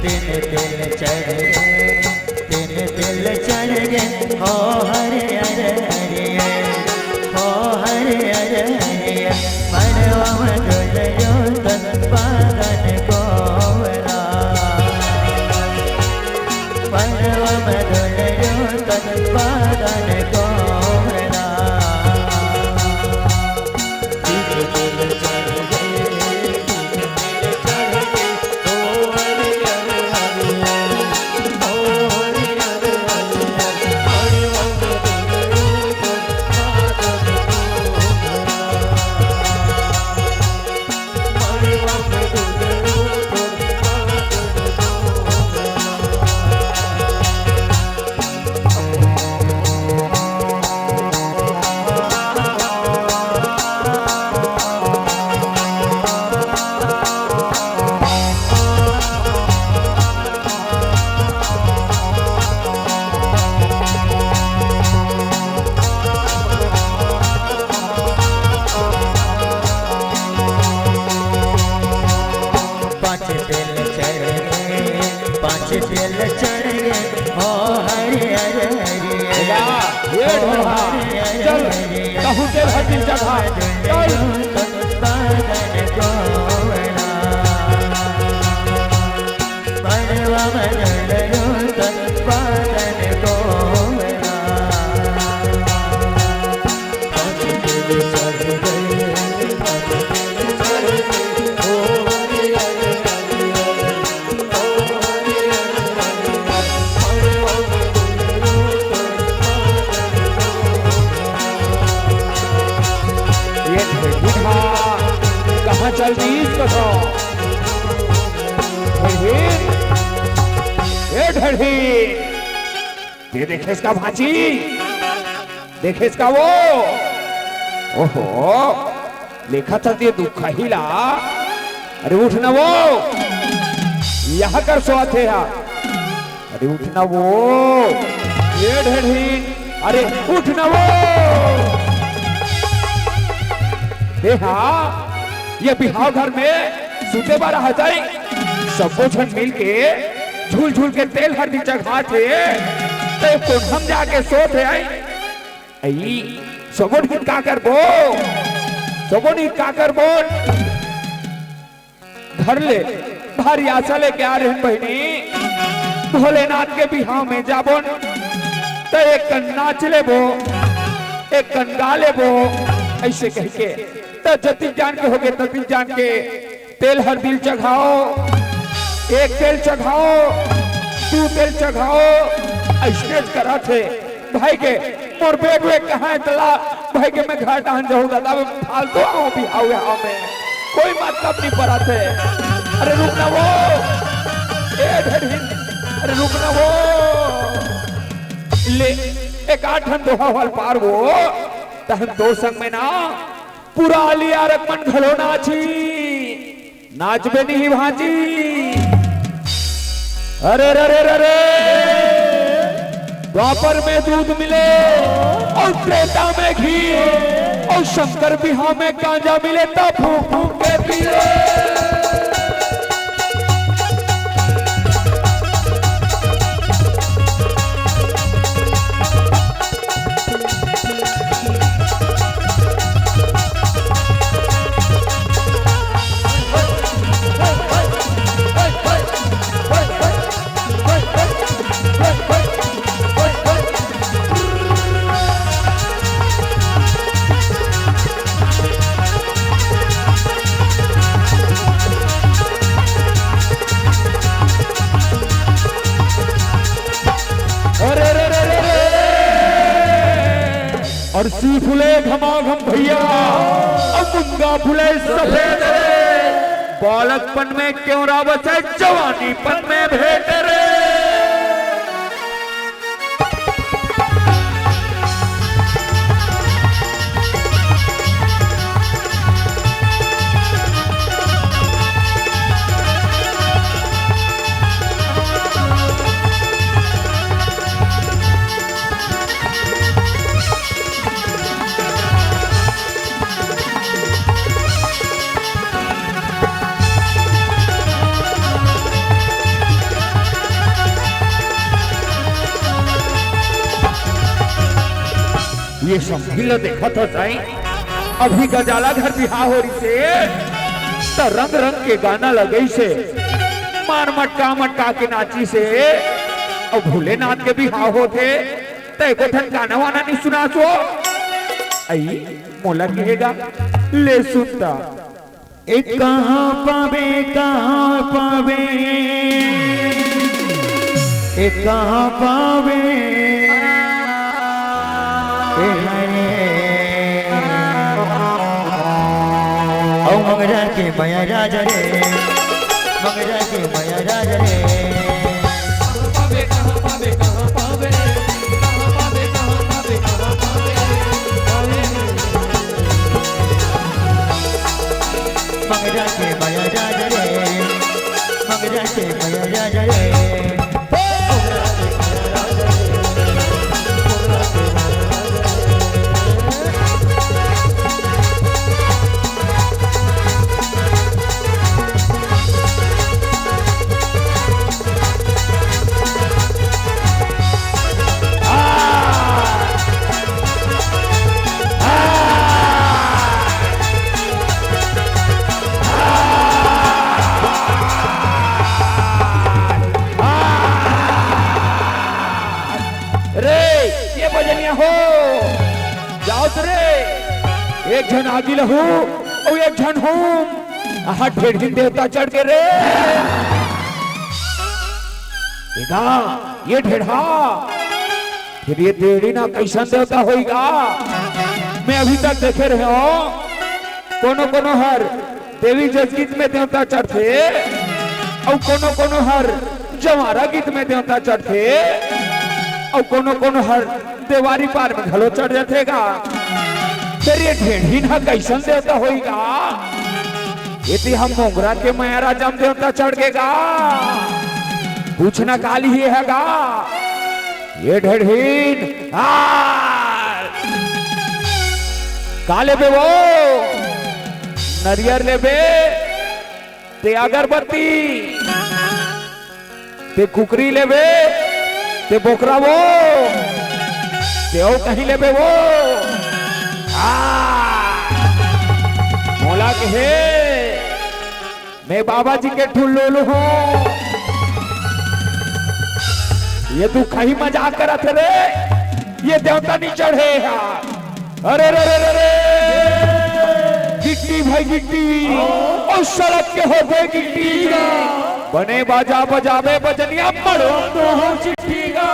तीन तेल चढ़ गए, तीन तेल चढ़ गए, हो हरे हरे हरे, हो हरे हरे हरे। मनवा में डोल जो तन पादन कोवरा। मनवा में डोल जो तन पादन कोवरा। पाँच तेल चढ़ गए, पाँच तेल चढ़ गए, हो हरि हरि हरि। या, ये हो ढोलहा, हरि हरि चल, हरि। कहूँ तेल हर दिन चढ़ा, चल। पादन कोवरा। मनवा में डोल जो तन पादन कोवरा। ये ढेढ़ी हा कहाँ चल दीस कथो? ढेढ़ी, ए ढेढ़ी, ये देखेस का भांची? देखेस का वो? ओहो, लेखा चलती है दुखही ला। अरे उठ ना वो, यहाँ कर सोवत हे हा। अरे उठ ना वो, ये ढेढ़ी, अरे उठ ना वो। दे हा, ये बिहाव घर में सुते बर रह जाई। सबो झन मिल के झूल झूल के तेल हरदी चघात हे, ते कोन हम जाके सोत हे आई। अई, सबो झन का करबो, सबो झन का करबो। घर ले भारी आशा लेके आ रहे हैं बहिनी, भोलेनाथ के बिहाव में जाबोन, त एक कन नाच लेबो, एक कन गा लेबो, ऐसे कह के। त जतिक जान के होगे, ततिक जान के तेल हरदी ल चघाओ, एक तेल चघाओ, दू तेल चघाओ, ऐसने करत हे। भाई के मोर बेग वेग कहाँ हे तला, भाई के मैं घर डाहन जाहूँ दादा, मैं फालतू आऊँ बिहाव हवे, कोई मतलब नहीं परत हे। अरे रुक ना वो, ए ढेढ़ी, अरे रुक ना वो, ले एक आठ ठन दोहा वाल पार वो, तहन तो संग में ना पूरा आली आरक मन घलो नाची। नाचबे नहीं भांजी। अरे रे रे रे रे, द्वापर में दूध मिले अउ त्रेता में घी, अउ शंकर बिहाव में गांजा मिले, त फूंक फूंक के पिए। अरे रे रे रे रे। अरसी फूले घमाघम भैया, अउ मुनगा फूले सफेद रे। बालकपन में क्यों रावत हे, जवानीपन में भेंट रे। ये समधी ल देखत हस, अभी गजाला घर बिहाव हो रिसे, त रंग रंग के गाना लगइसे, मार मटका मटका के नाचिसे। अउ भोलेनाथ के बिहाव होथे, त एको ठन गाना वाना नइ सुनासो। अई मोला कहेगा, ले सुन त। ए कहाँ पाबे, कहाँ पाबे, ए कहाँ पाबे, ए हाय। ओ मंगरा के मया राजा रे, मंगरा के मया राजा रे। मंगरा के मया राजा रे, मंगरा के मया राजा रे। रे, ये बजनिया हो, जाओ त रे, एक झन आगी लहू, अउ एक झन हूम। आहा, ढेढ़ीन देवता चढ़ गे रे। ए गा, ये ढेढ़ा, फिर ये ढेढ़ीन कइसन देवता होही गा? मैं अभी तक देखे रहेंव, कोनो कोनो हर देवी जस गीत में देवता चढ़थे, अउ कोनो कोनो हर जवारा गीत में देवता चढ़थे, अउ कोनो कोनो हर देवारी पार में घलो चढ़ जाथे गा। फेर ये ढेढ़ीन ह कइसन देवता होही गा? ये ते ह मोंगरा के मया राजा म देवता चढ़ गे गा। पूछना काली हे ह गा। ये ढेढ़ीन, आ! का लेबे वो? नरियर लेबे, ते अगरबत्ती, ते कुकरी लेबे, ते बोकरा वो, ते अउ कहीं लेबे वो। आ! मोला कहे, मैं बाबा जी के ठुल्लुल हूँ। ये तू कहीं मजाक करत हे रे, ये देवता नइ चढ़े हे। अरे रे रे रे रे, गिट्टी भाई गिट्टी, ओ सड़क के होबे गिट्टी। बने बाजा बजाबे बजनिया, मड़ो तो हो चिट्ठी गा।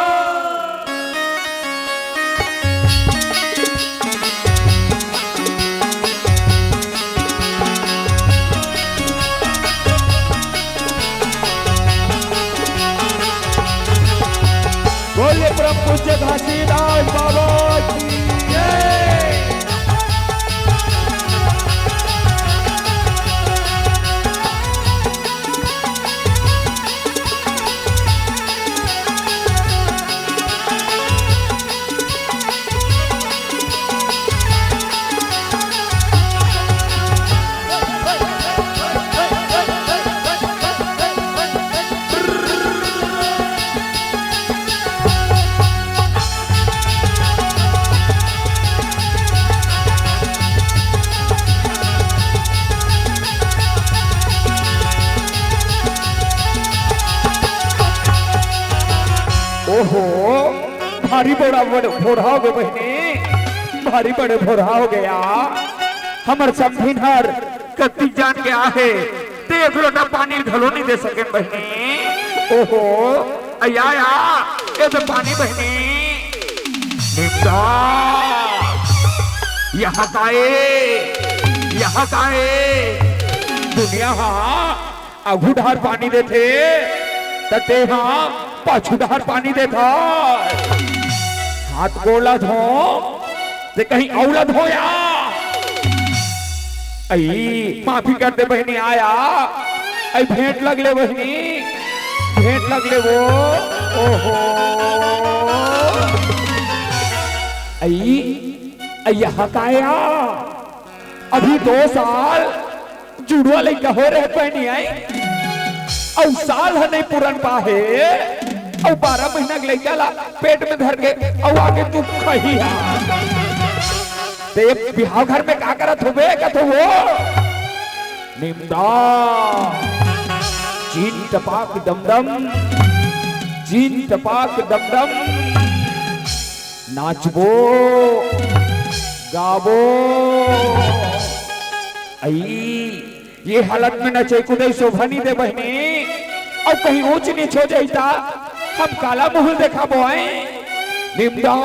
बोलिए परम पूज्य घासीदास बाबा की जय। ओहो, भारी बड़ा बड़ भोरहा हो गे बहिनी, भारी बड़े भोरहा हो गे। हमर समधिन हर कतिक जान के आहे, ते एक लोटा पानी घलो नइ दे सकेन बहिनी। ओहो, अया, या, ये तो पानी बहिनी। निमदा, यहाँ का ए, यहाँ का ए, दुनिया हा आघू डहर पानी देथे, त तेहा पाछू डहर पानी देथा। हाथ गोड़ ला धो, ते कहीं अउ ला धोया। अई, माफी कर दे बहिनी, आया। अई, भेंट लग ले बहिनी, भेंट लग ले वो। ओहो। अई, अई, यहाँ का आया? अभी दो साल जुड़वा लइका हो रहे बहिनी आई, अउ साल ह नइ पूरन पाहे, अउ बारह महीना के लइका ला पेट में धर के अउ आगे तू खही हा। ते ये बिहाव घर में का करत होबे, कथो वो? निमदा, जीन टपाक डमडम, जीन टपाक डमडम, नाचबो, गाबो। अई, ये हालत में नचई कुदई शोभा नी दे बहिनी, अउ कहीं ऊंच नीच हो जाई ता हम काला मुंह देखाबो आए। निमदा,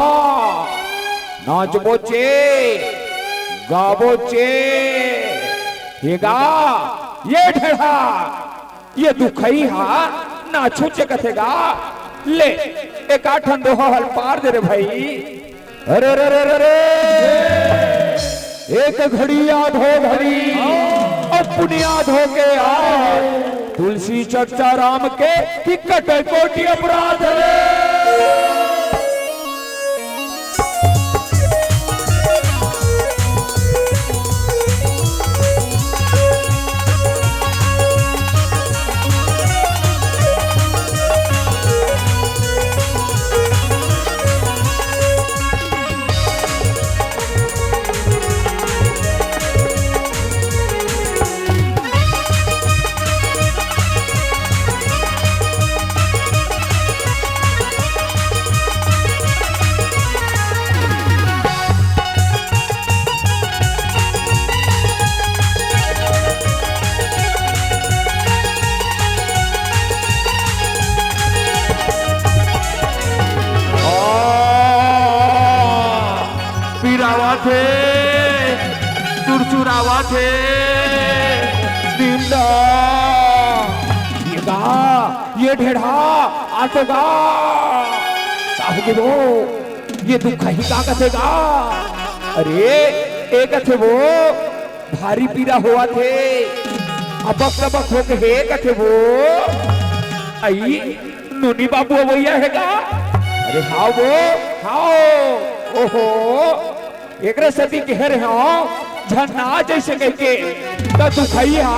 नाचबो चे, गाबो चे, हे गा, ये ढेढ़ा, ये दुखई हा नाचो चे कथे गा। ले, एक आठन दोहा हल पार दे रे भाई। अरे, अरे, अरे, अरे, अरे। एक घड़ी याद हो घड़ी, अब पुन याद हो के याद। तुलसी चर्चा राम के कि कटे कोटि अपराध रे। पीरावत हे, सुरसुरावत हे, निंदा। ये गा, ये ढेढ़ा, आ तो गा। साहू जी वो, ये दुखही का कथे गा? अरे, ए कथे वो, भारी पीरा होवत हे, अबक तबक होके हे कथे वो। अई, नोनी बाबू अवइया हे का? अरे हाव वो, हाव। ओहो, एकरे सेती कहे रहे हंव, झन नाच जइसे कहिके, त दुखइया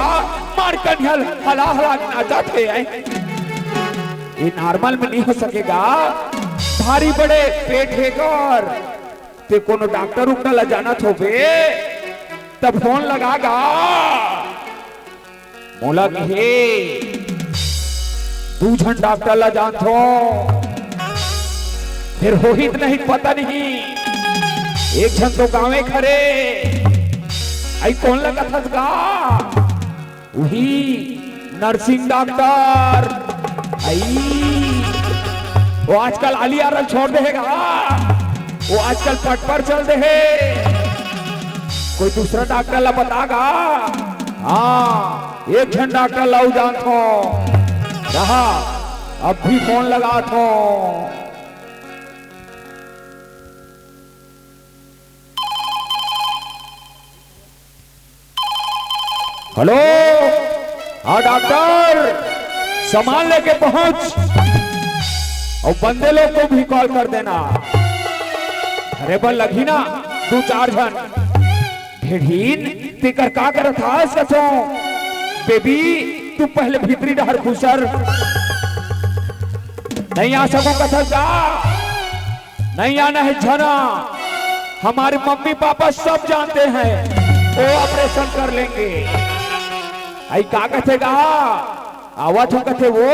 मार कनिहा हला हला के नाचत हे। ये normal में नहीं हो सकेगा, भारी बड़े पेट हे कर। ते कोनो डॉक्टर उक्टर ला जानत होबे, त फोन लगा गा। मोला कहे, दू झन डॉक्टर ला जानथो, फेर होही त नहीं पता नहीं, एक झन तो गाँवे खरे, अई कोन ला कथस गा? उही नर्सिंग डॉक्टर। अई, वो आजकल आली आरल छोड़ दे हे गा, वो आजकल पटपर चल दे हे। कोई दूसरा डॉक्टर ला बता गा। हाँ, एक झन डॉक्टर ला अउ जानथो। रहा, अब भी फोन लगाथो। हेलो, हाँ डॉक्टर, सामान लेके पहुंच अउ बंदे लोग को भी कॉल कर देना। अरे बल लगी ना, दू चार झन। ढेढ़ीन, तेकर का करत हस कथो? बेबी, तू पहले भीतरी डहर खुसर। नहीं आ सको कथस का? नहीं आना है झना, हमारे मम्मी पापा सब जानते हैं, वो ऑपरेशन कर लेंगे। अई का कथे गा? आवत हो कथे वो,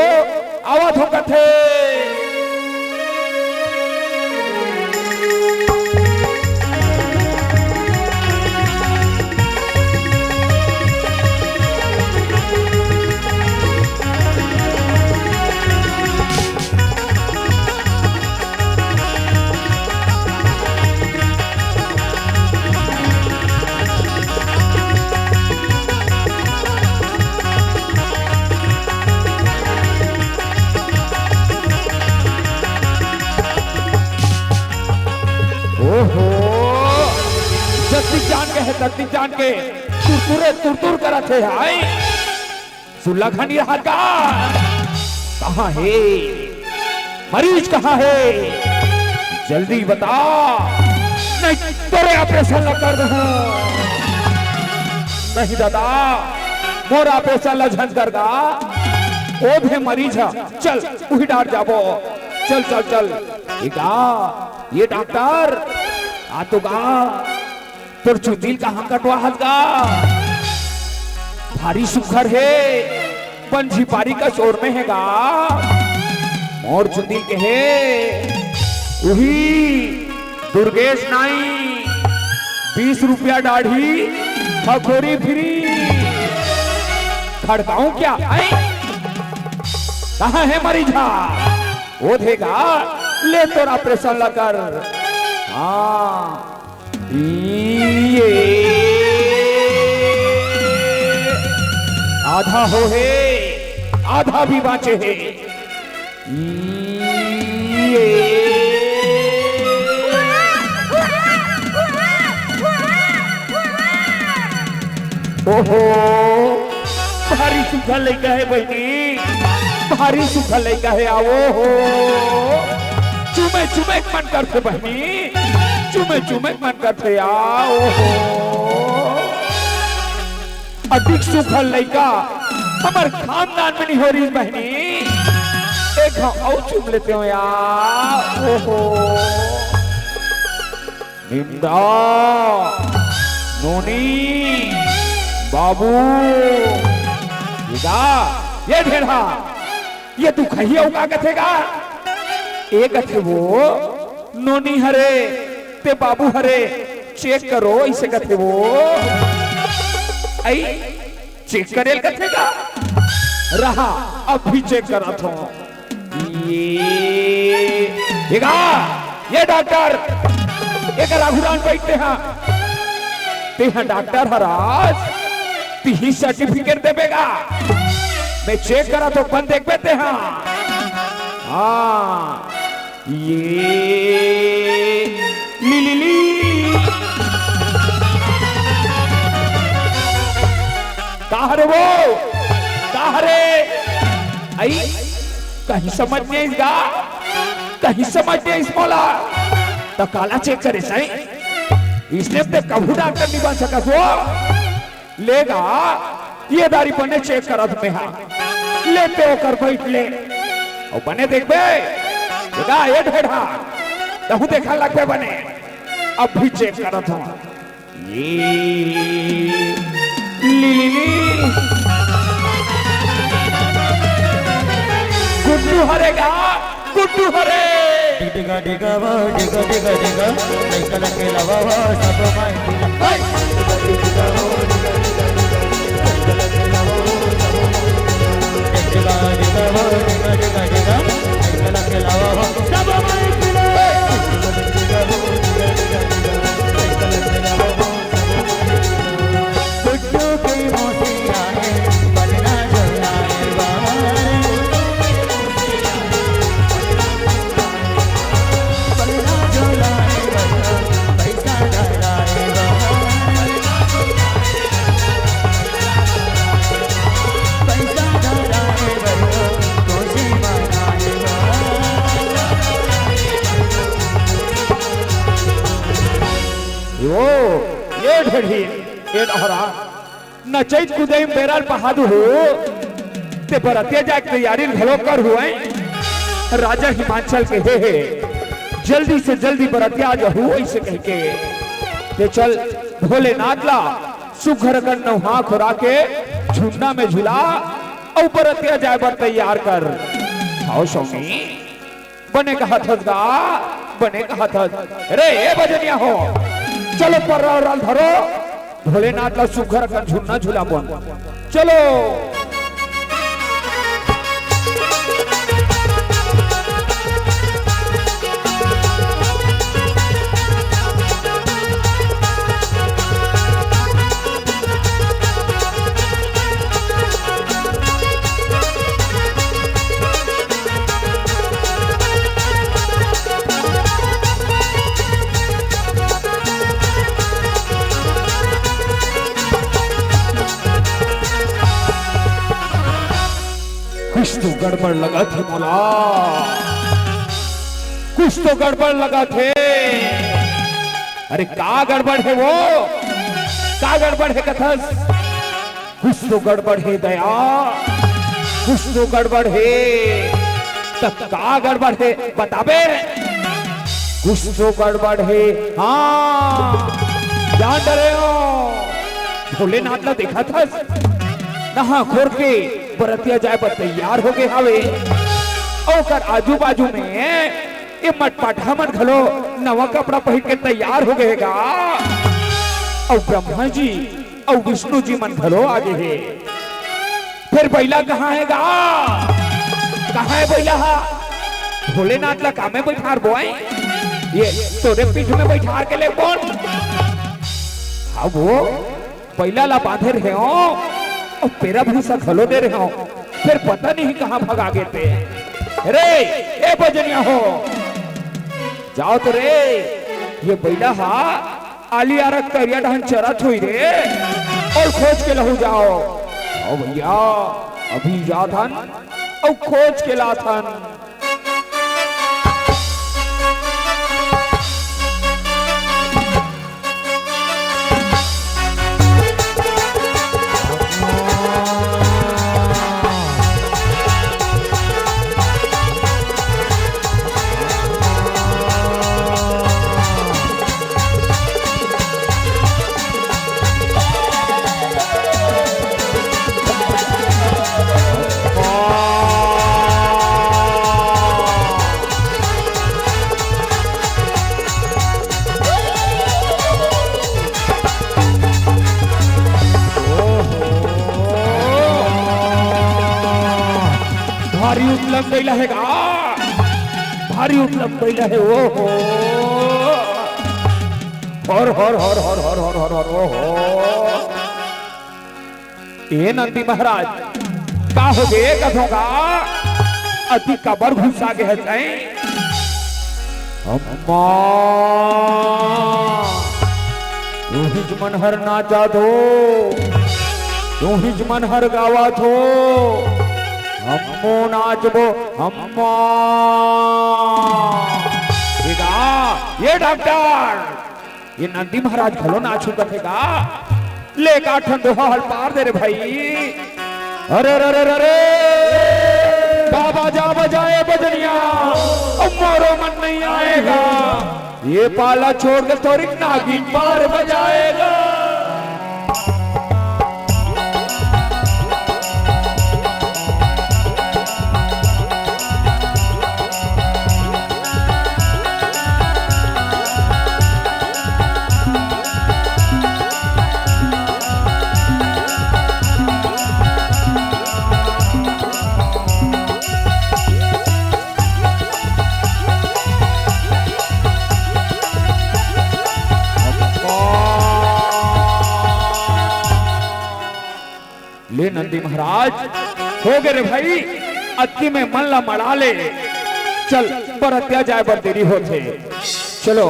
आवत हो कथे। ओहो, जल्दी जान के हे, जल्दी जान के, तुरतुरे तुरतुर करत हे, हाय। सुलघनी रहा का? कहाँ हे? मरीज कहाँ हे? जल्दी बता, नहीं तोरे ऑपरेशन ला कर दूँ। नहीं दादा, मोर ऑपरेशन ला झन कर गा। ओ भी मरीज हे, चल उही डार जाबो। चल चल चल। ए गा, ए डॉक्टर, आ तो गा। तोर चुंदी ल कहाँ कटवा हस गा? भारी सुघर हे, बन झिपारी कस ओरमे हे गा। मोर चुंदी ल के हे, उही दुर्गेश नाई, बीस रुपया दाढ़ी, हखोरी फ्री। खड़काऊं क्या? हैं? कहाँ हे मरीजा? ओ दे गा, ले तोर operation ला कर। हाँ। ये आधा हो हे, आधा भी बाँचे हे। ये ओहो, भारी सुघर लइका हे बहिनी, भारी सुघर लइका हे, आओ हो। चुमे चुमे के मन करथे बहिनी, चुमे चुमे के मन करथे, आओ हो। अतिक सुघर लइका हमर खानदान में नहीं हो रही बहिनी, एक घाव अउ चूम लेते हो यार। ओहो। निंदा, नोनी, बाबू, ये गा, ये ढेढ़ा, ये तू खइया उका कथे गा? ए कथे वो, नोनी हरे, ते बाबू हरे, check करो, इसे कथे वो। आई, check करे ल कथे गा? रहा, अब भी check करत हो। ये, ये गा, ये डॉक्टर, एकर आघू डाहन बइठ तेहा। तेहा डॉक्टर हरस, तिही certificate देबे गा। मैं check करत हो, बन देखबे तेहा। हाँ, ये ली, ली, ली। का हरे वो? का हरे? आई, कहीं समझ नहीं आइस गा? कहीं समझ नहीं आइस मोला? त काला check करे सही? इसने ते कभू डॉक्टर नहीं बन सकस वो। ले गा, ये दारी बने check करत मेहा। ले ते ओकर बइठ ले। अउ बने देखबे। ले गा, ये ढेढ़ा। तहूँ देखा लगबे बने। अब भी check करत हो। ये ली, ली, ली। गुड्डू हरे गा, गुड्डू हरे। डिगा डिगा वो, डिगा डिगा डिगा, साइकिल के लावा वो, सब माई की ना। हाय। डिगा डिगा वो, डिगा डिगा डिगा, साइकिल के लावा वो, सब माई की ना। डिगा डिगा वो, डिगा डिगा डिगा, साइकिल के लावा वो, सब माई की ना। डिगा डिगा वो, डिगा डिगा डिगा, साइकिल के लावा वो। गुड्डू के मौसी आए, पलना झुलाए बाहर। पलना झुलाए बाहर, पैसा धराए बाहर। पैसा धराए बाहर, खुशी मनाए बाहर। ओ, ये ढेढ़ी, ये डहरा, नचई कुदई म बेरा ल बहा दुहू, ते बरतिया जाए के तैयारी ल घलो कर हुए। राजा हिमांचल के हे, हे, जल्दी से जल्दी बरतिया आ जाहू, अइसे कहिके। ते चल, भोलेनाथ ला सुघर अकन नउहा खोरा के झुन्ना में झुला, अउ बरतिया जाए बर तैयार कर। आओ स्वामी। बने कहत हस गा, बने कहत हस। अरे ए बजनिया हो, चलो पर्रा ओर्रा ल धरो, भोलेनाथ ला सुघर अकन झुन्ना झुलाबोन। चलो। कुछ तो गड़बड़ लगत हे मोला, कुछ तो गड़बड़ लगत हे। अरे का गड़बड़ हे वो, का गड़बड़ हे कथस? कुछ तो गड़बड़ हे दया, कुछ तो गड़बड़ हे। त का गड़बड़ हे बताबे? कुछ तो गड़बड़ हे, हाँ। जान डरे हो, भोलेनाथ ला देखत हस, नहा खोर के बरतिया जाए बर तैयार हो गए हावे। अउ ओकर आजू बाजू में ये मटपाठा मन घलो नवा कपड़ा पहिर के तैयार हो गए गा। अउ ब्रह्मा जी अउ विष्णु जी मन घलो आ गए हे। फेर बइला कहाँ हे गा? कहाँ हे बइला हा? भोलेनाथ ला का में बइठार बोए? ये तोरे पीठ में बइठार के ले बोन। अब वो बइला ला बांधे रहे हो, अउ पेरा भूसा घलो दे रहे हो, फेर पता नहीं कहाँ भगा गे ते। रे, ए बजनिया हो, जाओ तो रे, ये बइला हा आली आरा के तरिया डहन चरत होही रे, अउ खोज के लहू जाओ। हव भइया, अभी जाथन अउ खोज के लाथन। भारी उतलम बइला हे गा, भारी उतलम बइला हे, ओहो। हर, हर, हर, ओहो। ए नंदी महाराज, का होगे कथों का? अति काबर गुस्सा गे हस? अम्मा, तुहिच मन हर नाचत हो, तुहिच मन हर गावत हो, हमो नाचबो, अम्मा। ये गा, ये डॉक्टर, ये नंदी महाराज घलो नाचहूं कथे गा। ले का ठन दोहा हल पार दे रे भाई। अरे, अरे, अरे, अरे, अरे। का बाजा बजाए बजनिया, अब मोरो मन नहीं आएगा। ये पाला छोड़ के थोड़ी नागिन पार बजाएगा। ले नंदी महाराज, हो गे रे भाई, अतकी में मन ला मड़ा ले। चल, बरतिया जाए बर देरी होथे। चलो,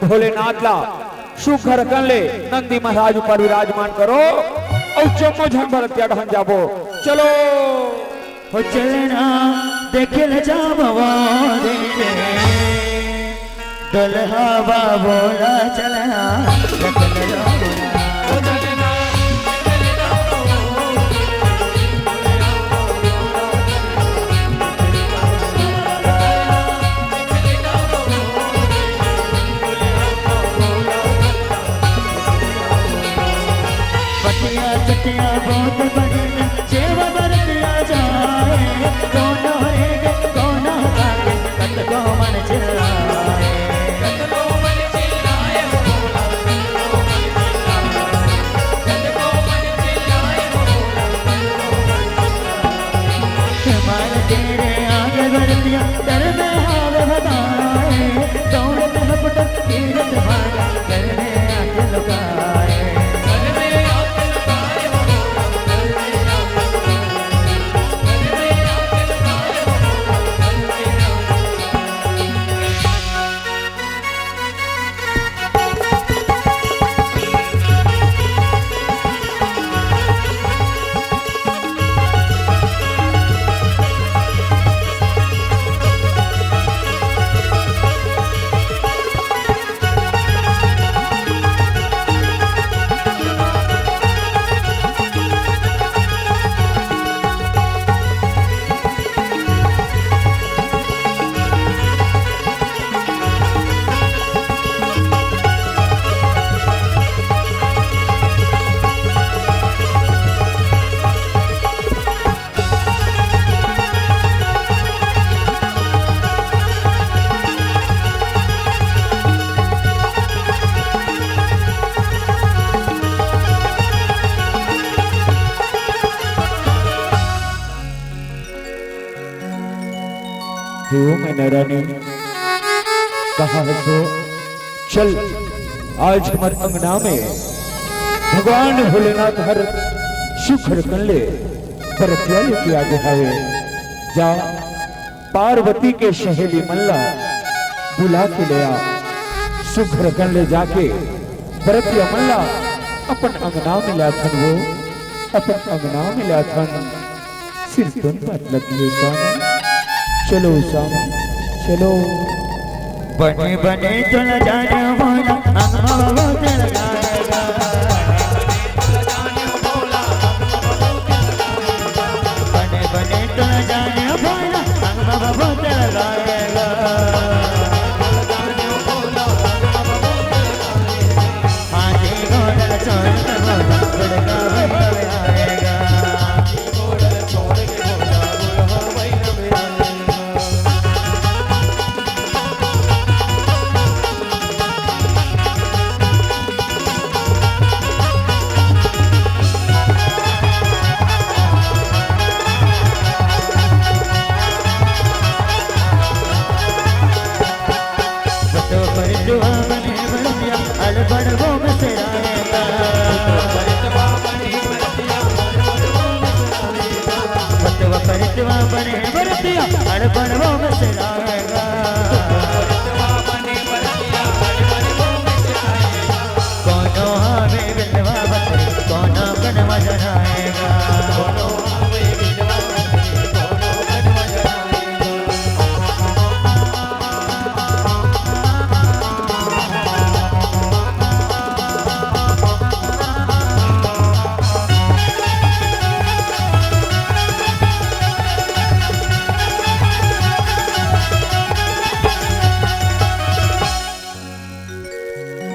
भोलेनाथ ला सुघर कन ले नंदी महाराज ऊपर विराजमान करो, अउ जम्मो झन बरतिया डहन जाबो। चलो। हो चलना देखे ले जाबो रे, दुल्हा बाबू ला चलना देखे ले जाबो रे। पटिया चटिया बहुत बढ़िया, जेवा बरतिया जाए, कोनो रे गे, कोनो काके, कतको मन चिल्लाए। मार तेरे आगे बरतिया, डर में हावे बताए, दौड़त हपटत गिरत भागा, डर में आंख लुकाए। ओ मैना रानी, कहाँ हस ओ? चल, आज हमर अंगना में भगवान भोलेनाथ हर सुघर कन ले बरतिया लेके आगे हवे। जा, पार्वती के सहेली मन ला बुला के ले आ। सुघर कन ले जाके बरतिया मन ला अपन अंगना में लाथन वो, अपन अंगना में लाथन। सिरतोन बात लगी हे स्वामी। चलो स्वामी, चलो। बने बने चल जाने वाला अंगना वो चल जाएगा। बने बने चल जाने वाला अंगना वो चल जाएगा। हाथी घोड़ा चल जाएगा।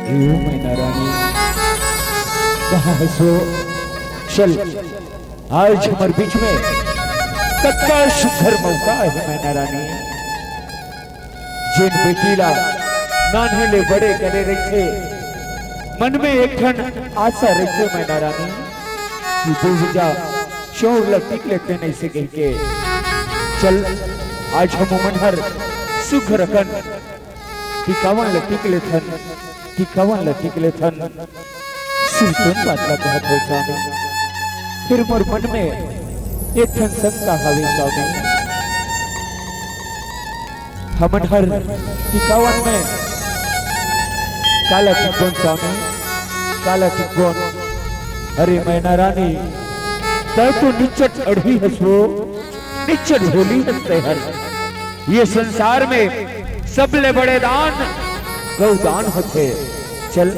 ए ओ मैना रानी, कहाँ हस ओ? चल, आज हमर बीच में कतका सुघर मौका हे मैना रानी। जेन बेटी ला नान्हे ले बड़े करे रहिथे, मन में एक ठन आशा रहिथे मैना रानी कि दूजा चौर ला टिक लेते नइसे कहिके। चल, आज हम मन हर सुघर कन टिकावन ल टिक लेथन, टिकावन ल टिक लेथन। सिरतोन बात ल कहत हो स्वामी, फिर मोर मन में एक ठन शंका हवे स्वामी। हमन हर टिकावन में काला टिकबोन स्वामी, काला टिकबोन। अरे मैना रानी, तै तो निच्चट अड़ही हस वो, निच्चट भोली हस तैं हर। ये संसार में सबले बड़े दान गौदान होथे। चल,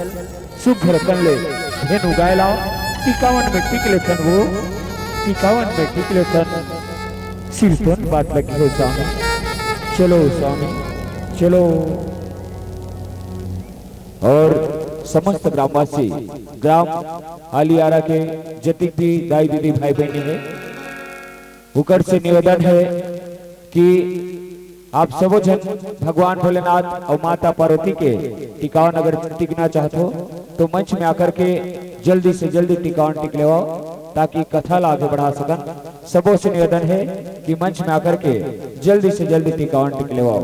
सुघर कन ले धेनु गाय लाव, टिकावन में टिक लेथन वो, टिकावन में टिक लेथन। सिरतोन बात लगी हे स्वामी, चलो स्वामी, चलो। और समस्त ग्रामवासी, ग्राम आलियारा के जतिक भी दाई दीदी भाई बहिनी हे, उकर से निवेदन हे कि आप सबो झन भगवान भोलेनाथ अउ माता पार्वती के टिकावन अगर टिकना चाहत हो, तो मंच में आकर के जल्दी से जल्दी टिकावन टिक लेवव, ताकि कथा ला आगे बढ़ा सकन। सबो से निवेदन हे कि मंच में आकर के जल्दी से जल्दी टिकावन टिक लेवव।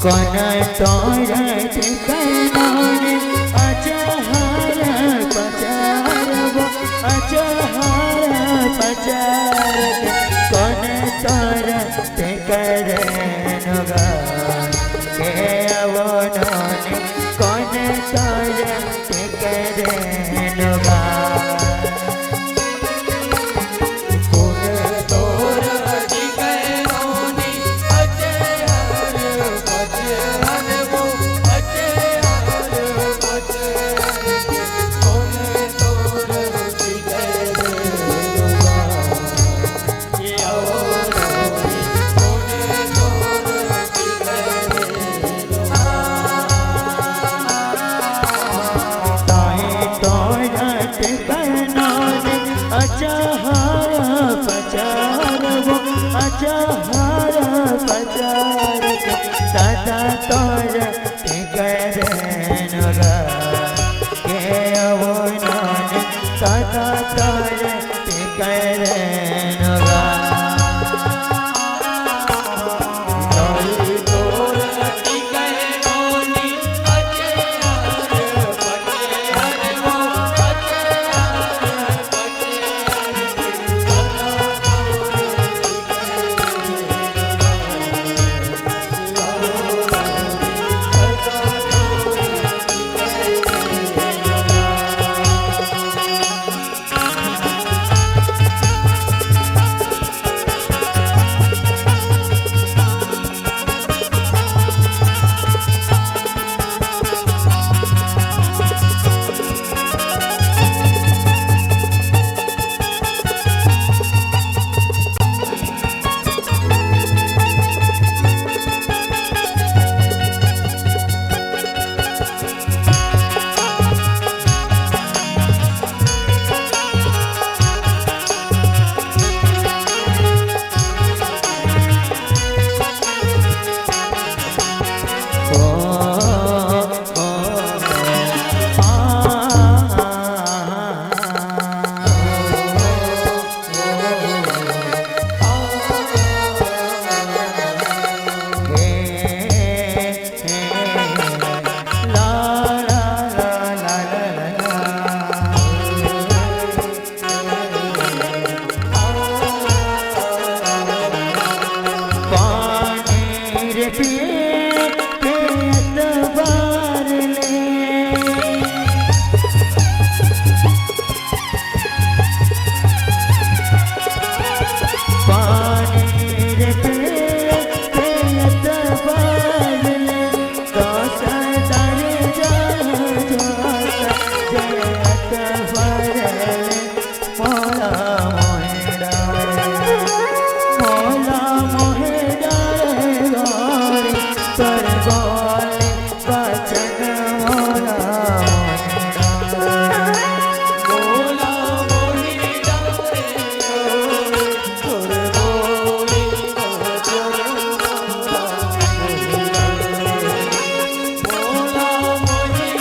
कोन तोर ठिकाना ने अचहर पचहर वो, अचहर पचहर। कोन तोर ठिकाना गा, के वो नोने, कोन तोर ठिकाना गा। हर पचार के सदा तोर ठिकरेन गा, के अवनान सदा तोर ठिकरेन गा। पानी रे पिए के अतबार ले, पानी रे पिए के अतबार ले, दस दर जा, दस दर जा, अतबार ले। मोला मोहे डारे, मोला मोहे डारे गोरी, तोर बोले बचन मोला मोहे डारे। मोला मोहे डारे गोरी, तोर बोले बचन मोला मोहे डारे।